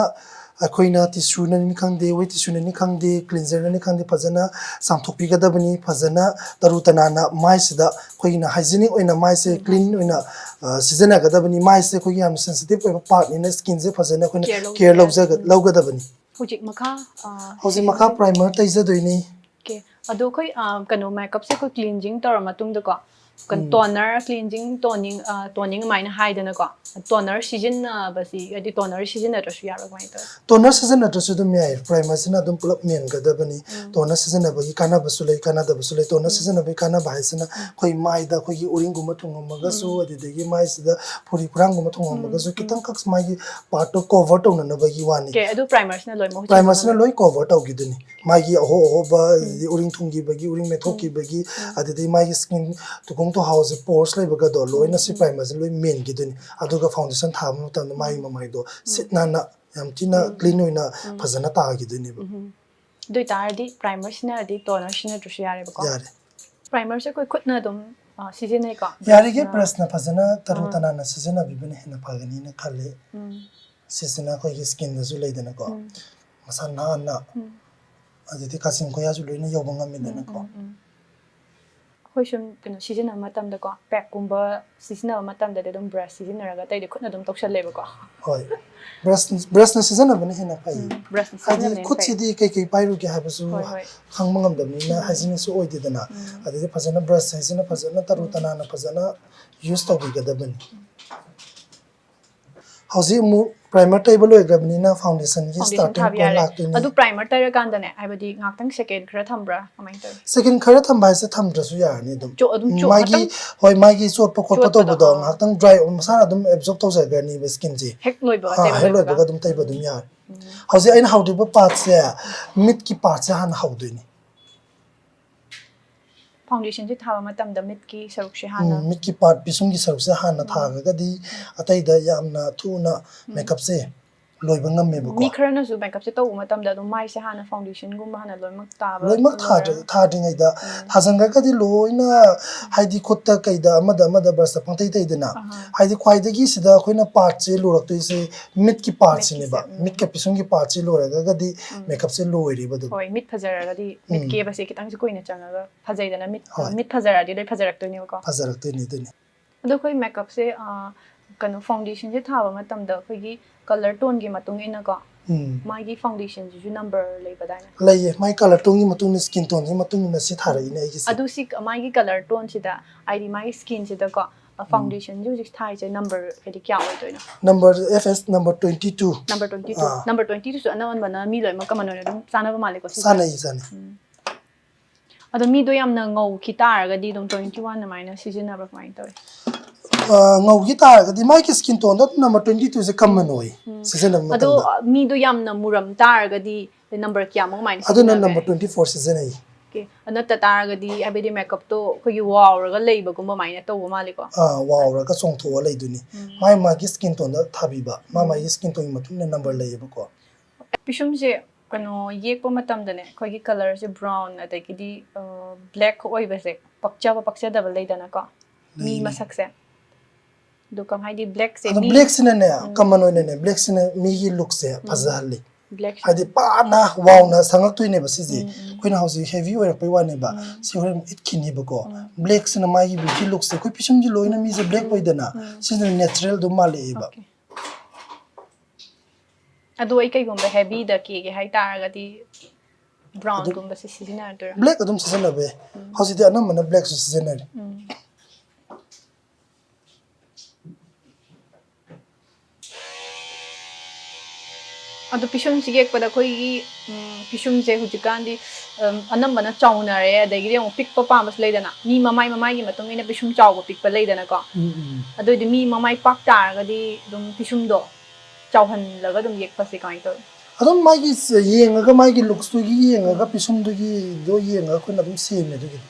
ꯑꯩꯈꯣꯏꯅ tissueꯅꯅꯤ ꯈꯪꯗꯦ, wet tissueꯅꯅꯤ ꯈꯪꯗꯦ, cleanserꯅꯅꯤ ꯈꯪꯗꯦ, ꯐꯖꯅ ꯆꯥꯝꯊꯣꯛꯄꯤꯒꯗꯕꯅꯤ꯫ ꯐꯖꯅ ꯇꯔꯨ ꯇꯅꯥꯟꯅ ꯃꯥꯏꯁꯤꯗ ꯑꯩꯈꯣꯏꯅ hygienic ꯑꯣꯏꯅ ꯃꯥꯏꯁꯦ clean ꯑꯣꯏꯅ ꯑ, ꯁꯤꯖꯤꯟꯅꯒꯗꯕꯅꯤ꯫ ꯃꯥꯏꯁꯦ ꯑꯩꯈꯣꯏꯒꯤ ꯌꯥꯝ sensitive ꯑꯣꯏꯕ partꯅꯤꯅ skinꯁꯦ ꯐꯖꯅ ꯑꯩꯈꯣꯏꯅ Care ꯂꯧ- care ꯂꯧꯖꯒ- ꯂꯧꯒꯗꯕꯅꯤ꯫ ꯍꯧꯖꯤꯛ ꯃꯈꯥ ꯑ, ꯍꯧꯖꯤꯛ ꯃꯈꯥ primer ꯇꯩꯖꯗꯣꯏꯅꯤ꯫ Okay. ꯑꯗꯣ ꯑꯩꯈꯣꯏ ꯑ, ꯀꯩꯅꯣ makeupꯁꯦ ꯑꯩꯈꯣꯏ cleansing ꯇꯧꯔ ꯃꯇꯨꯡꯗꯀꯣ ꯀꯩꯅꯣ, ꯎꯝ꯫ Toner, cleansing, toning, ꯑ, toning ꯑꯗꯨꯃꯥꯏꯅ ꯍꯥꯏꯗꯅꯀꯣ꯫ Toner ꯁꯤꯖꯤꯟꯅꯕꯁꯤ, ꯍꯥꯏꯗꯤ toner ꯁꯤꯖꯤꯟꯅꯗ꯭ꯔꯁꯨ ꯌꯥꯕ꯭ꯔꯥ, ꯀꯃꯥꯏꯅ ꯇꯧꯋꯤ? Toner ꯁꯤꯖꯤꯟꯅꯗ꯭ꯔꯁꯨ ꯑꯗꯨꯝ ꯌꯥꯏ, primer ꯁꯤꯅ ꯑꯗꯨꯝ ꯄꯨꯂꯞ ꯃꯦꯟꯒꯗꯕꯅꯤ꯫ ꯎꯝ꯫ Toner ꯁꯤꯖꯤꯟꯅꯕꯒꯤ ꯀꯥꯟꯅꯕꯁꯨ ꯂꯩ, ꯀꯥꯟꯅꯗꯕꯁꯨ ꯂꯩ꯫ Toner ꯎꯝ꯫ ꯁꯤꯖꯤꯟꯅꯕꯒꯤ ꯀꯥꯟꯅꯕ ꯍꯥꯏꯁꯤꯅ ꯎꯝ꯫ ꯑꯩꯈꯣꯏ ꯃꯥꯏꯗ ꯑꯩꯈꯣꯏꯒꯤ ꯎꯔꯤꯡꯒꯨꯝꯕ ꯊꯨꯡꯉꯝꯃꯒꯁꯨ, ꯎꯝ꯫ ꯑꯗꯨꯗꯒꯤ ꯃꯥꯏꯁꯤꯗ ꯐꯨꯔꯤ ꯐꯨꯔꯥꯡꯒꯨꯝꯕ ꯊꯨꯡꯉꯝꯃꯒꯁꯨ, ꯎꯝ꯫ ꯈꯤꯇꯪꯈꯛ ꯃꯥꯒꯤ part ꯇꯣ cover ꯇꯧꯅꯅꯕꯒꯤ ꯋꯥꯅꯤ꯫ Okay, ꯑꯗꯨ primer ꯁꯤꯅ ꯂꯣꯏ ꯃꯍꯨꯠ Primer ꯁꯤꯅ ꯁꯤꯟꯗꯣꯏꯅꯦ? ꯂꯣꯏ cover ꯇꯧꯈꯤꯗꯣꯏꯅꯤ꯫ ꯃꯥꯒꯤ ꯑꯍꯣ ꯑꯍꯣꯕ, ꯑꯗꯩꯗꯤ ꯎꯔꯤꯡ ꯊꯨꯡꯈꯤꯕꯒꯤ, ꯎꯔꯤꯡ ꯃꯦꯠꯊꯣꯛꯈꯤꯕꯒꯤ, ꯎꯝ꯫ ꯑꯗꯨꯗꯒꯤ ꯃꯥꯒꯤ skin ꯇꯨꯈꯣꯡ ꯇꯨꯍꯥꯎꯁꯦ, pores ꯂꯩꯕꯒꯗꯣ ꯂꯣꯏꯅ ꯁꯤ ꯎꯝ꯫ Primer ꯁꯦ ꯂꯣꯏ ꯃꯦꯟꯈꯤꯗꯣꯏꯅꯤ꯫ ꯑꯗꯨꯒ foundation ꯊꯥꯕ ꯃꯇꯝꯗ ꯃꯥꯒꯤ ꯎꯝ꯫ ꯃꯃꯥꯏꯗꯣ ꯎꯝ꯫ ꯁꯤꯠ ꯅꯥꯟꯅ, ꯌꯥꯝ ꯊꯤꯅ ꯎꯝ꯫ Clean ꯑꯣꯏꯅ ꯎꯝ꯫ ꯐꯖꯅ ꯇꯥꯈꯤꯗꯣꯏꯅꯦꯕ꯫ ꯎꯝ꯫ ꯑꯗꯨ ꯑꯣꯏꯇꯥꯔꯗꯤ primer ꯁꯤꯖꯤꯟꯅꯔꯗꯤ toner ꯁꯤꯖꯤꯟꯅꯗ꯭ꯔꯁꯨ ꯌꯥꯔꯦꯕꯀꯣ? ꯌꯥꯔꯦ꯫ Primer ꯁꯦ ꯑꯩꯈꯣꯏ ꯈꯨꯠꯅ ꯑꯗꯨꯝ, ꯑ, ꯁꯤꯖꯤꯟꯅꯩꯀꯣ? ꯌꯥꯔꯤꯒꯩ Brush ꯅ? Brush ꯅ ꯐꯖꯅ ꯇꯔꯨ ꯑꯥ꯫ ꯇꯅꯥꯟꯅ ꯁꯤꯖꯤꯟꯅꯕꯤꯕꯅ ꯍꯦꯟꯅ ꯐꯒꯅꯤꯅ ꯈꯜꯂꯤ꯫ ꯎꯝ꯫ ꯁꯤꯁꯤꯅ ꯑꯩꯈꯣꯏꯒꯤ skin ꯗꯁꯨ ꯂꯩꯗꯅꯀꯣ, ꯎꯝ꯫ ꯃꯁꯥ ꯅꯥꯟꯅ, ꯎꯝ꯫ ꯑꯗꯩꯗꯤ ꯀꯥꯆꯤꯟ ꯀꯣꯌꯥꯁꯨ ꯂꯣꯏꯅ ꯌꯧꯕ ꯎꯝ, ꯉꯝꯃꯤꯗꯅꯀꯣ꯫ ꯎꯝ, ꯎꯝ꯫ ꯑꯩꯈꯣꯏ ꯁꯨꯝ ꯀꯩꯅꯣ ꯁꯤꯖꯤꯟꯅꯕ ꯃꯇꯝꯗꯀꯣ, pack ꯀꯨꯝꯕ ꯁꯤꯖꯤꯟꯅꯕ ꯃꯇꯝꯗꯗꯤ ꯑꯗꯨꯝ brush ꯁꯤꯖꯤꯟꯅꯔꯒ ꯑꯇꯩꯗꯤ ꯈꯨꯠꯅ ꯑꯗꯨꯝ ꯇꯧꯁꯜꯂꯦꯕꯀꯣ꯫ ꯍꯣꯏ꯫ Brush, brush ꯅ ꯁꯤꯖꯤꯟꯅꯕꯅ ꯍꯦꯟꯅ ꯐꯩ꯫ ꯎꯝ, brush ꯅ ꯍꯥꯏꯗꯤ ꯁꯤꯖꯤꯟꯅꯕꯅ ꯍꯦꯟꯅ ꯐꯩ꯫ ꯈꯨꯠꯁꯤꯗꯤ ꯀꯩꯀꯩ ꯄꯥꯏꯔꯨꯒꯦ ꯍꯥꯏꯕꯁꯨ ꯍꯣꯏ, ꯍꯣꯏ꯫ ꯈꯪꯕ ꯉꯝꯗꯕꯅꯤꯅ ꯎꯝ꯫ hygienic ꯁꯨ ꯑꯣꯏꯗꯦꯗꯅ꯫ ꯎꯝ꯫ ꯑꯗꯩꯗꯤ ꯐꯖꯅ brush ꯍꯥꯏꯁꯤꯅ ꯐꯖꯅ ꯇꯔꯨ ꯎꯝ꯫ ꯇꯅꯥꯟꯅ ꯐꯖꯅ use ꯇꯧꯕꯤꯒꯗꯕꯅꯤ꯫ ꯍꯧꯖꯤꯛ ꯑꯃꯨꯛ primer ꯇꯩꯕ ꯂꯣꯏꯈ꯭ꯔꯕꯅꯤꯅ foundation ꯒꯤ Foundation starting ꯊꯥꯕ point ꯌꯥꯔꯦ꯫ ꯂꯥꯛꯇꯣꯏꯅꯤ꯫ ꯑꯗꯨ primer ꯇꯩꯔꯀꯥꯟꯗꯅꯦ, ꯍꯥꯏꯕꯗꯤ ꯉꯥꯛꯇꯪ second ꯈꯔ ꯊꯝꯕ꯭ꯔꯥ? ꯀꯃꯥꯏꯅ ꯇꯧꯋꯤ? Second ꯈꯔ ꯊꯝꯕ ꯍꯥꯏꯁꯦ ꯊꯝꯗ꯭ꯔꯁꯨ ꯌꯥꯔꯅꯤ ꯑꯗꯨꯝ꯫ ꯆꯣ-, ꯑꯗꯨꯝ ꯆꯣ-, ꯃꯥꯒꯤ, ꯉꯥꯛꯇꯪ ꯍꯣꯏ, ꯃꯥꯒꯤ ꯆꯣꯠꯄ ꯈꯣꯠꯄ ꯆꯣꯠꯄꯗꯣ, ꯇꯧꯕꯗꯣ ꯑꯥ꯫ ꯉꯥꯏꯍꯥꯛꯇꯪ dry, ꯃꯁꯥꯅ ꯑꯗꯨꯝ absorb ꯇꯧꯖꯈ꯭ꯔꯅꯤꯕ skin ꯁꯦ꯫ ꯍꯦꯛ ꯂꯣꯏꯕꯒ ꯑꯥ, ꯇꯩꯕ ꯍꯦꯛ ꯂꯣꯏꯕꯒ? ꯂꯣꯏꯕꯒ ꯑꯗꯨꯝ ꯇꯩꯕ ꯑꯗꯨꯝ ꯌꯥꯔꯦ꯫ ꯎꯝ꯫ ꯍꯧꯖꯤꯛ ꯑꯩꯅ ꯍꯧꯗꯣꯏꯕ part ꯁꯦ, ꯃꯤꯠꯀꯤ part ꯁꯦ ꯍꯥꯟꯅ ꯍꯧꯗꯣꯏꯅꯤ꯫ Foundation ꯁꯦ ꯊꯥꯕ ꯃꯇꯝꯗ ꯃꯤꯠꯀꯤ ꯁꯔꯨꯛꯁꯦ ꯍꯥꯟꯅ? ꯎꯝ, ꯃꯤꯠꯀꯤ part, ꯄꯤꯁꯨꯝꯒꯤ ꯁꯔꯨꯛꯁꯦ ꯍꯥꯟꯅ ꯎꯝ꯫ ꯊꯥꯈ꯭ꯔꯒꯗꯤ ꯑꯇꯩꯗ ꯌꯥꯝꯅ ꯊꯨꯅ ꯎꯝ꯫ Makeup ꯁꯦ ꯂꯣꯏꯕ ꯉꯝꯃꯦꯕꯀꯣ꯫ ꯃꯤ ꯈꯔꯅꯁꯨ makeup ꯁꯦ ꯇꯧꯕ ꯃꯇꯝꯗ ꯑꯗꯨꯝ ꯃꯥꯏꯁꯦ ꯍꯥꯟꯅ foundation ꯒꯨꯝꯕ ꯍꯥꯟꯅ ꯂꯣꯏꯅꯃꯛ ꯇꯥꯕ ꯂꯣꯏꯅꯃꯛ ꯊꯥꯗ꯭ꯔ-, ꯂꯣꯏꯔꯒ? ꯊꯥꯗ꯭ꯔꯤꯉꯩꯗ ꯎꯝ꯫ ꯊꯥꯖꯤꯟꯈ꯭ꯔꯒꯗꯤ ꯂꯣꯏꯅ, ꯍꯥꯏꯗꯤ ꯈꯨꯠꯇ ꯀꯩꯗ ꯑꯃꯗ ꯑꯃꯗ brush ꯇ ꯄꯪꯇꯩ ꯇꯩꯗꯅ꯫ ꯑꯍꯥ꯫ ꯍꯥꯏꯗꯤ ꯈ꯭ꯋꯥꯏꯗꯒꯤ ꯁꯤꯗ ꯑꯩꯈꯣꯏꯅ part ꯁꯦ ꯂꯨꯔꯛꯇꯣꯏꯁꯦ ꯃꯤꯠꯀꯤ part ꯁꯤꯅꯦꯕ꯫ ꯃꯤꯠꯀꯤꯁꯦ, ꯎꯝ꯫ ꯃꯤꯠꯀ ꯄꯤꯁꯨꯝꯒꯤ part ꯁꯤ ꯂꯣꯏꯔꯒꯗꯤ ꯎꯝ꯫ Makeup ꯁꯦ ꯂꯣꯏꯔꯦꯕ ꯑꯗꯨꯝ꯫ ꯍꯣꯏ, ꯃꯤꯠ ꯐꯖꯔꯒꯗꯤ, ꯎꯝ꯫ ꯃꯤꯠ ꯀꯦꯕꯁꯦ ꯈꯤꯇꯪꯁꯨ ꯀꯨꯏꯅ ꯆꯪꯉꯒ ꯐꯖꯩꯗꯅ, ꯃꯤꯠ, ꯍꯣꯏ꯫ ꯃꯤꯠ ꯐꯖꯔꯛꯑꯗꯤ ꯂꯣꯏ ꯐꯖꯔꯛꯇꯣꯏꯅꯦꯕꯀꯣ꯫ ꯐꯖꯔꯛꯇꯣꯏꯅꯤ ꯑꯗꯨꯅꯤ꯫ ꯑꯗꯣ ꯑꯩꯈꯣꯏ makeup ꯁꯦ, ꯑ, ꯀꯩꯅꯣ, foundation ꯁꯦ ꯊꯥꯕ ꯃꯇꯝꯗ ꯑꯩꯈꯣꯏꯒꯤ colour tone ꯒꯤ ꯃꯇꯨꯡ ꯏꯟꯅꯀꯣ, ꯎꯝ꯫ ꯃꯥꯒꯤ ꯐꯥꯎꯟꯗꯦꯁꯟꯁꯤꯁꯨ ꯅꯝꯕꯔ ꯂꯩꯕꯗꯥꯏꯅꯦ? ꯂꯩꯌꯦ, ꯃꯥꯏ ꯀꯂꯔ ꯇꯣꯟꯒꯤ ꯃꯇꯨꯡ ꯏꯟꯅ ꯁ꯭ꯀꯤꯟ ꯇꯣꯟꯒꯤ ꯃꯇꯨꯡ ꯏꯟꯅ ꯁꯤ ꯊꯥꯔꯛꯏꯅꯦ ꯑꯩꯒꯤꯁꯦ꯫ ꯑꯗꯨ ꯁꯤ ꯃꯥꯒꯤ ꯀꯂꯔ ꯇꯣꯟꯁꯤꯗ, ꯍꯥꯏꯗꯤ ꯃꯥꯒꯤ ꯁ꯭ꯀꯤꯟꯁꯤꯗꯀꯣ, ꯐꯥꯎꯟꯗꯦꯁꯟꯁꯤ ꯍꯧꯖꯤꯛ ꯊꯥꯏꯁꯦ ꯅꯝꯕꯔ ꯍꯥꯏꯗꯤ ꯀꯌꯥ ꯑꯣꯏꯗꯣꯏꯅꯣ? Number F S number twenty two꯫ Number twenty two꯫ Ah. Number twenty two ꯁꯨ ꯑꯅꯝꯕꯅ ꯃꯤ ꯂꯣꯏꯅꯃꯛ ꯀꯃꯟ ꯑꯣꯏꯅ ꯑꯗꯨꯝ ꯆꯥꯅꯕ ꯃꯥꯜꯂꯦꯀꯣ ꯁꯤꯁꯦ? ꯆꯥꯅꯩ ꯆꯥꯅꯩ꯫ ꯎꯝ꯫ ꯑꯗꯣ ꯃꯤꯗꯣ ꯌꯥꯝꯅ ꯉꯧꯈꯤ ꯇꯥꯔꯒꯗꯤ ꯑꯗꯨꯝ twenty one ꯑꯗꯨꯃꯥꯏꯅ ꯁꯤꯖꯤꯟꯅꯕ꯭ꯔꯥ ꯀꯃꯥꯏꯅ ꯇꯧꯋꯤ? ꯑ, ꯉꯧꯈꯤ ꯇꯥꯔꯒꯗꯤ ꯃꯥꯒꯤ ꯁ꯭ꯀꯤꯟ ꯇꯣꯟꯗ ꯑꯗꯨꯝ ꯅꯝꯕꯔ twenty two ꯁꯦ ꯀꯃꯟ ꯑꯣꯏ ꯎꯝ꯫ ꯁꯤꯖꯤꯟꯅꯕ ꯑꯗꯣ ꯃꯇꯝꯗ꯫ ꯃꯤꯗꯣ ꯌꯥꯝꯅ ꯃꯨꯔꯝ ꯇꯥꯔꯒꯗꯤ ꯅꯝꯕꯔ ꯀꯌꯥꯃꯨꯛ ꯑꯗꯨꯃꯥꯏꯅ ꯑꯗꯨꯅ ꯁꯤꯖꯤꯟꯅꯒꯦ? ꯅꯝꯕꯔ twenty four ꯁꯤꯖꯤꯟꯅꯩ꯫ Okay. ꯑꯗꯨ ꯅꯠꯇ ꯇꯥꯔꯒꯗꯤ ꯍꯥꯏꯕꯗꯤ ꯃꯦꯀꯞꯇꯣ ꯑꯩꯈꯣꯏꯒꯤ ꯋꯥꯎꯔꯒ ꯂꯩꯕꯒꯨꯝꯕ ꯑꯗꯨꯃꯥꯏꯅ ꯇꯧꯕ ꯃꯥꯜꯂꯦꯀꯣ? ꯑꯥ, ꯋꯥꯎꯔꯒ ꯆꯣꯡꯊꯣꯛꯑ ꯂꯩꯗꯣꯏꯅꯤ꯫ ꯎꯝ꯫ ꯃꯥꯏ ꯃꯥꯒꯤ ꯁ꯭ꯀꯤꯟ ꯇꯣꯟꯗ ꯊꯥꯕꯤꯕ, ꯃꯥ ꯎꯝ꯫ ꯃꯥꯒꯤ ꯁ꯭ꯀꯤꯟ ꯇꯣꯟꯒꯤ ꯃꯇꯨꯡ ꯏꯟꯅ ꯅꯝꯕꯔ ꯂꯩꯌꯦꯕꯀꯣ꯫ ꯄꯤꯁꯨꯝꯁꯦ ꯀꯩꯅꯣ ꯌꯦꯛꯄ ꯃꯇꯝꯗꯅꯦ ꯑꯩꯈꯣꯏꯒꯤ ꯀꯂꯔꯁꯦ ꯕ꯭ꯔꯥꯎꯟ ꯑꯗꯒꯤꯗꯤ ꯕ꯭ꯂꯦꯛ ꯑꯣꯏꯕꯁꯦ ꯄꯛꯆꯕ ꯄꯛꯆꯗꯕ ꯂꯩꯗꯅꯀꯣ ꯃꯤ ꯂꯩ, ꯂꯩ꯫ ꯃꯁꯛꯁꯦ꯫ ꯑꯗꯣ ꯀꯃꯥꯏ ꯍꯥꯏꯗꯤ ꯕ꯭ꯂꯦꯛꯁꯦ ꯑꯗꯣ ꯃꯤ ꯕ꯭ꯂꯦꯛꯁꯤꯅꯅꯦ ꯎꯝ꯫ ꯀꯃꯟ ꯑꯣꯏꯅꯅꯦ ꯕ꯭ꯂꯦꯛꯁꯤꯅ ꯃꯤꯒꯤ ꯂꯨꯛꯁꯦ ꯎꯝ꯫ ꯐꯖꯍꯜꯂꯤ꯫ ꯕ꯭ꯂꯦꯛ ꯍꯥꯏꯗꯤ ꯄꯥꯅ ꯋꯥꯎꯅ ꯁꯪꯉꯛꯇꯣꯏꯅꯦꯕ ꯁꯤꯁꯦ꯫ ꯎꯝ, ꯎꯝ꯫ ꯑꯩꯈꯣꯏꯅ ꯍꯧꯖꯤꯛ ꯍꯦꯚꯤ ꯑꯣꯏꯔꯛꯄꯩ ꯋꯥꯅꯦꯕ꯫ ꯎꯝ꯫ ꯁꯤ ꯍꯣꯔꯦꯟ ꯏꯠꯈꯤꯅꯦꯕꯀꯣ꯫ ꯎꯝ꯫ ꯕ꯭ꯂꯦꯛꯁꯤꯅ ꯃꯥꯒꯤ ꯕ꯭ꯌꯨꯇꯤ ꯂꯨꯛꯁꯦ, ꯑꯩꯈꯣꯏ ꯄꯤꯁꯨꯝꯁꯦ ꯂꯣꯏꯅ ꯃꯤꯁꯦ ꯕ꯭ꯂꯦꯛ ꯑꯣꯏꯗꯅ, ꯎꯝ꯫ ꯁꯤꯅ ꯅꯦꯆꯔꯦꯜꯗꯣ ꯃꯥꯜꯂꯛꯑꯦꯕ꯫ Okay. ꯑꯗꯣ ꯑꯩ ꯀꯩꯒꯨꯝꯕ ꯍꯦꯚꯤꯗ ꯀꯦꯒꯦ ꯍꯥꯏꯇꯥꯔꯒꯗꯤ ꯕ꯭ꯔꯥꯎꯟꯒꯨꯝꯕꯁꯦ ꯁꯤꯖꯤꯟꯅꯗꯣꯏꯔꯥ? ꯕ꯭ꯂꯦꯛ ꯑꯗꯨꯝ ꯁꯤꯖꯤꯟꯅꯕ ꯌꯥꯏ꯫ ꯎꯝ꯫ ꯍꯧꯖꯤꯛꯇꯤ ꯑꯅꯝꯕꯅ ꯕ꯭ꯂꯦꯛꯁꯨ ꯁꯤꯖꯤꯟꯅꯔꯦ꯫ ꯎꯝ꯫ ꯑꯗꯣ ꯄꯤꯁꯨꯝꯁꯤ ꯌꯦꯛꯄꯗ ꯑꯩꯈꯣꯏꯒꯤ ꯎꯝ, ꯄꯤꯁꯨꯝꯁꯦ ꯍꯧꯖꯤꯛꯀꯥꯟꯗꯤ ꯎꯝ, ꯑꯅꯝꯕꯅ ꯆꯥꯎꯅꯔꯦ, ꯑꯗꯒꯤꯗꯤ ꯑꯃꯨꯛ ꯄꯤꯛꯄ ꯄꯥꯝꯕꯁꯨ ꯂꯩꯗꯅ, ꯃꯤ ꯃꯃꯥꯏ ꯃꯃꯥꯏꯒꯤ ꯃꯇꯨꯡ ꯏꯟꯅ ꯄꯤꯁꯨꯝ ꯆꯥꯎꯕ ꯄꯤꯛꯄ ꯂꯩꯗꯅꯀꯣ꯫ ꯎꯝ, ꯎꯝ꯫ ꯑꯗꯨꯑꯣꯏꯗꯤ ꯃꯤ ꯃꯃꯥꯏ ꯄꯥꯛ ꯇꯥꯔꯒꯗꯤ ꯑꯗꯨꯝ ꯄꯤꯁꯨꯝꯗꯣ ꯆꯥꯎꯍꯜꯂꯒ ꯑꯗꯨꯝ ꯌꯦꯛꯄꯁꯦ ꯀꯃꯥꯏꯅ ꯇꯧꯋꯤ? ꯑꯗꯨꯝ ꯃꯥꯒꯤ ꯁ-, ꯌꯦꯡꯉꯒ, ꯃꯥꯒꯤ ꯂꯨꯛꯁꯇꯨꯒꯤ ꯌꯦꯡꯉꯒ, ꯄꯤꯁꯨꯝꯗꯨꯒꯤꯗꯣ ꯌꯦꯡꯉꯒ ꯑꯩꯈꯣꯏꯅ ꯑꯗꯨꯝ ꯁꯦꯝꯃꯦ ꯑꯗꯨꯒꯤꯗꯤ꯫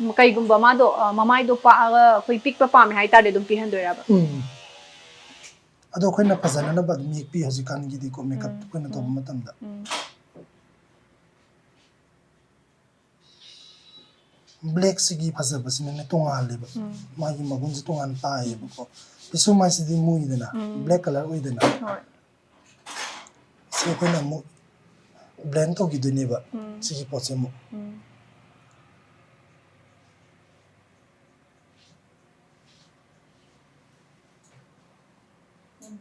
ꯎꯝ, ꯀꯩꯒꯨꯝꯕ ꯃꯥꯗꯣ ꯑ, ꯃꯃꯥꯏꯗꯣ ꯄꯥꯛꯑꯒ ꯑꯩꯈꯣꯏ ꯄꯤꯛꯄ ꯄꯥꯝꯃꯦ ꯍꯥꯏꯇꯥꯔꯗꯤ ꯑꯗꯨꯝ ꯄꯤꯍꯟꯗꯣꯏꯔꯕ? ꯎꯝ꯫ ꯑꯗꯣ ꯑꯩꯈꯣꯏꯅ ꯐꯖꯅꯅꯕ ꯑꯗꯨꯝ ꯌꯦꯛꯄꯤ ꯍꯧꯖꯤꯛꯀꯥꯟꯒꯤꯗꯤꯀꯣ, ꯃꯦꯀꯞ ꯎꯝ꯫ ꯑꯩꯈꯣꯏꯅ ꯇꯧꯕ ꯎꯝ꯫ ꯃꯇꯝꯗ꯫ ꯎꯝ꯫ ꯕ꯭ꯂꯦꯛꯁꯤꯒꯤ ꯐꯖꯕꯁꯤꯅꯅꯦ ꯇꯣꯉꯥꯜꯂꯦꯕ꯫ ꯎꯝ꯫ ꯃꯥꯒꯤ ꯃꯒꯨꯟꯁꯦ ꯇꯣꯉꯥꯟꯅ ꯇꯥꯏꯌꯦꯕꯀꯣ꯫ ꯄꯤꯁꯨꯝ ꯍꯥꯏꯁꯤꯗꯤ ꯃꯨꯏꯗꯅ, ꯎꯝ꯫ ꯕ꯭ꯂꯦꯛ ꯀꯂꯔ ꯑꯣꯏꯗꯅ꯫ ꯍꯣꯏ꯫ ꯁꯤ ꯑꯩꯈꯣꯏꯅ ꯑꯃꯨꯛ ꯕ꯭ꯂꯦꯟ ꯇꯧꯈꯤꯗꯣꯏꯅꯦꯕ, ꯎꯝ꯫ ꯁꯤꯒꯤ ꯄꯣꯠꯁꯦ ꯑꯃꯨꯛ꯫ ꯎꯝ꯫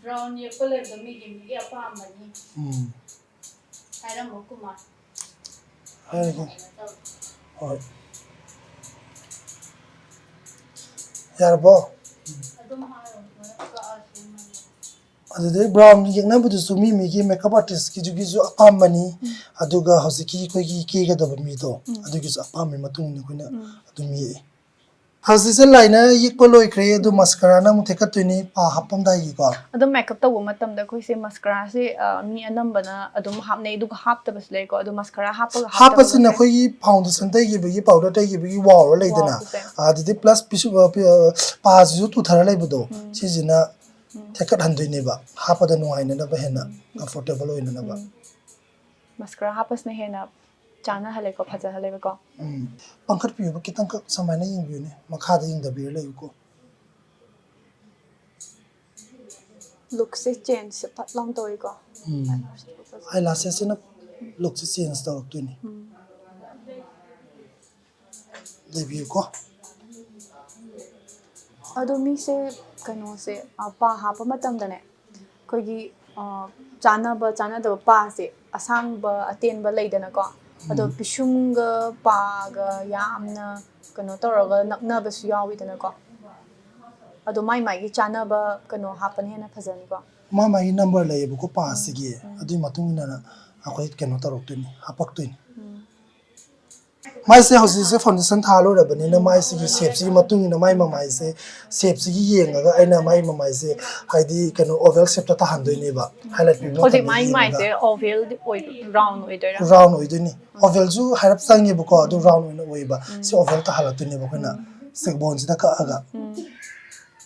ꯕ꯭ꯔꯥꯎꯟ ꯌꯦꯛꯄ ꯂꯩꯕꯗꯣ ꯃꯤꯒꯤ ꯃꯤꯒꯤ ꯑꯄꯥꯝꯕꯅꯤ꯫ ꯎꯝ ꯍꯥꯏꯔꯝꯃꯣ ꯀꯨꯃꯥꯔ꯫ ꯍꯥꯏꯔꯒꯦ꯫ ꯍꯣꯏ꯫ ꯌꯥꯔꯕꯣ? ꯑꯗꯨꯝ ꯍꯥꯏꯔꯣ, ꯂꯣꯏꯅ ꯀꯛꯑꯁꯦ꯫ ꯑꯗꯨꯗꯩ ꯕ꯭ꯔꯥꯎꯟ ꯌꯦꯛꯅꯕꯗꯨꯁꯨ ꯃꯤ ꯃꯤꯒꯤ ꯃꯦꯀꯞ ꯑꯥꯔꯇꯤꯁꯀꯤꯗꯨꯒꯤꯁꯨ ꯑꯄꯥꯝꯕꯅꯤ꯫ ꯑꯗꯨꯒ ꯍꯧꯖꯤꯛꯀꯤ ꯑꯩꯈꯣꯏꯒꯤ ꯀꯦꯒꯗꯕ ꯃꯤꯗꯣ, ꯑꯗꯨꯒꯤꯁꯨ ꯑꯄꯥꯝꯕꯒꯤ ꯃꯇꯨꯡ ꯏꯟꯅ ꯑꯩꯈꯣꯏꯅ ꯑꯗꯨꯝ ꯌꯦꯛꯏ꯫ ꯍꯧꯖꯤꯛꯁꯦ ꯂꯥꯏꯅ ꯌꯦꯛꯄ ꯂꯣꯏꯈ꯭ꯔꯦ, ꯑꯗꯨ ꯃꯁꯀꯔꯥꯅ ꯑꯃꯨꯛ ꯊꯦꯛꯀꯠꯇꯣꯏꯅꯤ ꯄꯥ ꯍꯥꯞꯄꯝꯗꯥꯏꯒꯤꯀꯣ꯫ ꯑꯗꯨꯝ ꯃꯦꯀꯞ ꯇꯧꯕ ꯃꯇꯝꯗ ꯑꯩꯈꯣꯏꯁꯦ ꯃꯁꯀꯔꯥꯁꯦ, ꯑ, ꯃꯤ ꯑꯅꯝꯕꯅ ꯑꯗꯨꯝ ꯍꯥꯞꯅꯩ, ꯑꯗꯨꯒ ꯍꯥꯞꯇꯕꯁꯨ ꯂꯩꯀꯣ꯫ ꯑꯗꯨ ꯃꯁꯀꯔꯥ ꯍꯥꯞꯄꯒ ꯍꯥꯞꯄꯁꯤꯅ ꯍꯥꯞꯇꯕ ꯑꯩꯈꯣꯏꯒꯤ ꯐꯥꯎꯟꯗꯦꯁꯟ ꯇꯩꯈꯤꯕꯒꯤ, ꯄꯥꯎꯗꯔ ꯇꯩꯈꯤꯕꯒꯤ ꯋꯥꯎꯔ ꯂꯩꯗꯅ, ꯋꯥꯎꯕꯁꯦ꯫ ꯑꯗꯨꯗꯤ ꯄ꯭ꯂꯁ ꯄꯤꯁꯨ, ꯑ, ꯄꯤ-, ꯑ, ꯄꯥꯁꯤꯁꯨ ꯇꯨꯊꯔ ꯂꯩꯕꯗꯣ, ꯁꯤꯁꯤꯅ ꯊꯦꯛꯀꯠꯍꯟꯗꯣꯏꯅꯦꯕ, ꯍꯥꯞꯄꯗ ꯅꯨꯡꯉꯥꯏꯅꯅꯕ, ꯍꯦꯟꯅ ꯀꯝꯐꯣꯔꯇꯦꯕꯜ ꯑꯣꯏꯅꯅꯕ꯫ ꯃꯁꯀꯔꯥ ꯍꯥꯞꯄꯁꯤꯅ ꯍꯦꯟꯅ ꯆꯥꯟꯅꯍꯜꯂꯦꯀꯣ, ꯐꯖꯍꯜꯂꯦꯕꯀꯣ꯫ ꯎꯝ, ꯄꯥꯡꯈꯠꯄꯤꯌꯨꯕ ꯈꯤꯇꯪꯈꯛ ꯁꯨꯃꯥꯏꯅ ꯌꯦꯡꯕꯤꯌꯨꯅꯦ, ꯃꯈꯥꯗ ꯌꯦꯡꯗꯕꯤꯔ ꯂꯩꯌꯨꯀꯣ꯫ ꯂꯨꯛꯁꯦ ꯆꯦꯟꯖꯁꯦ ꯐꯠ ꯂꯥꯎꯅ ꯇꯧꯋꯤꯀꯣ꯫ ꯎꯝ, ꯑꯥꯏ ꯂꯥꯁꯦꯁꯁꯤꯅ ꯂꯨꯛꯁꯦ ꯆꯦꯟꯖ ꯇꯧꯔꯛꯇꯣꯏꯅꯤ꯫ ꯂꯩꯕꯤꯌꯨꯀꯣ꯫ ꯑꯗꯣ ꯃꯤꯁꯦ ꯀꯩꯅꯣꯁꯦ, ꯑ, ꯄꯥ ꯍꯥꯞꯄ ꯃꯇꯝꯗꯅꯦ, ꯑꯩꯈꯣꯏꯒꯤ, ꯑ, ꯆꯥꯟꯅꯕ ꯆꯥꯟꯅꯗꯕ ꯄꯥꯁꯦ, ꯑꯁꯥꯡꯕ ꯑꯇꯦꯟꯕ ꯂꯩꯗꯅꯀꯣ꯫ ꯑꯗꯣ ꯄꯤꯁꯨꯝꯒ ꯄꯥꯒ ꯌꯥꯝꯅ ꯀꯩꯅꯣ ꯇꯧꯔꯒ ꯅꯛꯅꯕꯁꯨ ꯌꯥꯎꯋꯤꯗꯅꯀꯣ꯫ ꯑꯗꯣ ꯃꯥꯏ ꯃꯥꯏꯒꯤ ꯆꯥꯟꯅꯕ ꯀꯩꯅꯣ ꯍꯥꯞꯄꯅ ꯍꯦꯟꯅ ꯐꯖꯅꯤꯀꯣ꯫ ꯃꯥ ꯃꯥꯒꯤ ꯅꯝꯕꯔ ꯂꯩꯌꯦꯕꯀꯣ ꯄꯥꯁꯤꯒꯤ, ꯑꯗꯨꯒꯤ ꯃꯇꯨꯡ ꯏꯟꯅ ꯑꯩꯈꯣꯏ ꯀꯩꯅꯣ ꯇꯧꯔꯛꯇꯣꯏꯅꯤ, ꯍꯥꯄꯛꯇꯣꯏꯅꯤ꯫ ꯃꯥꯏꯁꯦ ꯍꯧꯖꯤꯛꯁꯦ ꯐꯥꯎꯟꯗꯦꯁꯟ ꯊꯥ ꯂꯣꯏꯔꯕꯅꯤꯅ ꯃꯥꯏꯁꯤꯒꯤ ꯁꯦꯞꯁꯤꯒꯤ ꯃꯇꯨꯡ ꯏꯟꯅ ꯃꯥꯏ ꯃꯃꯥꯏꯁꯦ, ꯁꯦꯞꯁꯤꯒꯤ ꯌꯦꯡꯉꯒ ꯑꯩꯅ ꯃꯥꯏ ꯃꯃꯥꯏꯁꯦ ꯍꯥꯏꯗꯤ ꯀꯩꯅꯣ ꯑꯣꯚꯦꯜ ꯁꯦꯞꯇ ꯇꯥꯍꯟꯗꯣꯏꯅꯦꯕ, ꯍꯥꯏꯂꯥꯏꯠ ꯄꯤꯕ ꯍꯧꯖꯤꯛ ꯃꯇꯝꯗ ꯃꯥꯏ ꯌꯦꯡꯉꯒ꯫ ꯃꯥꯏꯁꯦ ꯑꯣꯚꯦꯜ ꯑꯣꯏ, ꯔꯥꯎꯟ ꯑꯣꯏꯗꯣꯏꯔꯥ? ꯔꯥꯎꯟ ꯑꯣꯏꯗꯣꯏꯅꯤ꯫ ꯑꯣꯚꯦꯜꯁꯨ ꯍꯥꯏꯔꯞ ꯆꯪꯉꯦꯕꯀꯣ, ꯑꯗꯨ ꯔꯥꯎꯟ ꯑꯣꯏꯅ ꯑꯣꯏꯕ꯫ ꯁꯤ ꯑꯣꯚꯦꯜ ꯇꯥꯍꯜꯂꯛꯇꯣꯏꯅꯦꯕ ꯑꯩꯈꯣꯏꯅ ꯆꯦꯛꯕꯣꯟꯁꯤꯗ ꯀꯛꯑꯒ꯫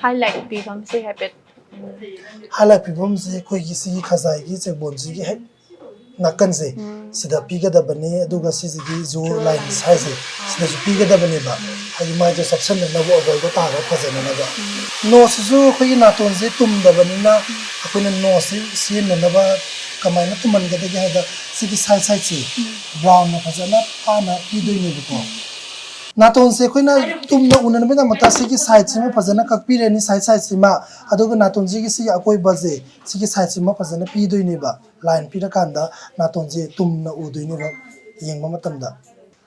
ꯍꯥꯏꯂꯥꯏꯠ ꯄꯤꯐꯝꯁꯦ ꯍꯥꯏꯐꯦꯠ꯫ ꯍꯥꯏꯂꯥꯏꯠ ꯄꯤꯐꯝꯁꯦ ꯑꯩꯈꯣꯏꯒꯤ ꯁꯤꯒꯤ ꯈꯖꯥꯏꯒꯤ ꯆꯦꯛꯕꯣꯟꯁꯤꯒꯤ ꯍꯦꯛ ꯅꯥꯀꯟꯁꯦ, ꯁꯤꯗ ꯄꯤꯒꯗꯕꯅꯦ, ꯑꯗꯨꯒ ꯁꯤꯁꯤꯒꯤ ꯖꯣ ꯂꯥꯏꯟ ꯍꯥꯏꯁꯦ, ꯁꯤꯗꯁꯨ ꯄꯤꯒꯗꯕꯅꯦꯕ꯫ ꯍꯥꯏꯗꯤ ꯃꯥꯏꯗꯣ ꯆꯞꯁꯟꯅꯅꯕ, ꯑꯣꯚꯦꯜꯗꯣ ꯇꯥꯔꯒ ꯐꯖꯅꯅꯕ꯫ ꯅꯣꯁꯁꯤꯁꯨ ꯑꯩꯈꯣꯏꯒꯤ ꯅꯥꯇꯣꯟꯁꯦ ꯇꯨꯝꯗꯕꯅꯤꯅ ꯑꯩꯈꯣꯏꯅ ꯅꯣꯁꯁꯤ ꯁꯦꯝꯅꯅꯕ ꯀꯃꯥꯏꯅ ꯇꯨꯝꯍꯟꯒꯗꯒꯦ ꯍꯥꯏꯗ, ꯁꯤꯒꯤ ꯁꯥꯏꯠ ꯁꯥꯏꯠꯁꯤ ꯕ꯭ꯔꯥꯎꯟꯅ ꯐꯖꯅ ꯄꯥꯅ ꯄꯤꯗꯣꯏꯅꯦꯕꯀꯣ꯫ ꯅꯥꯇꯣꯟꯁꯦ ꯑꯩꯈꯣꯏꯅ ꯇꯨꯝꯅ ꯎꯅꯅꯕꯒꯤꯗꯃꯛꯇ ꯁꯤꯒꯤ ꯁꯥꯏꯠꯁꯤꯃ ꯐꯖꯅ ꯀꯛꯄꯤꯔꯅꯤ, ꯁꯥꯏꯠ ꯁꯥꯏꯠꯁꯤꯃ꯫ ꯑꯗꯨꯒ ꯅꯥꯇꯣꯟꯁꯤꯒꯤ ꯁꯤꯒꯤ ꯑꯀꯣꯏꯕꯁꯦ, ꯁꯤꯒꯤ ꯁꯥꯏꯠꯁꯤꯃ ꯐꯖꯅ ꯄꯤꯗꯣꯏꯅꯦꯕ꯫ ꯂꯥꯏꯟ ꯄꯤꯔꯀꯥꯟꯗ ꯅꯥꯇꯣꯟꯁꯦ ꯇꯨꯝꯅ ꯎꯗꯣꯏꯅꯦꯕ ꯌꯦꯡꯕ ꯃꯇꯝꯗ꯫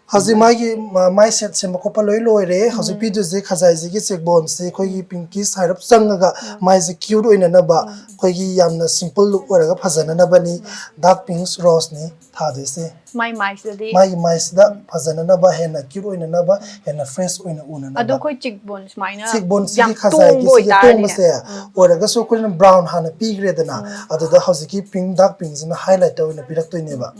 ꯍꯧꯖꯤꯛ ꯃꯥꯒꯤ ꯃꯥꯏ ꯁꯦꯠ ꯁꯦꯝꯕ ꯈꯣꯠꯄ ꯂꯣꯏ ꯂꯣꯏꯔꯦ꯫ ꯍꯧꯖꯤꯛ ꯄꯤꯗꯣꯏꯁꯦ ꯈꯖꯥꯏꯁꯤꯒꯤ ꯆꯦꯛꯕꯣꯟꯁꯦ, ꯑꯩꯈꯣꯏꯒꯤ ꯄꯤꯡꯀꯤꯁ ꯍꯥꯏꯔꯞ ꯆꯪꯉꯒ ꯃꯥꯏꯁꯦ ꯀ꯭ꯌꯨꯠ ꯑꯣꯏꯅꯅꯕ, ꯑꯩꯈꯣꯏꯒꯤ ꯌꯥꯝꯅ ꯁꯤꯝꯄꯜ ꯂꯨꯛ ꯑꯣꯏꯔꯒ ꯐꯖꯅꯅꯕꯅꯤ꯫ Dark pinks Roshni ꯊꯥꯗꯣꯏꯁꯦ꯫ ꯃꯥꯏ ꯃꯥꯏꯁꯤꯗꯗꯤ ꯃꯥꯒꯤ ꯃꯥꯏꯁꯤꯗ ꯐꯖꯅꯅꯕ, ꯍꯦꯟꯅ ꯀ꯭ꯌꯨꯠ ꯑꯣꯏꯅꯅꯕ, ꯍꯦꯟꯅ ꯐ꯭ꯔꯦꯁ ꯑꯣꯏꯅ ꯑꯗꯣ ꯎꯅꯅꯕ꯫ ꯑꯩꯈꯣꯏ ꯆꯤꯛꯕꯣꯟ ꯁꯨꯃꯥꯏꯅ ꯆꯤꯛꯕꯣꯟꯁꯤꯒꯤ ꯌꯥꯝ ꯈꯖꯥꯏꯒꯤ ꯇꯣꯡꯕ ꯁꯤꯒꯤ ꯑꯣꯏꯇꯥꯔꯗꯤ ꯇꯣꯡꯕꯁꯦ ꯑꯣꯏꯔꯒꯁꯨ ꯑꯩꯈꯣꯏꯅ ꯕ꯭ꯔꯥꯎꯟ ꯍꯥꯟꯅ ꯄꯤꯈ꯭ꯔꯦꯗꯅ, ꯑꯗꯨꯗ ꯍꯧꯖꯤꯛꯀꯤ ꯄꯤꯡ, ꯗꯥꯔꯛ ꯄꯤꯡꯁꯤꯅ ꯍꯥꯏꯂꯥꯏꯠ ꯑꯣꯏꯅ ꯄꯤꯔꯛꯇꯣꯏꯅꯦꯕ꯫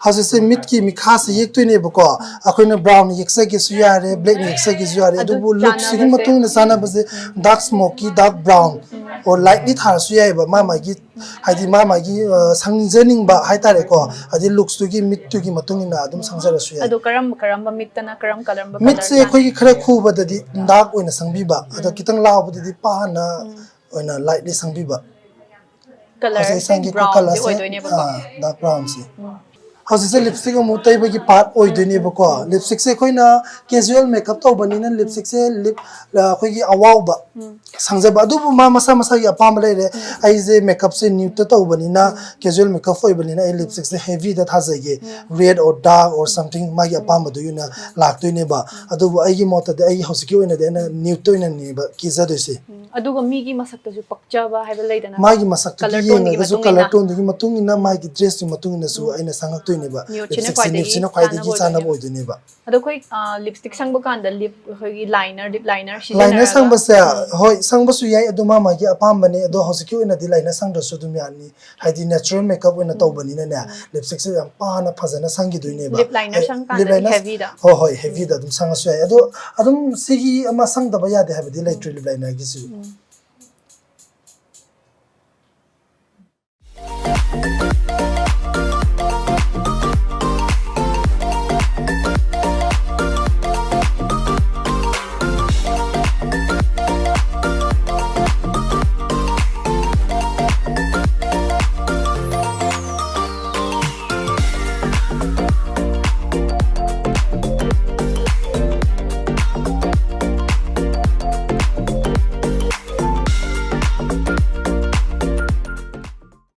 ꯍꯧꯖꯤꯛꯁꯦ ꯃꯤꯠꯀꯤ ꯃꯤꯈꯥꯁꯦ ꯌꯦꯛꯇꯣꯏꯅꯦꯕꯀꯣ꯫ ꯑꯩꯈꯣꯏꯅ ꯕ꯭ꯔꯥꯎꯟ ꯌꯦꯛꯆꯒꯦꯁꯨ ꯌꯥꯔꯦ, ꯕ꯭ꯂꯦꯛꯅ ꯌꯦꯛꯆꯒꯦꯁꯨ ꯌꯥꯔꯦ, ꯑꯗꯨ ꯑꯗꯨꯕꯨ ꯂꯨꯛꯁꯤꯒꯤ ꯆꯥꯟꯅꯕꯁꯦ ꯃꯇꯨꯡ ꯏꯟꯅ ꯆꯥꯟꯅꯕꯁꯦ ꯗꯥꯔꯛ ꯁ꯭ꯃꯣꯀꯤ, ꯗꯥꯔꯛ ꯕ꯭ꯔꯥꯎꯟ ꯑꯣꯔ ꯂꯥꯏꯠꯂꯤ ꯊꯥꯔꯁꯨ ꯌꯥꯏꯑꯕ꯫ ꯃꯥ ꯃꯥꯒꯤ, ꯍꯥꯏꯗꯤ ꯃꯥ ꯃꯥꯒꯤ ꯑ, ꯁꯪꯖꯅꯤꯡꯕ ꯍꯥꯏꯇꯥꯔꯦꯀꯣ, ꯍꯥꯏꯗꯤ ꯂꯨꯛꯁꯇꯨꯒꯤ, ꯃꯤꯠꯇꯨꯒꯤ ꯃꯇꯨꯡ ꯏꯟꯅ ꯑꯗꯨꯝ ꯁꯪꯖꯔꯁꯨ ꯌꯥꯏ꯫ ꯑꯗꯣ ꯀꯔꯝꯕ ꯀꯔꯝꯕ ꯃꯤꯠꯇꯅ ꯀꯔꯝ ꯀꯔꯝꯕ ꯃꯤꯠꯁꯦ colour ꯑꯩꯈꯣꯏꯒꯤ ꯈꯔ ꯈꯨꯕꯗꯗꯤ ꯗꯥꯔꯛ ꯑꯣꯏꯅ ꯁꯪꯕꯤꯕ, ꯑꯗꯣ ꯈꯤꯇꯪ ꯂꯥꯎꯕꯗꯗꯤ ꯄꯥꯅ ꯑꯣꯏꯅ ꯂꯥꯏꯠꯂꯤ ꯁꯪꯕꯤꯕ꯫ ꯀꯂꯔꯁꯦ ꯍꯧꯖꯤꯛ ꯁꯪꯒꯤ ꯕ꯭ꯔꯥꯎꯟꯁꯦ ꯀꯂꯔꯁꯦ ꯑꯣꯏꯗꯣꯏꯅꯦꯕꯀꯣ꯫ ꯗꯥꯔꯛ ꯕ꯭ꯔꯥꯎꯟꯁꯦ꯫ ꯍꯧꯖꯤꯛꯁꯦ ꯂꯤꯞꯁꯇꯤꯛ ꯑꯃꯨꯛ ꯇꯩꯕꯒꯤ ꯄꯥꯔꯠ ꯑꯣꯏꯗꯣꯏꯅꯦꯕꯀꯣ꯫ ꯂꯤꯞꯁꯇꯤꯛꯁꯦ ꯑꯩꯈꯣꯏꯅ ꯀꯦꯖꯨꯋꯦꯜ ꯃꯦꯀꯞ ꯇꯧꯕꯅꯤꯅ ꯂꯤꯞꯁꯇꯤꯛꯁꯦ ꯂꯤꯞ, ꯑꯩꯈꯣꯏꯒꯤ ꯑꯋꯥꯎꯕ ꯁꯪꯖꯕ, ꯑꯗꯨꯕꯨ ꯃꯥ ꯃꯁꯥ ꯃꯁꯥꯒꯤ ꯑꯄꯥꯝꯕ ꯂꯩꯔꯦ꯫ ꯑꯩꯁꯦ ꯃꯦꯀꯞꯁꯦ ꯅ꯭ꯌꯨꯠꯇ ꯇꯧꯕꯅꯤꯅ, ꯀꯦꯖꯨꯋꯦꯜ ꯃꯦꯀꯞ ꯑꯣꯏꯕꯅꯤꯅ ꯑꯩ ꯂꯤꯞꯁꯇꯤꯛꯁꯦ ꯍꯦꯚꯤꯗ ꯊꯥꯖꯒꯦ꯫ Red or dark or something ꯃꯥꯒꯤ ꯑꯄꯥꯝꯕꯗꯨꯒꯤ ꯑꯣꯏꯅ ꯂꯥꯛꯇꯣꯏꯅꯦꯕ꯫ ꯑꯗꯨꯕꯨ ꯑꯩꯒꯤ ꯃꯣꯠꯇꯗꯤ, ꯑꯩ ꯍꯧꯖꯤꯛꯀꯤ ꯑꯣꯏꯅꯗꯤ ꯑꯩꯅ ꯅ꯭ꯌꯨꯠꯇ ꯑꯣꯏꯅꯅꯦꯕ ꯀꯦꯖꯗꯣꯏꯁꯦ꯫ ꯑꯗꯨꯒ ꯃꯤꯒꯤ ꯃꯁꯛꯇꯁꯨ ꯄꯛꯆꯕ ꯍꯥꯏꯕ ꯂꯩꯗꯅ꯫ ꯃꯥꯒꯤ ꯃꯁꯛꯇꯨꯒꯤ Colour tone ꯗꯨꯒꯤ ꯌꯦꯡꯉꯒꯁꯨ, ꯃꯇꯨꯡ ꯀꯂꯔ ꯏꯟꯅ꯫ ꯇꯣꯟꯗꯨꯒꯤ ꯃꯇꯨꯡ ꯏꯟꯅ, ꯃꯥꯒꯤ ꯗ꯭ꯔꯦꯁꯇꯨꯒꯤ ꯃꯇꯨꯡ ꯏꯟꯅꯁꯨ ꯑꯩꯅ ꯁꯪꯉꯛꯇꯣꯏꯅꯦꯕ꯫ ꯅ꯭ꯌꯨꯠꯁꯤꯅ ꯂꯤꯞꯁꯇꯤꯛꯁꯦ ꯈ꯭ꯋꯥꯏꯗꯒꯤ ꯅ꯭ꯌꯨꯠꯁꯤꯅ ꯈ꯭ꯋꯥꯏꯗꯒꯤ ꯆꯥꯟꯅꯕ ꯆꯥꯟꯅꯕ ꯑꯣꯏꯗꯣꯏꯅꯦꯕ꯫ ꯑꯣꯏꯗꯣꯏꯅꯦꯕ꯫ ꯑꯗꯣ ꯑꯩꯈꯣꯏ ꯂꯤꯞꯁꯇꯤꯛ ꯁꯪꯕ ꯀꯥꯟꯗ ꯂꯤꯞ, ꯑꯩꯈꯣꯏꯒꯤ ꯂꯥꯏꯅꯔ, ꯂꯤꯞ ꯂꯥꯏꯅꯔ ꯂꯥꯏꯅꯔ ꯁꯤꯖꯤꯟꯅꯔꯒ ꯁꯪꯕꯁꯦ ꯍꯣꯏ ꯁꯪꯕꯁꯨ ꯌꯥꯏ, ꯑꯗꯨ ꯃꯥ ꯃꯥꯒꯤ ꯑꯄꯥꯝꯕꯅꯦ꯫ ꯑꯗꯣ ꯍꯧꯖꯤꯛꯀꯤ ꯑꯣꯏꯅꯗꯤ ꯂꯥꯏꯅꯔ ꯁꯪꯗ꯭ꯔꯁꯨ ꯑꯗꯨꯝ ꯌꯥꯅꯤ, ꯍꯥꯏꯗꯤ ꯅꯦꯆꯔꯦꯜ ꯃꯦꯀꯞ ꯑꯣꯏꯅ ꯇꯧꯕꯅꯤꯅꯅꯦ꯫ ꯂꯤꯞꯁꯇꯤꯛꯁꯦ ꯌꯥꯝ ꯄꯥꯅ ꯐꯖꯅ ꯁꯪꯈꯤꯗꯣꯏꯅꯦꯕ꯫ ꯂꯤꯞ ꯂꯥꯏꯅꯔ ꯍꯥꯏ- ꯁꯪ ꯂꯤꯞ ꯀꯥꯟꯗꯗꯤ ꯂꯥꯏꯅꯔ ꯍꯦꯚꯤꯗ꯫ ꯍꯣꯏ ꯍꯣꯏ, ꯍꯦꯚꯤꯗ ꯑꯗꯨꯝ ꯁꯪꯉꯁꯨ ꯌꯥꯏ꯫ ꯑꯗꯣ ꯑꯗꯨꯝ ꯁꯤꯒꯤ ꯑꯃ ꯁꯪꯗꯕ ꯌꯥꯗꯦ ꯍꯥꯏꯕꯗꯤ ꯂꯩꯇ꯭ꯔꯦ ꯂꯤꯞ ꯂꯥꯏꯅꯔꯒꯤꯁꯨ꯫